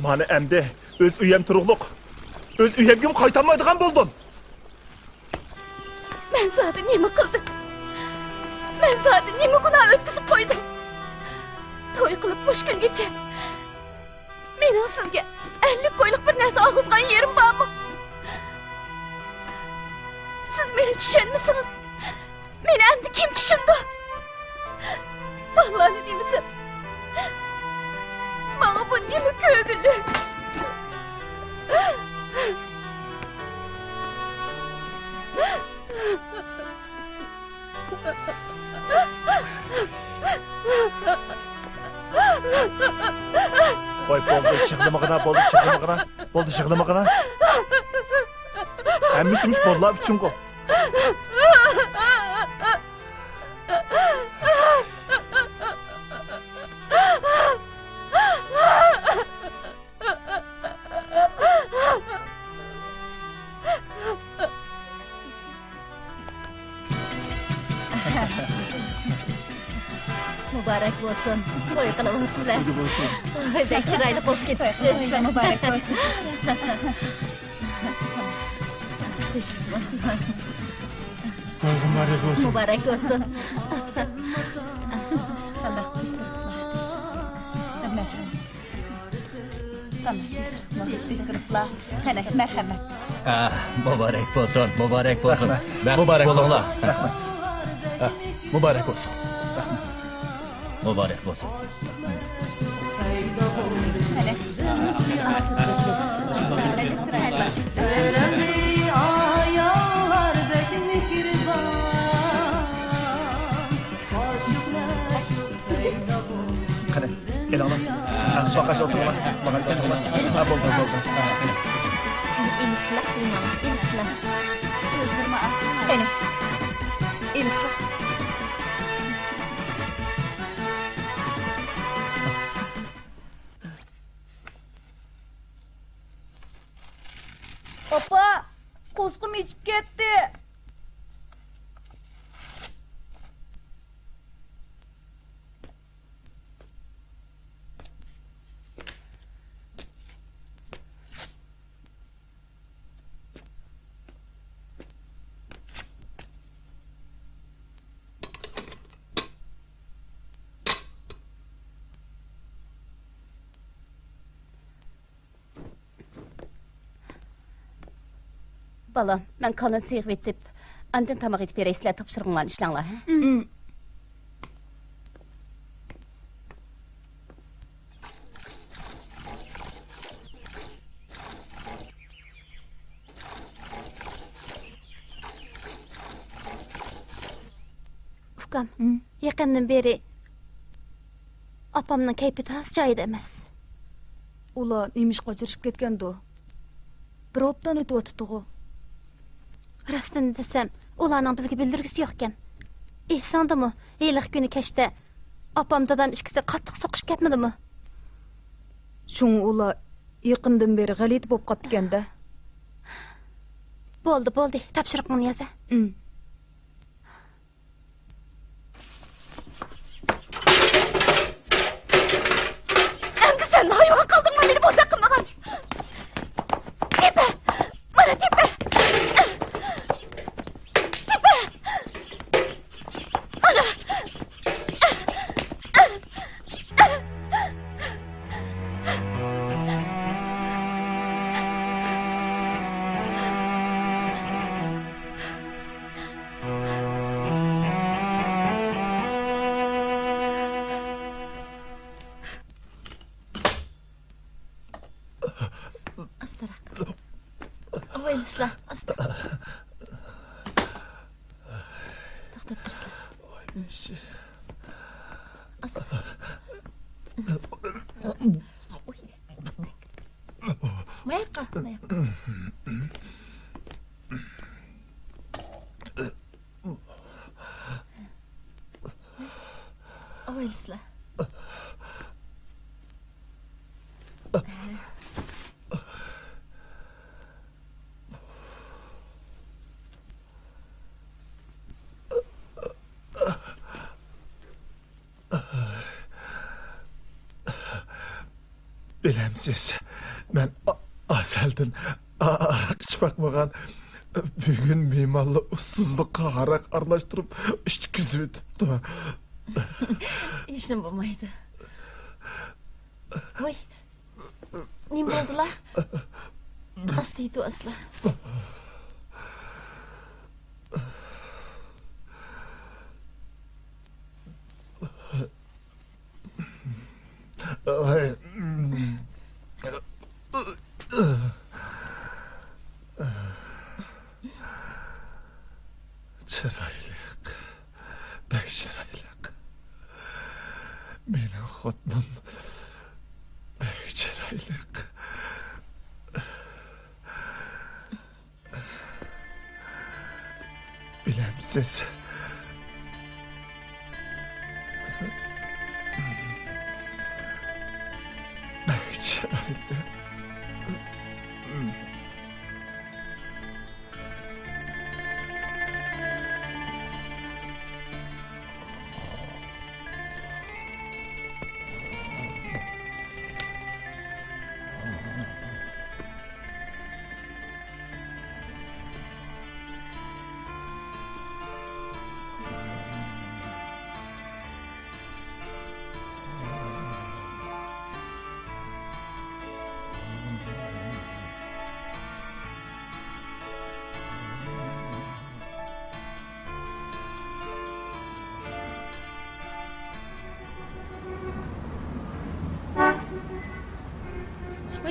مانا ئەمدى ئۆز ئۆيەم تۇرۇقلۇق، ئۆز ئۆيەمگىمۇ قايتالمايدىغان بولدۇم. مەن زادى نېمە قىلدىم؟ مەن زادى نېمە گۇناھ ئۆتكۈزۈپ قويدۇم؟ توي قىلىپ مۇشۇ كۈنگىچە مېنىڭ سىزگە ئەللىك كويلۇق بىر نەرسە ئالغۇزغان يېرىم بارمۇ؟ سىز مېنى چۈشەنمىسىڭىز، مېنى ئەمدى كىم چۈشىنىدۇ؟ بالىلارنى دېمىسەم، ماڭا بۇ نېمە كۆرگۈلۈك؟ ۋاي، بولدى، يىغلىمىغىنا، بولدى، يىغلىمىغىنا، بولدى، يىغلىمىغىنا. ھەممىسى مۇشۇ بالىلار ئۈچۈنغۇ. مۇبارەك بولسۇن، توي قىلىۋاپسىلەر. ۋاي، بەك چىرايلىق بولۇپ كېتىپسىز. مۇبارەك بولسۇن. تويغا مۇبارەك بولسۇن. مۇبارەك بولسۇن. قانداق قىلىشتۇرۇپلا؟ قانداق قىلىشتۇرۇپلا؟ قېنى، مەرھەمەت. ئا، مۇبارەك بولسۇن، مۇبارەك بولسۇن. رەھمەت. مۇبارەك بولسۇن. رەھمەت. ئا، مۇبارەك بولسۇن. رەھمەت. مۇبارەك بولسۇن. قېنى، ئېلىڭلار. ھە، باغاش ئولتۇرۇڭلار. باغاش ئولتۇرۇڭلار. ھە، بولدى، بولدى. ھە، قېنى. ئېلىسىلا، ئېلىسىلا. كۆزلىرىمنى ئالسىلا. قېنى. ئېلىسىلا. ئاپا، قورسىقىم ئېچىپ كەتتى. بالام، مەن كالىنى سىغىۋېتىپ، ئاندىن تاماق ئېتىپ بېرەي، سىلەر تاپشۇرغۇڭلارنى ئىشلەڭلار، ھە؟ ئۇكام، ھە؟ يېقىندىن بېرى ئاپامنىڭ كەيپى تازا جايىدا ئەمەس. ئۇلار نېمىشقا ئاجرىشىپ كەتكەندۇ؟ بىر ھاپتىدىن ئۆتۈۋاتىدىغۇ. راستىنى دېسەم، ئۇلارنىڭ بىزگە بىلدۈرگۈسى يوقكەن. ئېسىڭدىمۇ، ھېلىقى كۈنى كەچتە ئاپام، دادام ئىككىسى قاتتىق سوقۇشۇپ كەتمىدىمۇ؟ شۇڭا ئۇلار يېقىندىن بېرى غەلىتە بولۇپ قاپتىكەن-دە. بولدى، بولدى، تاپشۇرۇقۇڭنى ياز ھە. ئىم. ئەمدى سەن ھايۋان قالدىڭمۇ مېنى بوزەك قىلمىغان؟ تېپە! مانا تېپە! تېپە! مانا! ئاستىراق. ئاۋايلىسىلا، ئاستا. توختاپ تۇرسىلا. ئاستا. ماياققا، ماياققا. ئاۋايلىسىلا. بىلەمسىز، مەن ئا-، ئازەلدىن ئا-، ھاراق ئىچىپ باقمىغان. بۈگۈن مېھمانلار ئۇسسۇزلۇققا ھاراق ئارىلاشتۇرۇپ ئىچكۈزۈۋېتىپتۇ. ھېچنېمە بولمايدۇ. ۋاي، نېمە بولدىلا؟ ئاستا يېتىۋالسىلا. چىرايلىق، بەك چىرايلىق. مېنىڭ خوتۇنۇم بەك چىرايلىق. بىلەمسىز؟ بەك چىرايلىق.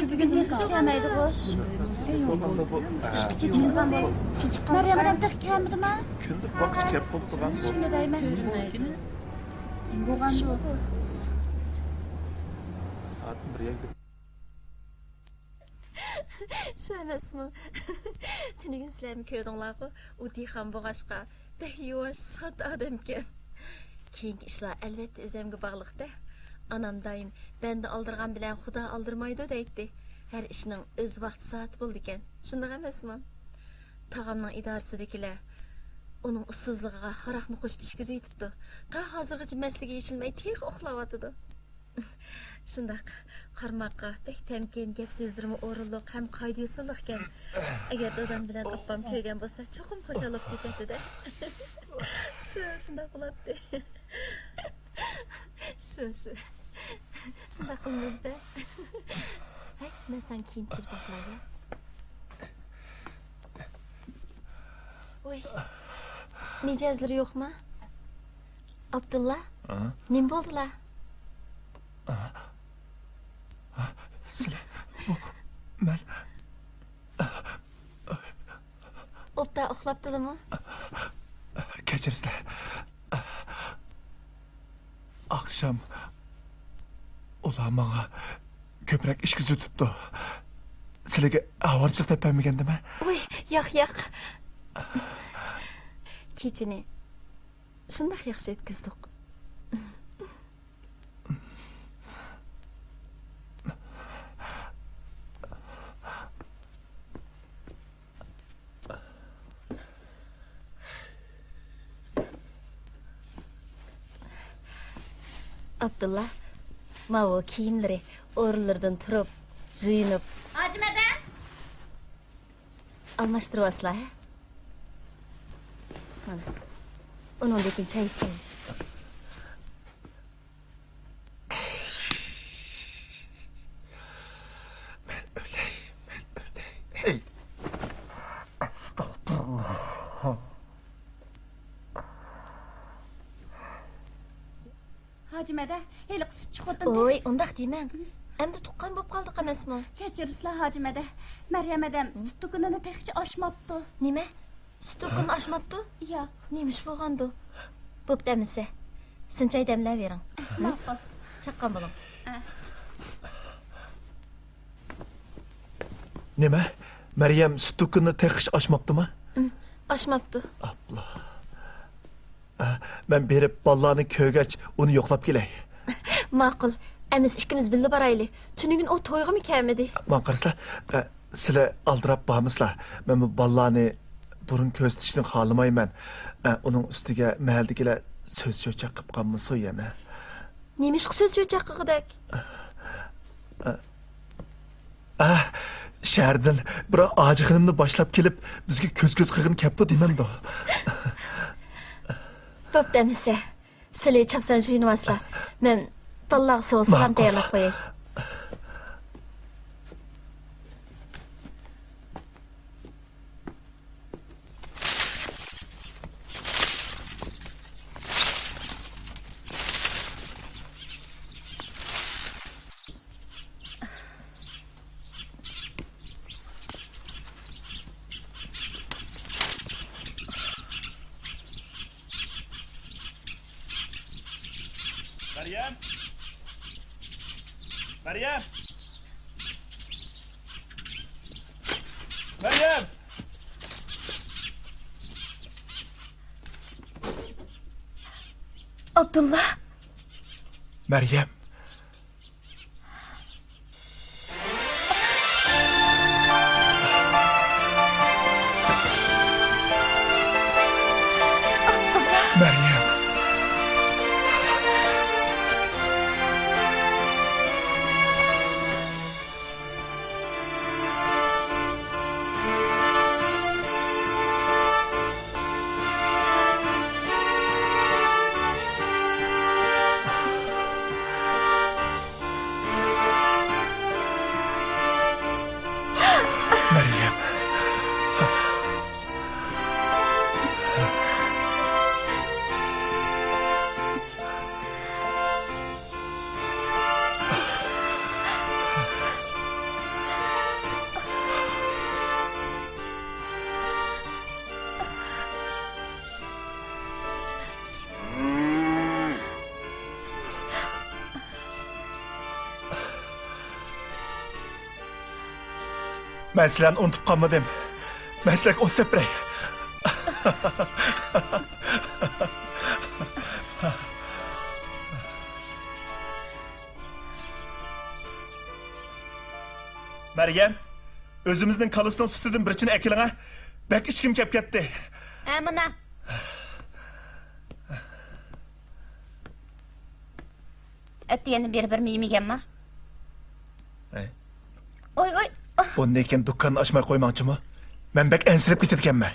شۇ بۈگۈن تېخىچە كەلمەيدىغۇ. كېچىككەن بولدى. مەريەم بىلەن تېخى كەلمىدىما؟ كۈندە باققىچە كەپ بوپتۇغان. شۇنى دەيمەن. سائەتتىن بىر يەرگە شۇ ئەمەسمۇ؟ تۈنۈگۈن سىلەرمۇ كۆردۈڭلارغۇ، ئۇ دېھقان بولغاچقا، بەك يۇۋاش، ساددا ئادەمكەن. كېيىنكى ئىشلار ئەلۋەتتە ئۆزەمگە باغلىق-دە. ئانام دائىم، «بەندە ئالدىرىغان بىلەن خۇدا ئالدىرىمايدۇ» دەيتتى. ھەر ئىشنىڭ ئۆز ۋاقتى سائىتى بولىدىكەن. شۇنداق ئەمەسمۇ؟ تاغامنىڭ ئىدارىسىدىكىلەر ئۇنىڭ ئۇسسۇزلۇقىغا ھاراقنى قوشۇپ ئىچكۈزۈۋېتىپتۇ. تا ھازىرغىچە مەستلىكى يېشىلمەي تېخى ئۇخلاۋاتىدۇ. شۇنداق، قارىماققا بەك تەمكىن، گەپ سۆزلىرىمۇ ئورۇنلۇق ھەم قائىدە-يوسۇنلۇقكەن. ئەگەر دادام بىلەن ئاپام كۆرگەن بولسا، چوقۇم خۇشال بولۇپ كېتەتتى-دە. شۇ، شۇنداق بولاتتى. شۇ، شۇ. شۇنداق قىلىمىز-دە. ھەي، مەن ساڭا كېيىن تېلېفون قىلاي، يا. ۋوي، مىجەزلىرى يوقما؟ ئابدۇللا، ھە؟ نېمە بولدىلا؟ ھە؟ ھە؟ سىلى، بۇ، مەن. ئوبدان ئۇخلاپتىلىمۇ؟ كەچۈرسىلەر. ئاخشام ئۇلار ماڭا كۆپرەك ئىچكۈزۈۋېتىپتۇ. سىلىگە ئاۋارىچىلىق دەپ بەرمىگەندىمەن؟ ۋوي، ياق، ياق. كېچىنى شۇنداق ياخشى ئۆتكۈزدۇق. ئابدۇللا، ماۋۇ كىيىملىرى ئورۇنلىرىدىن تۇرۇپ، يۇيۇنۇپ. ھاجىمەدەم! ئالماشتۇرۇۋالسىلا، ھە؟ مانا، ئۇنىڭدىن كېيىن چاي ئىچەيلى. مەن ئۆلەي، مەن ئۆلەي. ھەي! ئەستەغپۇرۇللا. ھاجىمەدە، ھېلىقى سۈتچى خوتۇن تېخى. ئوي، ئۇنداق دېمەڭ. ئەمدى تۇغقان بولۇپ قالدۇق ئەمەسمۇ؟ كەچۈرىسىلەر، ھاجىمەدە. مەريەم ھەدەم سۈت دۇكىنىنى تېخىچە ئاچماپتۇ. نېمە؟ سۈت دۇكىنىنى ئاچماپتۇ؟ ياق. نېمە ئىش بولغاندۇ؟ بوپتۇ ئەمىسە. سىنچاي دەملەۋېرىڭ. ماقۇل. چاققان بولۇڭ. ئە. نېمە؟ مەريەم سۈت دۇكىنىنى تېخىچە ئاچماپتۇما؟ ئاچماپتۇ. ئاپلا. ئە، مەن بېرىپ بالىلارنى كۆرگەچ، ئۇنى يوقلاپ كېلەي. ماقۇل. ئەمىسە ئىككىمىز بىللە بارايلى. تۈنۈگۈن ئۇ تويغىمۇ كەلمىدى. ماڭا قارىسىلا، ئە، سىلەر ئالدىراپ بارمىسىلا. مەن بۇ بالىلارنى بۇرۇن كۆرسىتىشنى خالىمايمەن. ئە، ئۇنىڭ ئۈستىگە مەھەللىدىكىلەر سۆز چۆچەك قىلىپ قالمىسۇن يەنە. نېمىشقا سۆز چۆچەك قىلغۇدەك؟ ئە، ئە، شەھەردىن بىر ھاجى خېنىمنى باشلاپ كېلىپ، بىزگە كۆز-كۆز قىلغىنى كەپتۇ دېمەمدۇ؟ بوپتۇ ئەمىسە. سىلى چاپسان يۇيۇنۇۋالسىلا. مەن بالىلارغا سوغۇق سالام تەييارلاپ قوياي. مەريەم! مەريەم! مەريەم! ئابدۇللا! مەريەم! مەريەم. مەن سىلەرنى ئۇنتۇپ قالمىدىم. مەن سىلەرگە ئوت سەپرەي. مەريەم، ئۆزىمىزنىڭ كالىسىنىڭ سۈتىدىن بىر چىنە ئەكېلىڭە. بەك ئىچكۈم كەپ كەتتى. ھە، مانا. ئەتىگەندىن بېرى بىرمۇ يېمىگەنما؟ ھەي. ئوي، ئوي. ئاھ. بۇندىن كېيىن دۇكاننى ئاچماي قويماڭچىمۇ؟ مەن بەك ئەنسىرەپ كېتىدىكەنمەن.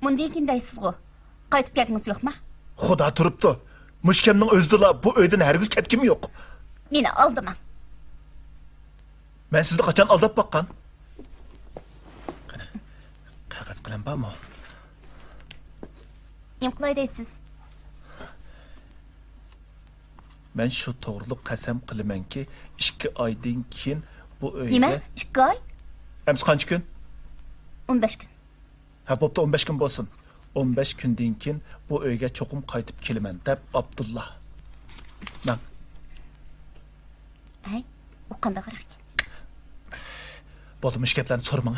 مۇندىن كېيىن دەيسىزغۇ. قايتىپ كەلگىڭىز يوقما؟ خۇدا تۇرۇپتۇ. مۇشۇ كەمنىڭ ئۆزىدىلا بۇ ئۆيدىن ھەرگىز كەتكۈم يوق. مېنى ئالدىماڭ. مەن سىزنى قاچان ئالداپ باققان؟ قېنى، قەغەز قەلەم بارمۇ؟ نېمە قىلاي دەيسىز؟ مەن شۇ توغرىلىق قەسەم قىلىمەنكى، ئىككى ئايدىن كېيىن بۇ ئۆيگە. نېمە؟ ئىككى ئاي؟ ئەمسە قانچە كۈن؟ ئون بەش كۈن. ھە، بوپتۇ، ئون بەش كۈن بولسۇن. ئون بەش كۈندىن كېيىن بۇ ئۆيگە چوقۇم قايتىپ كېلىمەن، دەپ ئابدۇللا. مەن. ھەي، ئۇ قانداق رەخكەن؟ بولدى، مۇشۇ گەپلەرنى سورىماڭ.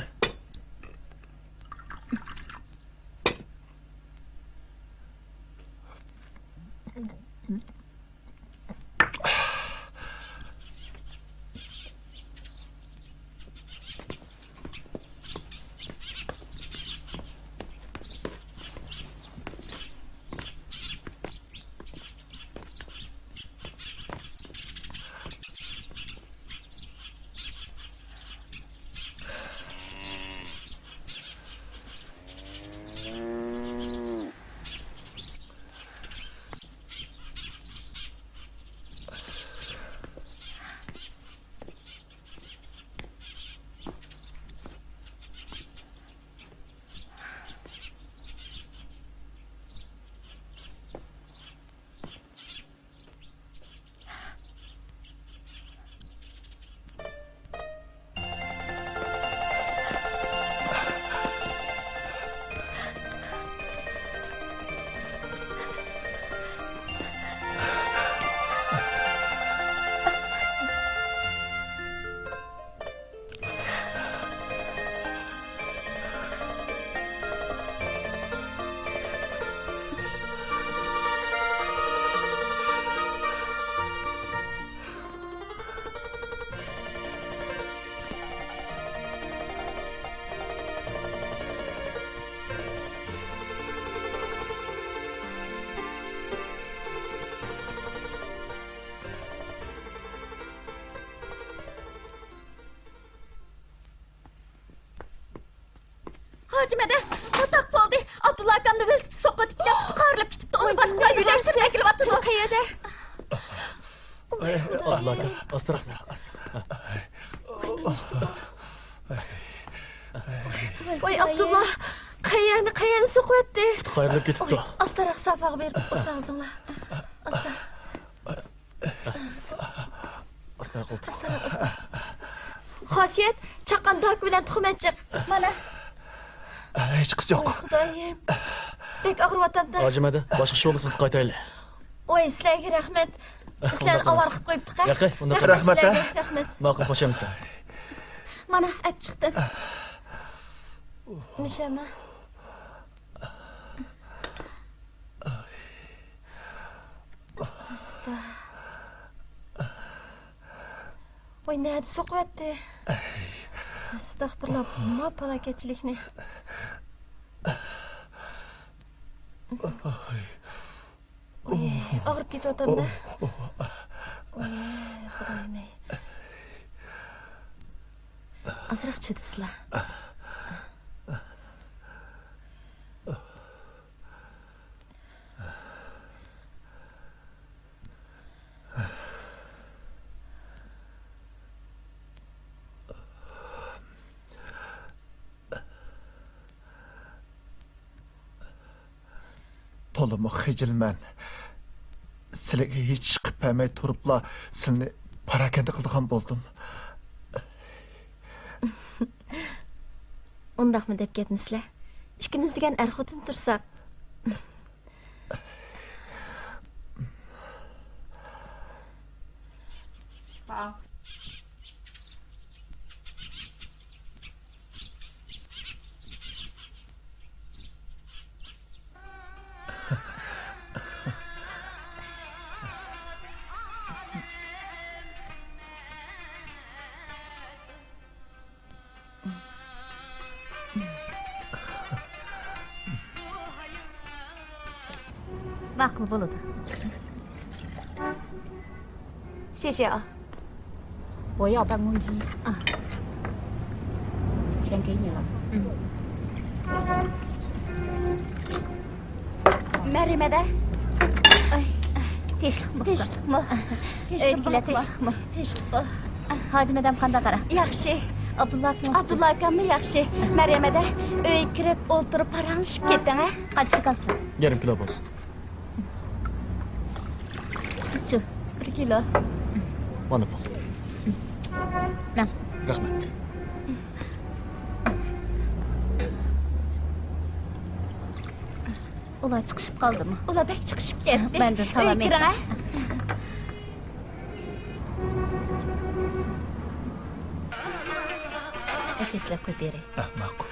ھاجىم ھەدە، چاتاق بولدى. ئابدۇللا ئاكامنى ۋېلىسىپىت سوقۇۋېتىپتىكەن، پۇتى قايرىلىپ كېتىپتۇ. ئۇنى باشقىلار يۆلەشتۈرۈپ ئەكېلىۋاتىدۇ. قەيەردە؟ ئابدۇللا ئاكا، ئاستىراق، ئاستىراق. ۋاي ئابدۇللا، قەيەرنى، قەيەرنى سوقۇۋەتتى؟ پۇتى قايرىلىپ كېتىپتۇ. ئاستىراق، سافاغا بېرىپ ئولتۇرغۇزۇڭلار. ئاستا. ئاستىراق ئولتۇر. ئاستا، ئاستا. خاسىيەت، چاققان داكا بىلەن تۇخۇم ئەچچىق. مانا. ھېچقىسى يوق. ۋاي خۇدايىم. بەك ئاغرىۋاتامدا. ھاجىم ھەدە، باشقا ئىش بولمىسا بىز قايتايلى. ۋاي سىلەرگە رەھمەت. سىلەرنى ئاۋارە قىلىپ قويۇپتۇق ھە. ياقەي، ئۇنداق قىلماڭ. رەھمەت ھە. رەھمەت. ماقۇل، خوش ئەمىسە. مانا ئەپ چىقتىم. مىشەمە. ئاستا. ۋاي، نەدە سوقۇۋەتتى؟ ئەستەغپۇرۇللا، ما پالاكەتچىلىكنى. ۋاي، ئاغرىپ كېتىۋاتامدا. ۋاي، خۇدايىم ئەي. ئازراق چىدىسىلا. تولىمۇ خىجىلمەن. سىلىگە ھېچ ئىش قىلىپ بەرمەي تۇرۇپلا سىلىنى پاراكەندە قىلىدىغان بولدۇم. ئۇنداقمۇ دەپ كەتمىسىلە. ئىككىمىز دېگەن ئەر-خوتۇن تۇرساق. ئەقىل بولىدۇ. 谢谢啊。我要办公机。啊。钱给你了。嗯。 مەريەم ھەدە. ئاي، تىنچلىقمۇ؟ تىنچلىقمۇ؟ ئۆيدىكىلەر تىنچلىقمۇ؟ تىنچلىقمۇ؟ ھاجىم ھەدەم قانداق ئەھۋال؟ ياخشى. ئابدۇللا ئاكىڭىز؟ ئابدۇللا ئاكاممۇ ياخشى. مەريەم ھەدە، ئۆيگە كىرىپ ئولتۇرۇپ پاراڭلىشىپ كېتىڭ ھە. قانچىلىك ئالىسىز؟ يېرىم كىلو بولسۇن. سىزچۇ؟ بىر كىلو. مانا بۇ. مەن. رەھمەت. ئۇلار چىقىشىپ قالدىمۇ؟ ئۇلار بەك چىقىشىپ كەتتى. مەندىن سالام ئېيتىڭ. تەكەسلەپ قويۇپ بېرەي. ئە، ماقۇل.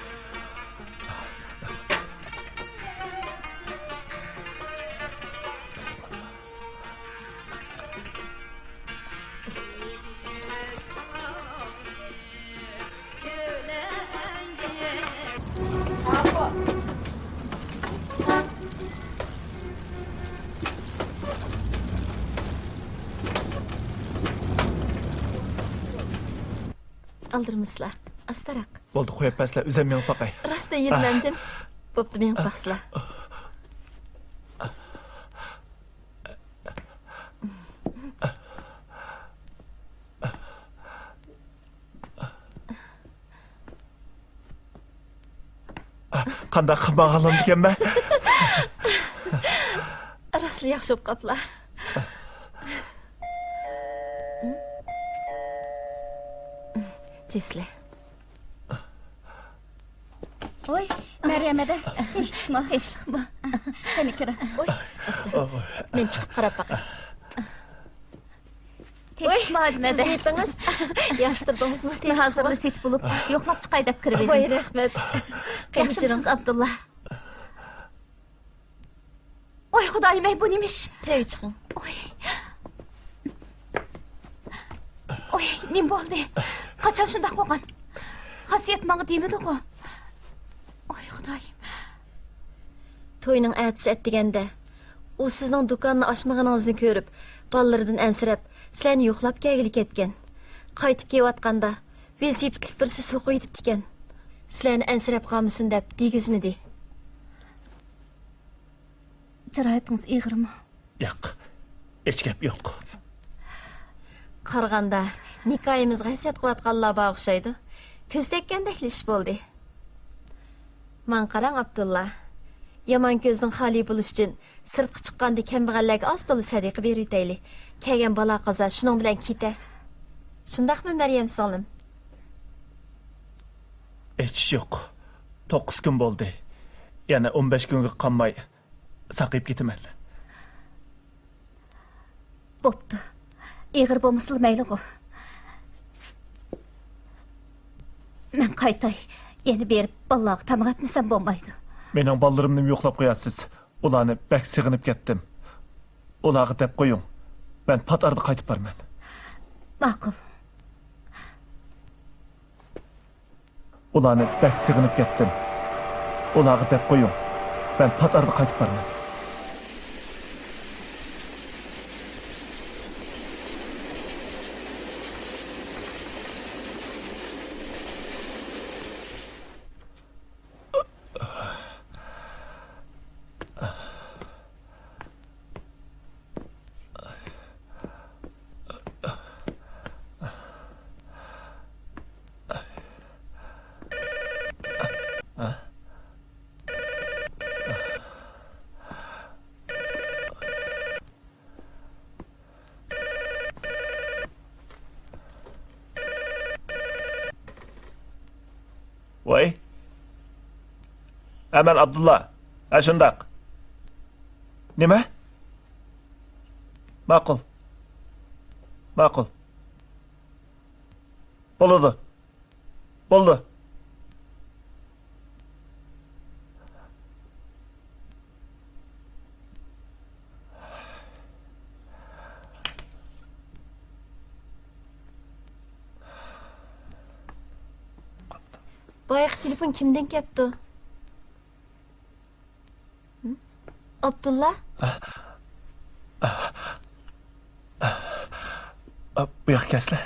ئالدىرىمىسىلا، ئاستىراق. بولدى، قويۇپ بەرسىلە، ئۆزۈم مېڭىپ باقاي. راستتىن يۈرمەمدىم. بوپتۇ، مېڭىپ باقسىلا. قانداق قىلماغانلامدىكەنمەن؟ راستلا ياخشى بوپ قاپلا. جېسلى. ۋوي، مەريەم ھەدە، تىنچلىقمۇ؟ تىنچلىقمۇ؟ قېنى كىرىڭ. ۋوي، ئاستا. مەن چىقىپ قاراپ باقاي. تىنچلىقمۇ ھاجىم ھەدە؟ سىز نېمىتىڭىز؟ يىغىشتۇردىڭىزمۇ؟ سۈتنى ھازىرلا سېتىپ بولۇپ، يوقلاپ چىقاي دەپ كىرىۋىدىم. ۋاي، رەھمەت. قېنى كىرىڭ. ياخشىمۇسىز، ئابدۇللا؟ ۋاي خۇدايىم، ئەي، بۇ نېمە ئىش؟ تۆگە چىقىڭ. ۋاي. ۋاي، نېمە بولدى؟ قاچان شۇنداق بولغان؟ خاسىيەت ماڭا دېمىدىغۇ؟ ۋاي خۇدايىم. توينىڭ ئەتىسى ئەتىگەندە ئۇ سىزنىڭ دۇكاننى ئاچمىغىنىڭىزنى كۆرۈپ، بالىلىرىدىن ئەنسىرەپ، سىلەرنى يوقلاپ كەلگىلى كەتكەن. قايتىپ كېلىۋاتقاندا ۋېلىسىپىتلىك بىرسى سوقۇۋېتىپتىكەن. سىلەرنى ئەنسىرەپ قالمىسۇن دەپ دېگۈزمىدى. جاراھىتىڭىز ئېغىرمۇ؟ ياق، ھېچ گەپ يوق. قارىغاندا، نىكاھىمىزغا ھەسەت قىلىۋاتقانلار بار ئوخشايدۇ. كۆز تەگكەندەكلا ئىش بولدى. ماڭا قاراڭ، ئابدۇللا. يامان كۆزدىن خالىي بولۇش ئۈچۈن سىرتقا چىققاندا كەمبەغەللەرگە ئاز-تولا سەدىقە بېرىۋېتەيلى. كەلگەن بالا-قازا شۇنىڭ بىلەن كېتە. شۇنداقمۇ، مەريەم سىڭلىم؟ ھېچ ئىش يوق. توققۇز كۈن بولدى. يەنە ئون بەش كۈنگە قالماي ساقىيىپ كېتىمەن. بوپتۇ. ئېغىر بولمىسىلا مەيلىغۇ. مەن قايتاي. يەنە بېرىپ بالىلارغا تاماق ئەتمىسەم بولمايدۇ. مېنىڭ بالىلىرىمنىمۇ يوقلاپ قويارسىز. ئۇلارنى بەك سېغىنىپ كەتتىم. ئۇلارغا دەپ قويۇڭ. مەن پات ئارىدا قايتىپ بارىمەن. ماقۇل. ئۇلارنى بەك سېغىنىپ كەتتىم. ئۇلارغا دەپ قويۇڭ، مەن پات ئارىدا قايتىپ بارىمەن. ۋاي. ھە، مەن ئابدۇللا. ھە، شۇنداق. نېمە؟ ماقۇل. ماقۇل. بولىدۇ. بولدى. بايىقى تېلېفون كىمدىن كەپتۇ؟ ھە؟ ئابدۇللا؟ ئا، بۇ ياققا كەلسىلە.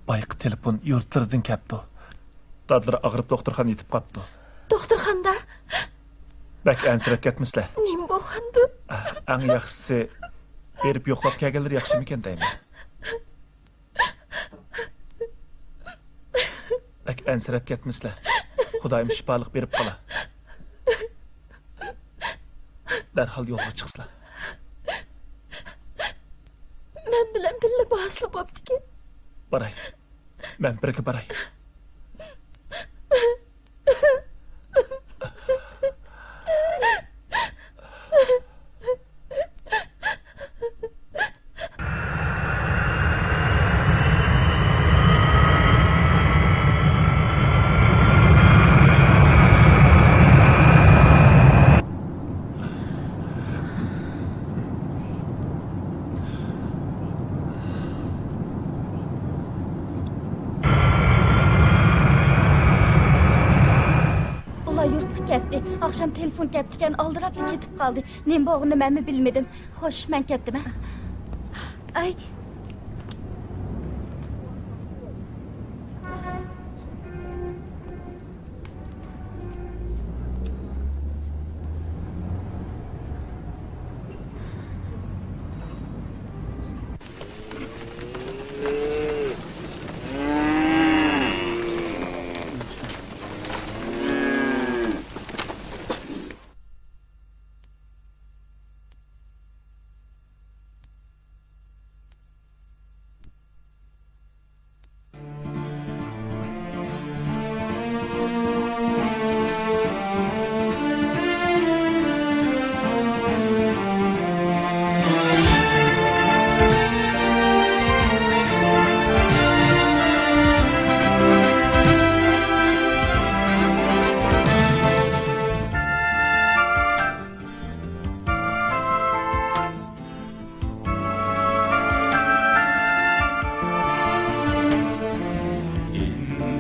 بايىقى تېلېفون يۇرتلىرىدىن كەپتۇ. دادىلىرى ئاغرىپ دوختۇرخانىدا يېتىپ قاپتۇ. دوختۇرخانىدا؟ بەك ئەنسىرەپ كەتمىسىلە. نېمە بولغاندۇ؟ ئەڭ ياخشىسى، بېرىپ يوقلاپ كەلگەنلىرى ياخشىمىكەن دەيمەن. بەك ئەنسىرەپ كەتمىسىلە. خۇدايىم شىپالىق بېرىپ قالا. دەرھال يولغا چىقسىلا. مەن بىلەن بىللە بارسىلا بوپتىكەن. باراي. مەن بىرگە باراي. ئۇلار يۇرتقا كەتتى. ئاخشام تېلېفون كەپتىكەن، ئالدىراپلا كېتىپ قالدى. نېمە بولغىنىنى مەنمۇ بىلمىدىم. خوش، مەن كەتتىم، ھە. ئاي.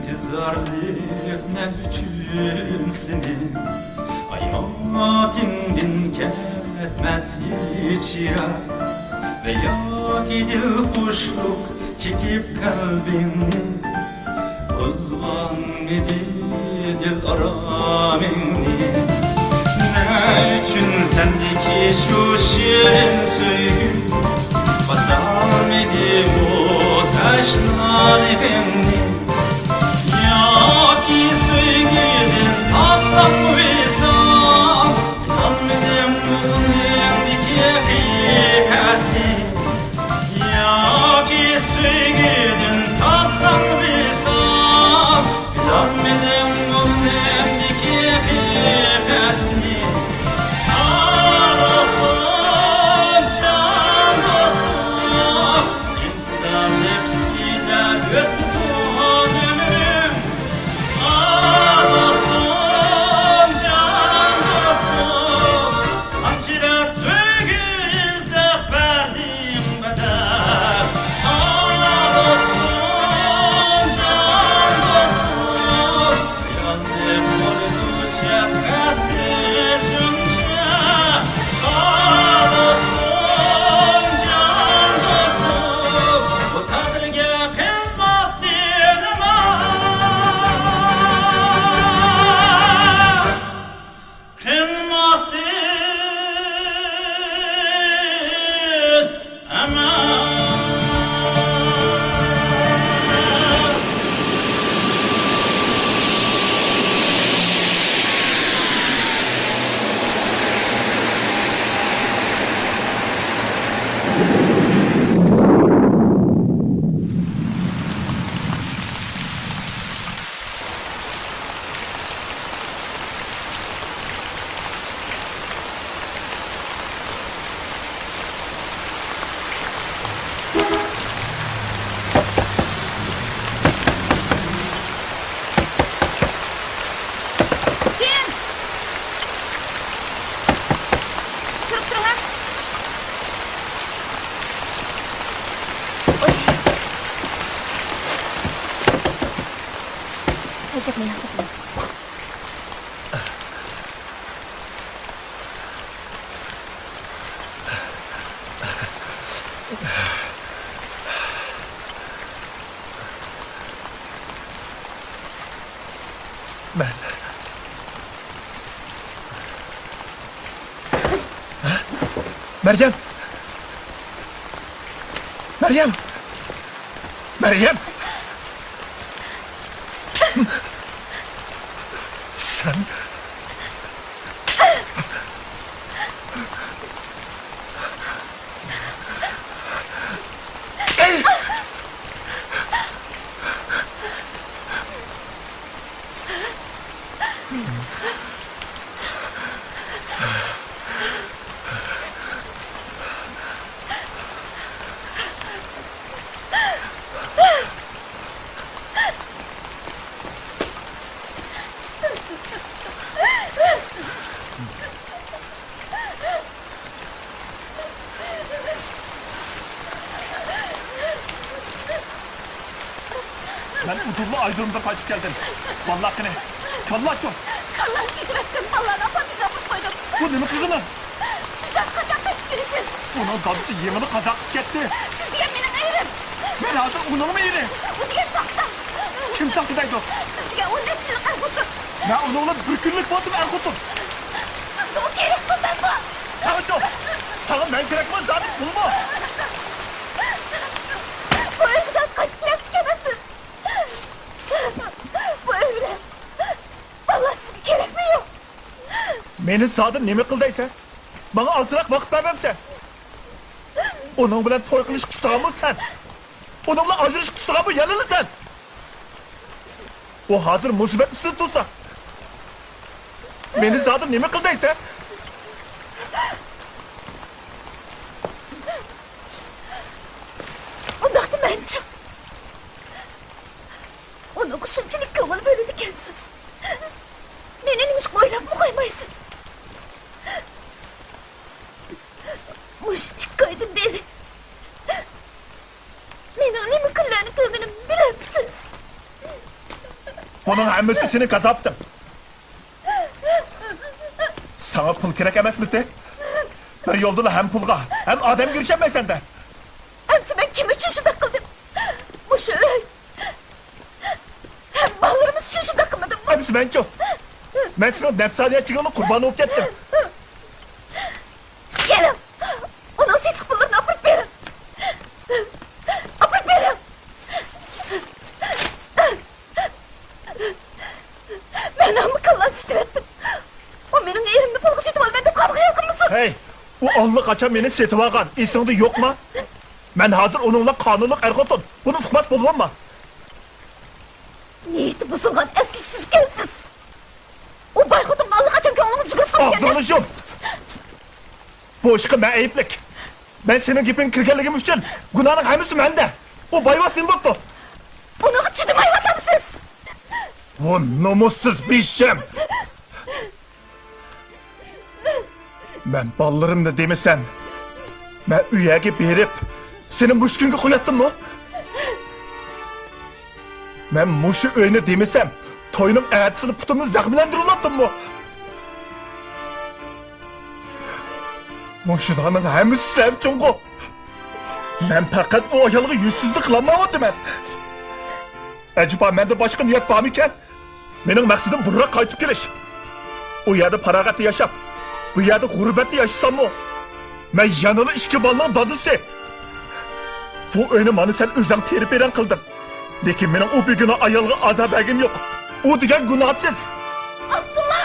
ئىنتىزارلىق نە ئۈچۈن سېنى، ھاياتىڭدىن كەتمەس ھېچ يىراق، ۋە ياكى دىل خۇشلۇق چېكىپ قەلبىڭنى، بۇزغانمىدى دىل ئارامىڭنى؟ نە ئۈچۈن سەندىكى شۇ شېرىن سۆيگۈ باسالمىدى بۇ تەشنالىقىڭنى؟ ياكى سۆيگۈدىن تاپساڭ ۋىسال، بىلالمىدىم كۆڭلۈڭدىكى ھەقىقەتنى. ياكى سۆيگۈدىن تاپساڭ ۋىسال، بىلالمىدىم كۆڭلۈڭدىكى ھەقىقەتنى. ئاھ، دوستۇم، جان دوستۇم، ئىنتىزارلىق ئىچىدە ئۆتمىسۇن. مەن. مەريەم! مەريەم! مەريەم! سەن. مەن ئۇدۇللا ئايرودرومدىن قايتىپ كەلدىم. بالىلار قېنى؟ كاللاچۇ؟ كاللام سېتىۋەتكەن بالىلارنى ئاپاردىم، ئاپىرىپ قويدۇم. بۇ نېمە قىلغىنى؟ سىز ھەم قاچان قايتىپ كېلىسىز؟ ئۇنىڭ دادىسى يېڭىلا قازا قىلىپ كەتتى. سىز دېگەن مېنىڭ ئېرىم. مەن ھازىر ئۇنىڭمۇ ئېرى؟ ئۇ دېگەن ساختا. كىم ساختا دەيدۇ؟ سىز دېگەن ئون نەچچە يىللىق ئەر خوتۇن. مەن ئۇنىڭ بىلەن بىر كۈنلۈك بولسىمۇ ئەر خوتۇن. سىزگە ئۇ كېرەكمۇ، مەنمۇ؟ ساڭىچۇ؟ ساڭا مەن كېرەكمۇ، زادى پۇلمۇ؟ بۇ ئۆيگە زادى قايتىپ كېلەمسىز، كەلمەمسىز؟ بۇ ئۆي بىلەن بالىلار سىزگە كېرەكمۇ يوق؟ مېنى زادى نېمە قىل دەيسەن؟ ماڭا ئازراق ۋاقىت بەرمەمسەن؟ ئۇنىڭ بىلەن توي قىلىشقا ئۇستىغانمۇ سەن؟ ئۇنىڭ بىلەن ئاجرىشىشقا ئۇستىغانمۇ يەنىلا سەن؟ ئۇ ھازىر مۇسىبەت ئۈستىدە تۇرسا، مېنى زادى نېمە قىل دەيسەن؟ ئۇنداقتا مەنچۇ؟ ئۇنىڭغا شۇنچىلىك كۆڭۈل بۆلىدىكەنسىز. مېنى نېمىشقا ئويلاپمۇ قويمايسىز؟ مۇشۇ ئىككى ئايدىن بېرى مېنىڭ نېمە كۈنلەرنى كۆرگىنىمنى بىلەمسىز؟ بۇنىڭ ھەممىسى سېنىڭ كازاپىتىڭ. ساڭا پۇل كېرەك ئەمەسمىدى؟ بىر يولدىلا ھەم پۇلغا، ھەم ئادەمگە ئېرىشەلمەيسەن-دە. ئەمسە مەن كىم ئۈچۈن شۇنداق قىلدىم؟ مۇشۇ ئۆي ھەم بالىلىرىمىز ئۈچۈن شۇنداق قىلمىدىممۇ؟ ئەمسە مەنچۇ؟ مەن سېنىڭ نەپسانىيەتچىلىكىڭنىڭ قۇربانى بولۇپ كەتتىم. كېلىڭ، ئۇنىڭ سېسىق پۇللىرىنى ئاپىرىپ بېرىڭ. ئاپىرىپ بېرىڭ. مەن ھەممە كاللانى سېتىۋەتتىم. ئۇ مېنىڭ ئېرىمنى پۇلغا سېتىۋالىمەن دەپ قارىغۇ يالقۇنمىسۇن. ھەي، ئۇ ئاللىقاچان مېنى سېتىۋالغان، ئېسىڭدە يوقما؟ مەن ھازىر ئۇنىڭ بىلەن قانۇنلۇق ئەر-خوتۇن. بۇنى ئۇقماس بولۇۋالما. نىيىتى بۇزۇلغان ئەسلى سىزكەنسىز. ئۇ باي خوتۇنغا ئاللىقاچان كۆڭلىڭىز يۈگۈرۈپ قالغان. ئاغزىڭنى يۇم! بۇ ئىشقا مەن ئەيىبلىك. مەن سېنىڭ گېپىڭگە كىرگەنلىكىم ئۈچۈن گۇناھنىڭ ھەممىسى مەندە. ئۇ بايۋاس نېمە بوپتۇ؟ ئۇنىڭغا چىدىمايۋاتامسىز؟ بۇ نومۇسسىز بىشەم! مەن بالىلىرىمنى دېمىسەم، مەن ئۇ يەرگە بېرىپ، سېنى مۇشۇ كۈنگە قوياتتىممۇ؟ مەن مۇشۇ ئۆينى دېمىسەم، توينىڭ ئەتىسىنى پۇتۇمنى زەخىملەندۈرۈۋالاتتىممۇ؟ مۇشۇلارنىڭ ھەممىسى سىلەر ئۈچۈنغۇ؟ مەن پەقەت ئۇ ئايالغا يۈزسىزلىك قىلالمايۋاتىمەن. ئەجەبا، مەندە باشقا نىيەت بارمىكەن؟ مېنىڭ مەقسىتىم بۇرۇنراق قايتىپ كېلىش. ئۇ يەردە پاراغەتتە ياشاپ، بۇ يەردە غۇربەتتە ياشىساممۇ، مەن يەنىلا ئىككى بالىنىڭ دادىسى. بۇ ئۆينى مانا سەن ئۆزۈڭ تېرىپ ۋەيران قىلدىڭ. لېكىن مېنىڭ ئۇ بىگۇناھ ئايالغا ئازار بەرگىنىم يوق. ئۇ دېگەن گۇناھسىز. ئابدۇللا!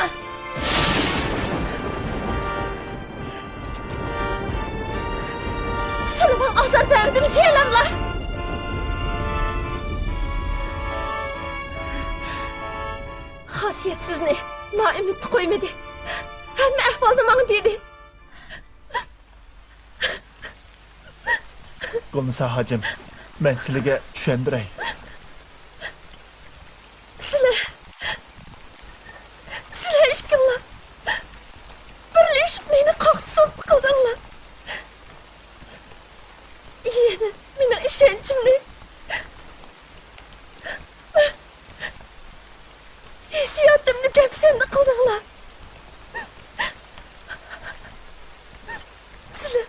سىلىمۇ ئازار بەردىم دېيەلەملا. خاسىيەت سىزنى نائۈمىدتە قويمىدى. ھەممە ئەھۋالنى ماڭا دېدى. بولمىسا، ھاجىم، مەن سىلىگە چۈشەندۈرەي. سىلەر، سىلەر ئىككىڭلار بىرلىشىپ مېنى قاقتى-سوقتى قىلدىڭلار. يەنە مېنىڭ ئىشەنچىمنى، ھېسسىياتىمنى دەپسەندە قىلدىڭلار. سىلەر،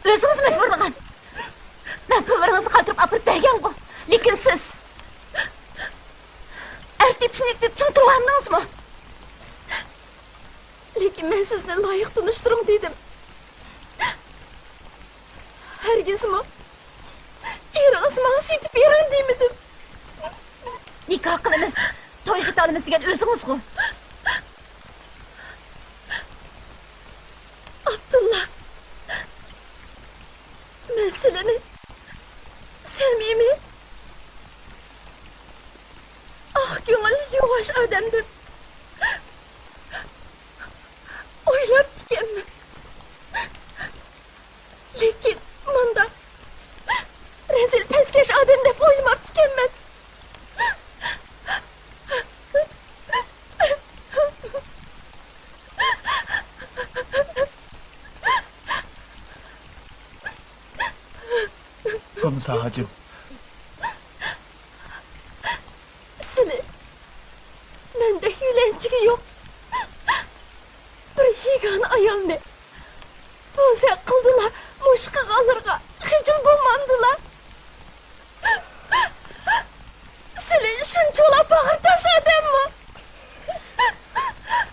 ئۆزىڭىز مەجبۇرلىغان. مەن پۇللىرىڭىزنى قايتۇرۇپ ئاپىرىپ بەرگەنغۇ. لېكىن سىز ئەر تېپىشنى دەپ چىڭ تۇرۇۋالمىدىڭىزمۇ؟ لېكىن مەن سىزنى لايىق تونۇشتۇرۇڭ دېدىم. ھەرگىزمۇ ئېرىڭىز ماڭا سېتىپ بېرىڭ دېمىدىم. نىكاھ قىلىمىز، توي قىلالىمىز دېگەن ئۆزىڭىزغۇ. ئابدۇللا، مەن سىلىنى سەمىمىي، ئاق كۆڭۈل، يۇۋاش ئادەم دەپ ئويلاپتىكەنمەن. لېكىن مۇنداق رەزىل پەسكەش ئادەم دەپ ئويلىماپتىكەنمەن. گۈلنىسا ھاجىم. سىلى مەندەك يۆلەنچۈكى يوق بىر يېگانە ئايالنى بوزەك قىلدىلا، مۇشۇ قىلغانلىرىغا خىجىل بولمامدىلا؟ سىلى شۇنچىۋالا باغرى تاش ئادەممۇ؟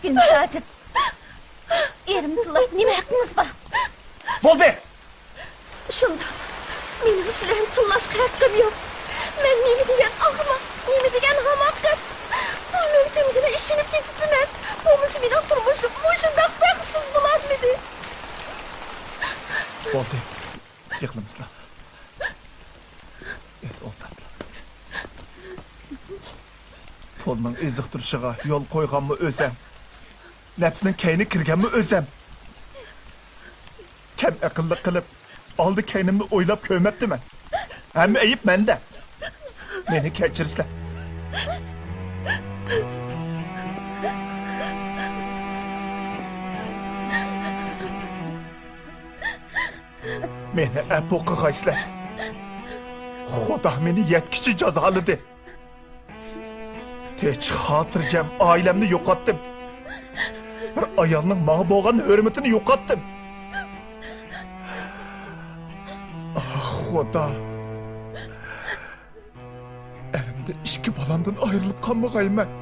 گۈلنىسا ھاجىم، ئېرىمنى تىللاشقا نېمە ھەققىڭىز بار؟ بولدى! شۇنداق. مېنىڭ سىلەرنى تىللاشقا ھەققىم يوق. مەن نېمە دېگەن ئەخمەق، نېمە دېگەن ھاماقەت. بۇ مۆمكىنگىنە ئىشىنىپ كېتىپتىمەن. بولمىسا مېنىڭ تۇرمۇشۇم مۇشۇنداق بەختسىز بولالمىدى. بولدى. يىغلىمىسىلا. ئۆيدە ئولتۇرسىلا. پۇلنىڭ ئېزىقتۇرۇشىغا يول قويغانمۇ ئۆزەم. نەپسىنىڭ كەينىگە كىرگەنمۇ ئۆزەم. كەم ئەقىللىق قىلىپ، ئالدى كەينىمنى ئويلاپ كۆرمەپتىمەن. ھەممە ئەيىب مەندە. مېنى كەچۈرىسىلەر. مېنى ئەپۇ قىلغايسىلەر. خۇدا مېنى يەتكۈچە جازالىدى. تىنچ، خاتىرجەم ئائىلەمنى يوقاتتىم. بىر ئايالنىڭ ماڭا بولغان ھۆرمىتىنى يوقاتتىم. ئاھ، خۇدا. ئەمدى ئىككى بالامدىن ئايرىلىپ قالمىغايمەن.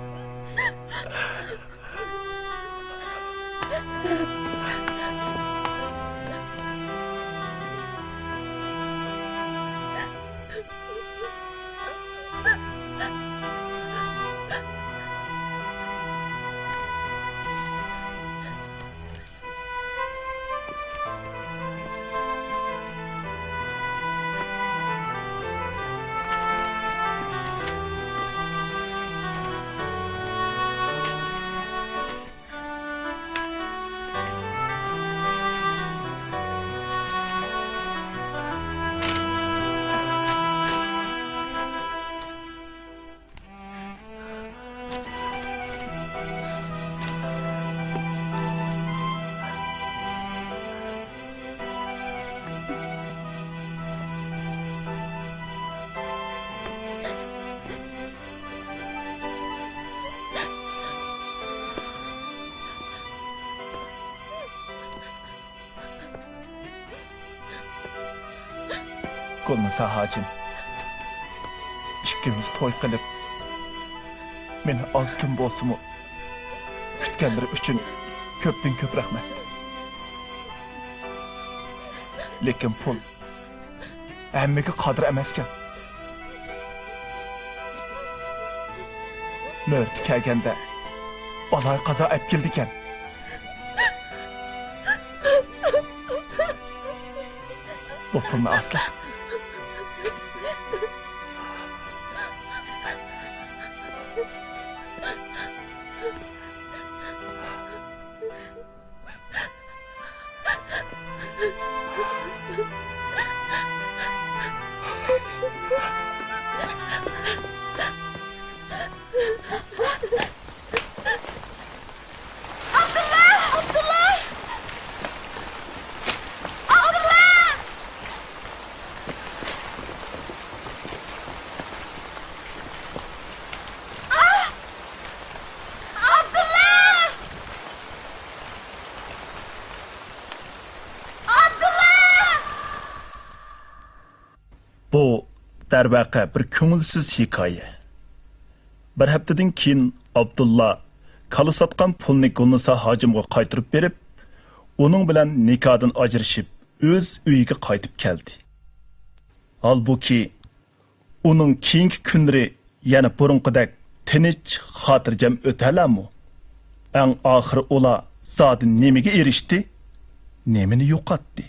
گۈلنىسا ھاجىم، ئىككىمىز توي قىلىپ، مېنى ئاز كۈن بولسىمۇ كۈتكەنلىرى ئۈچۈن كۆپتىن كۆپ رەھمەت. لېكىن پۇل ھەممىگە قادىر ئەمەسكەن. مۆرىتى كەلگەندە بالايىقازا ئەپ كېلىدىكەن. بۇ پۇلنى ئالسىلە. ئابدۇللا! ئابدۇللا! ئابدۇللا! ئابدۇللا! ئابدۇللا! بۇ، دەرۋەقە، بىر كۆڭۈلسىز ھېكايە. بىر ھەپتىدىن كېيىن ئابدۇللا كالا ساتقان پۇلنى گۈلنىسا ھاجىمغا قايتۇرۇپ بېرىپ، ئۇنىڭ بىلەن نىكاھتىن ئاجرىشىپ، ئۆز ئۆيىگە قايتىپ كەلدى. ھالبۇكى، ئۇنىڭ كېيىنكى كۈنلىرى يەنە بۇرۇنقىدەك تىنچ، خاتىرجەم ئۆتەلەرمۇ؟ ئەڭ ئاخىرى ئۇلار زادى نېمىگە ئېرىشتى؟ نېمىنى يوقاتتى؟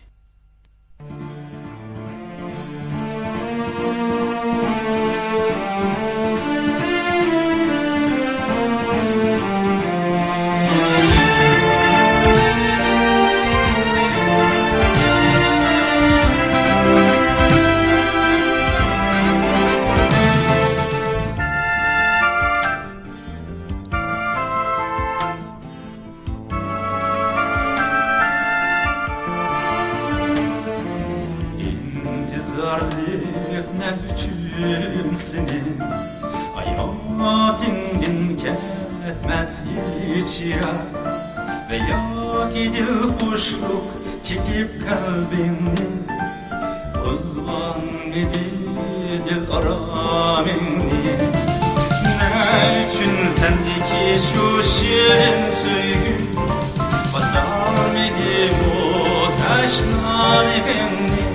ئىنتىزارلىق نەم ئۈچۈن سېنى، ھاياتىڭدىن كەتمەس ھېچ يىراق، ۋە ياكى دىل خۇشلۇق چېكىپ قەلبىڭنى، بۇزغانمىدى دىل ئارامىڭنى؟ نە ئۈچۈن سەندىكى شۇ شېرىن سۆيگۈ باسالمىدى بۇ تەشنا لېۋىڭنى؟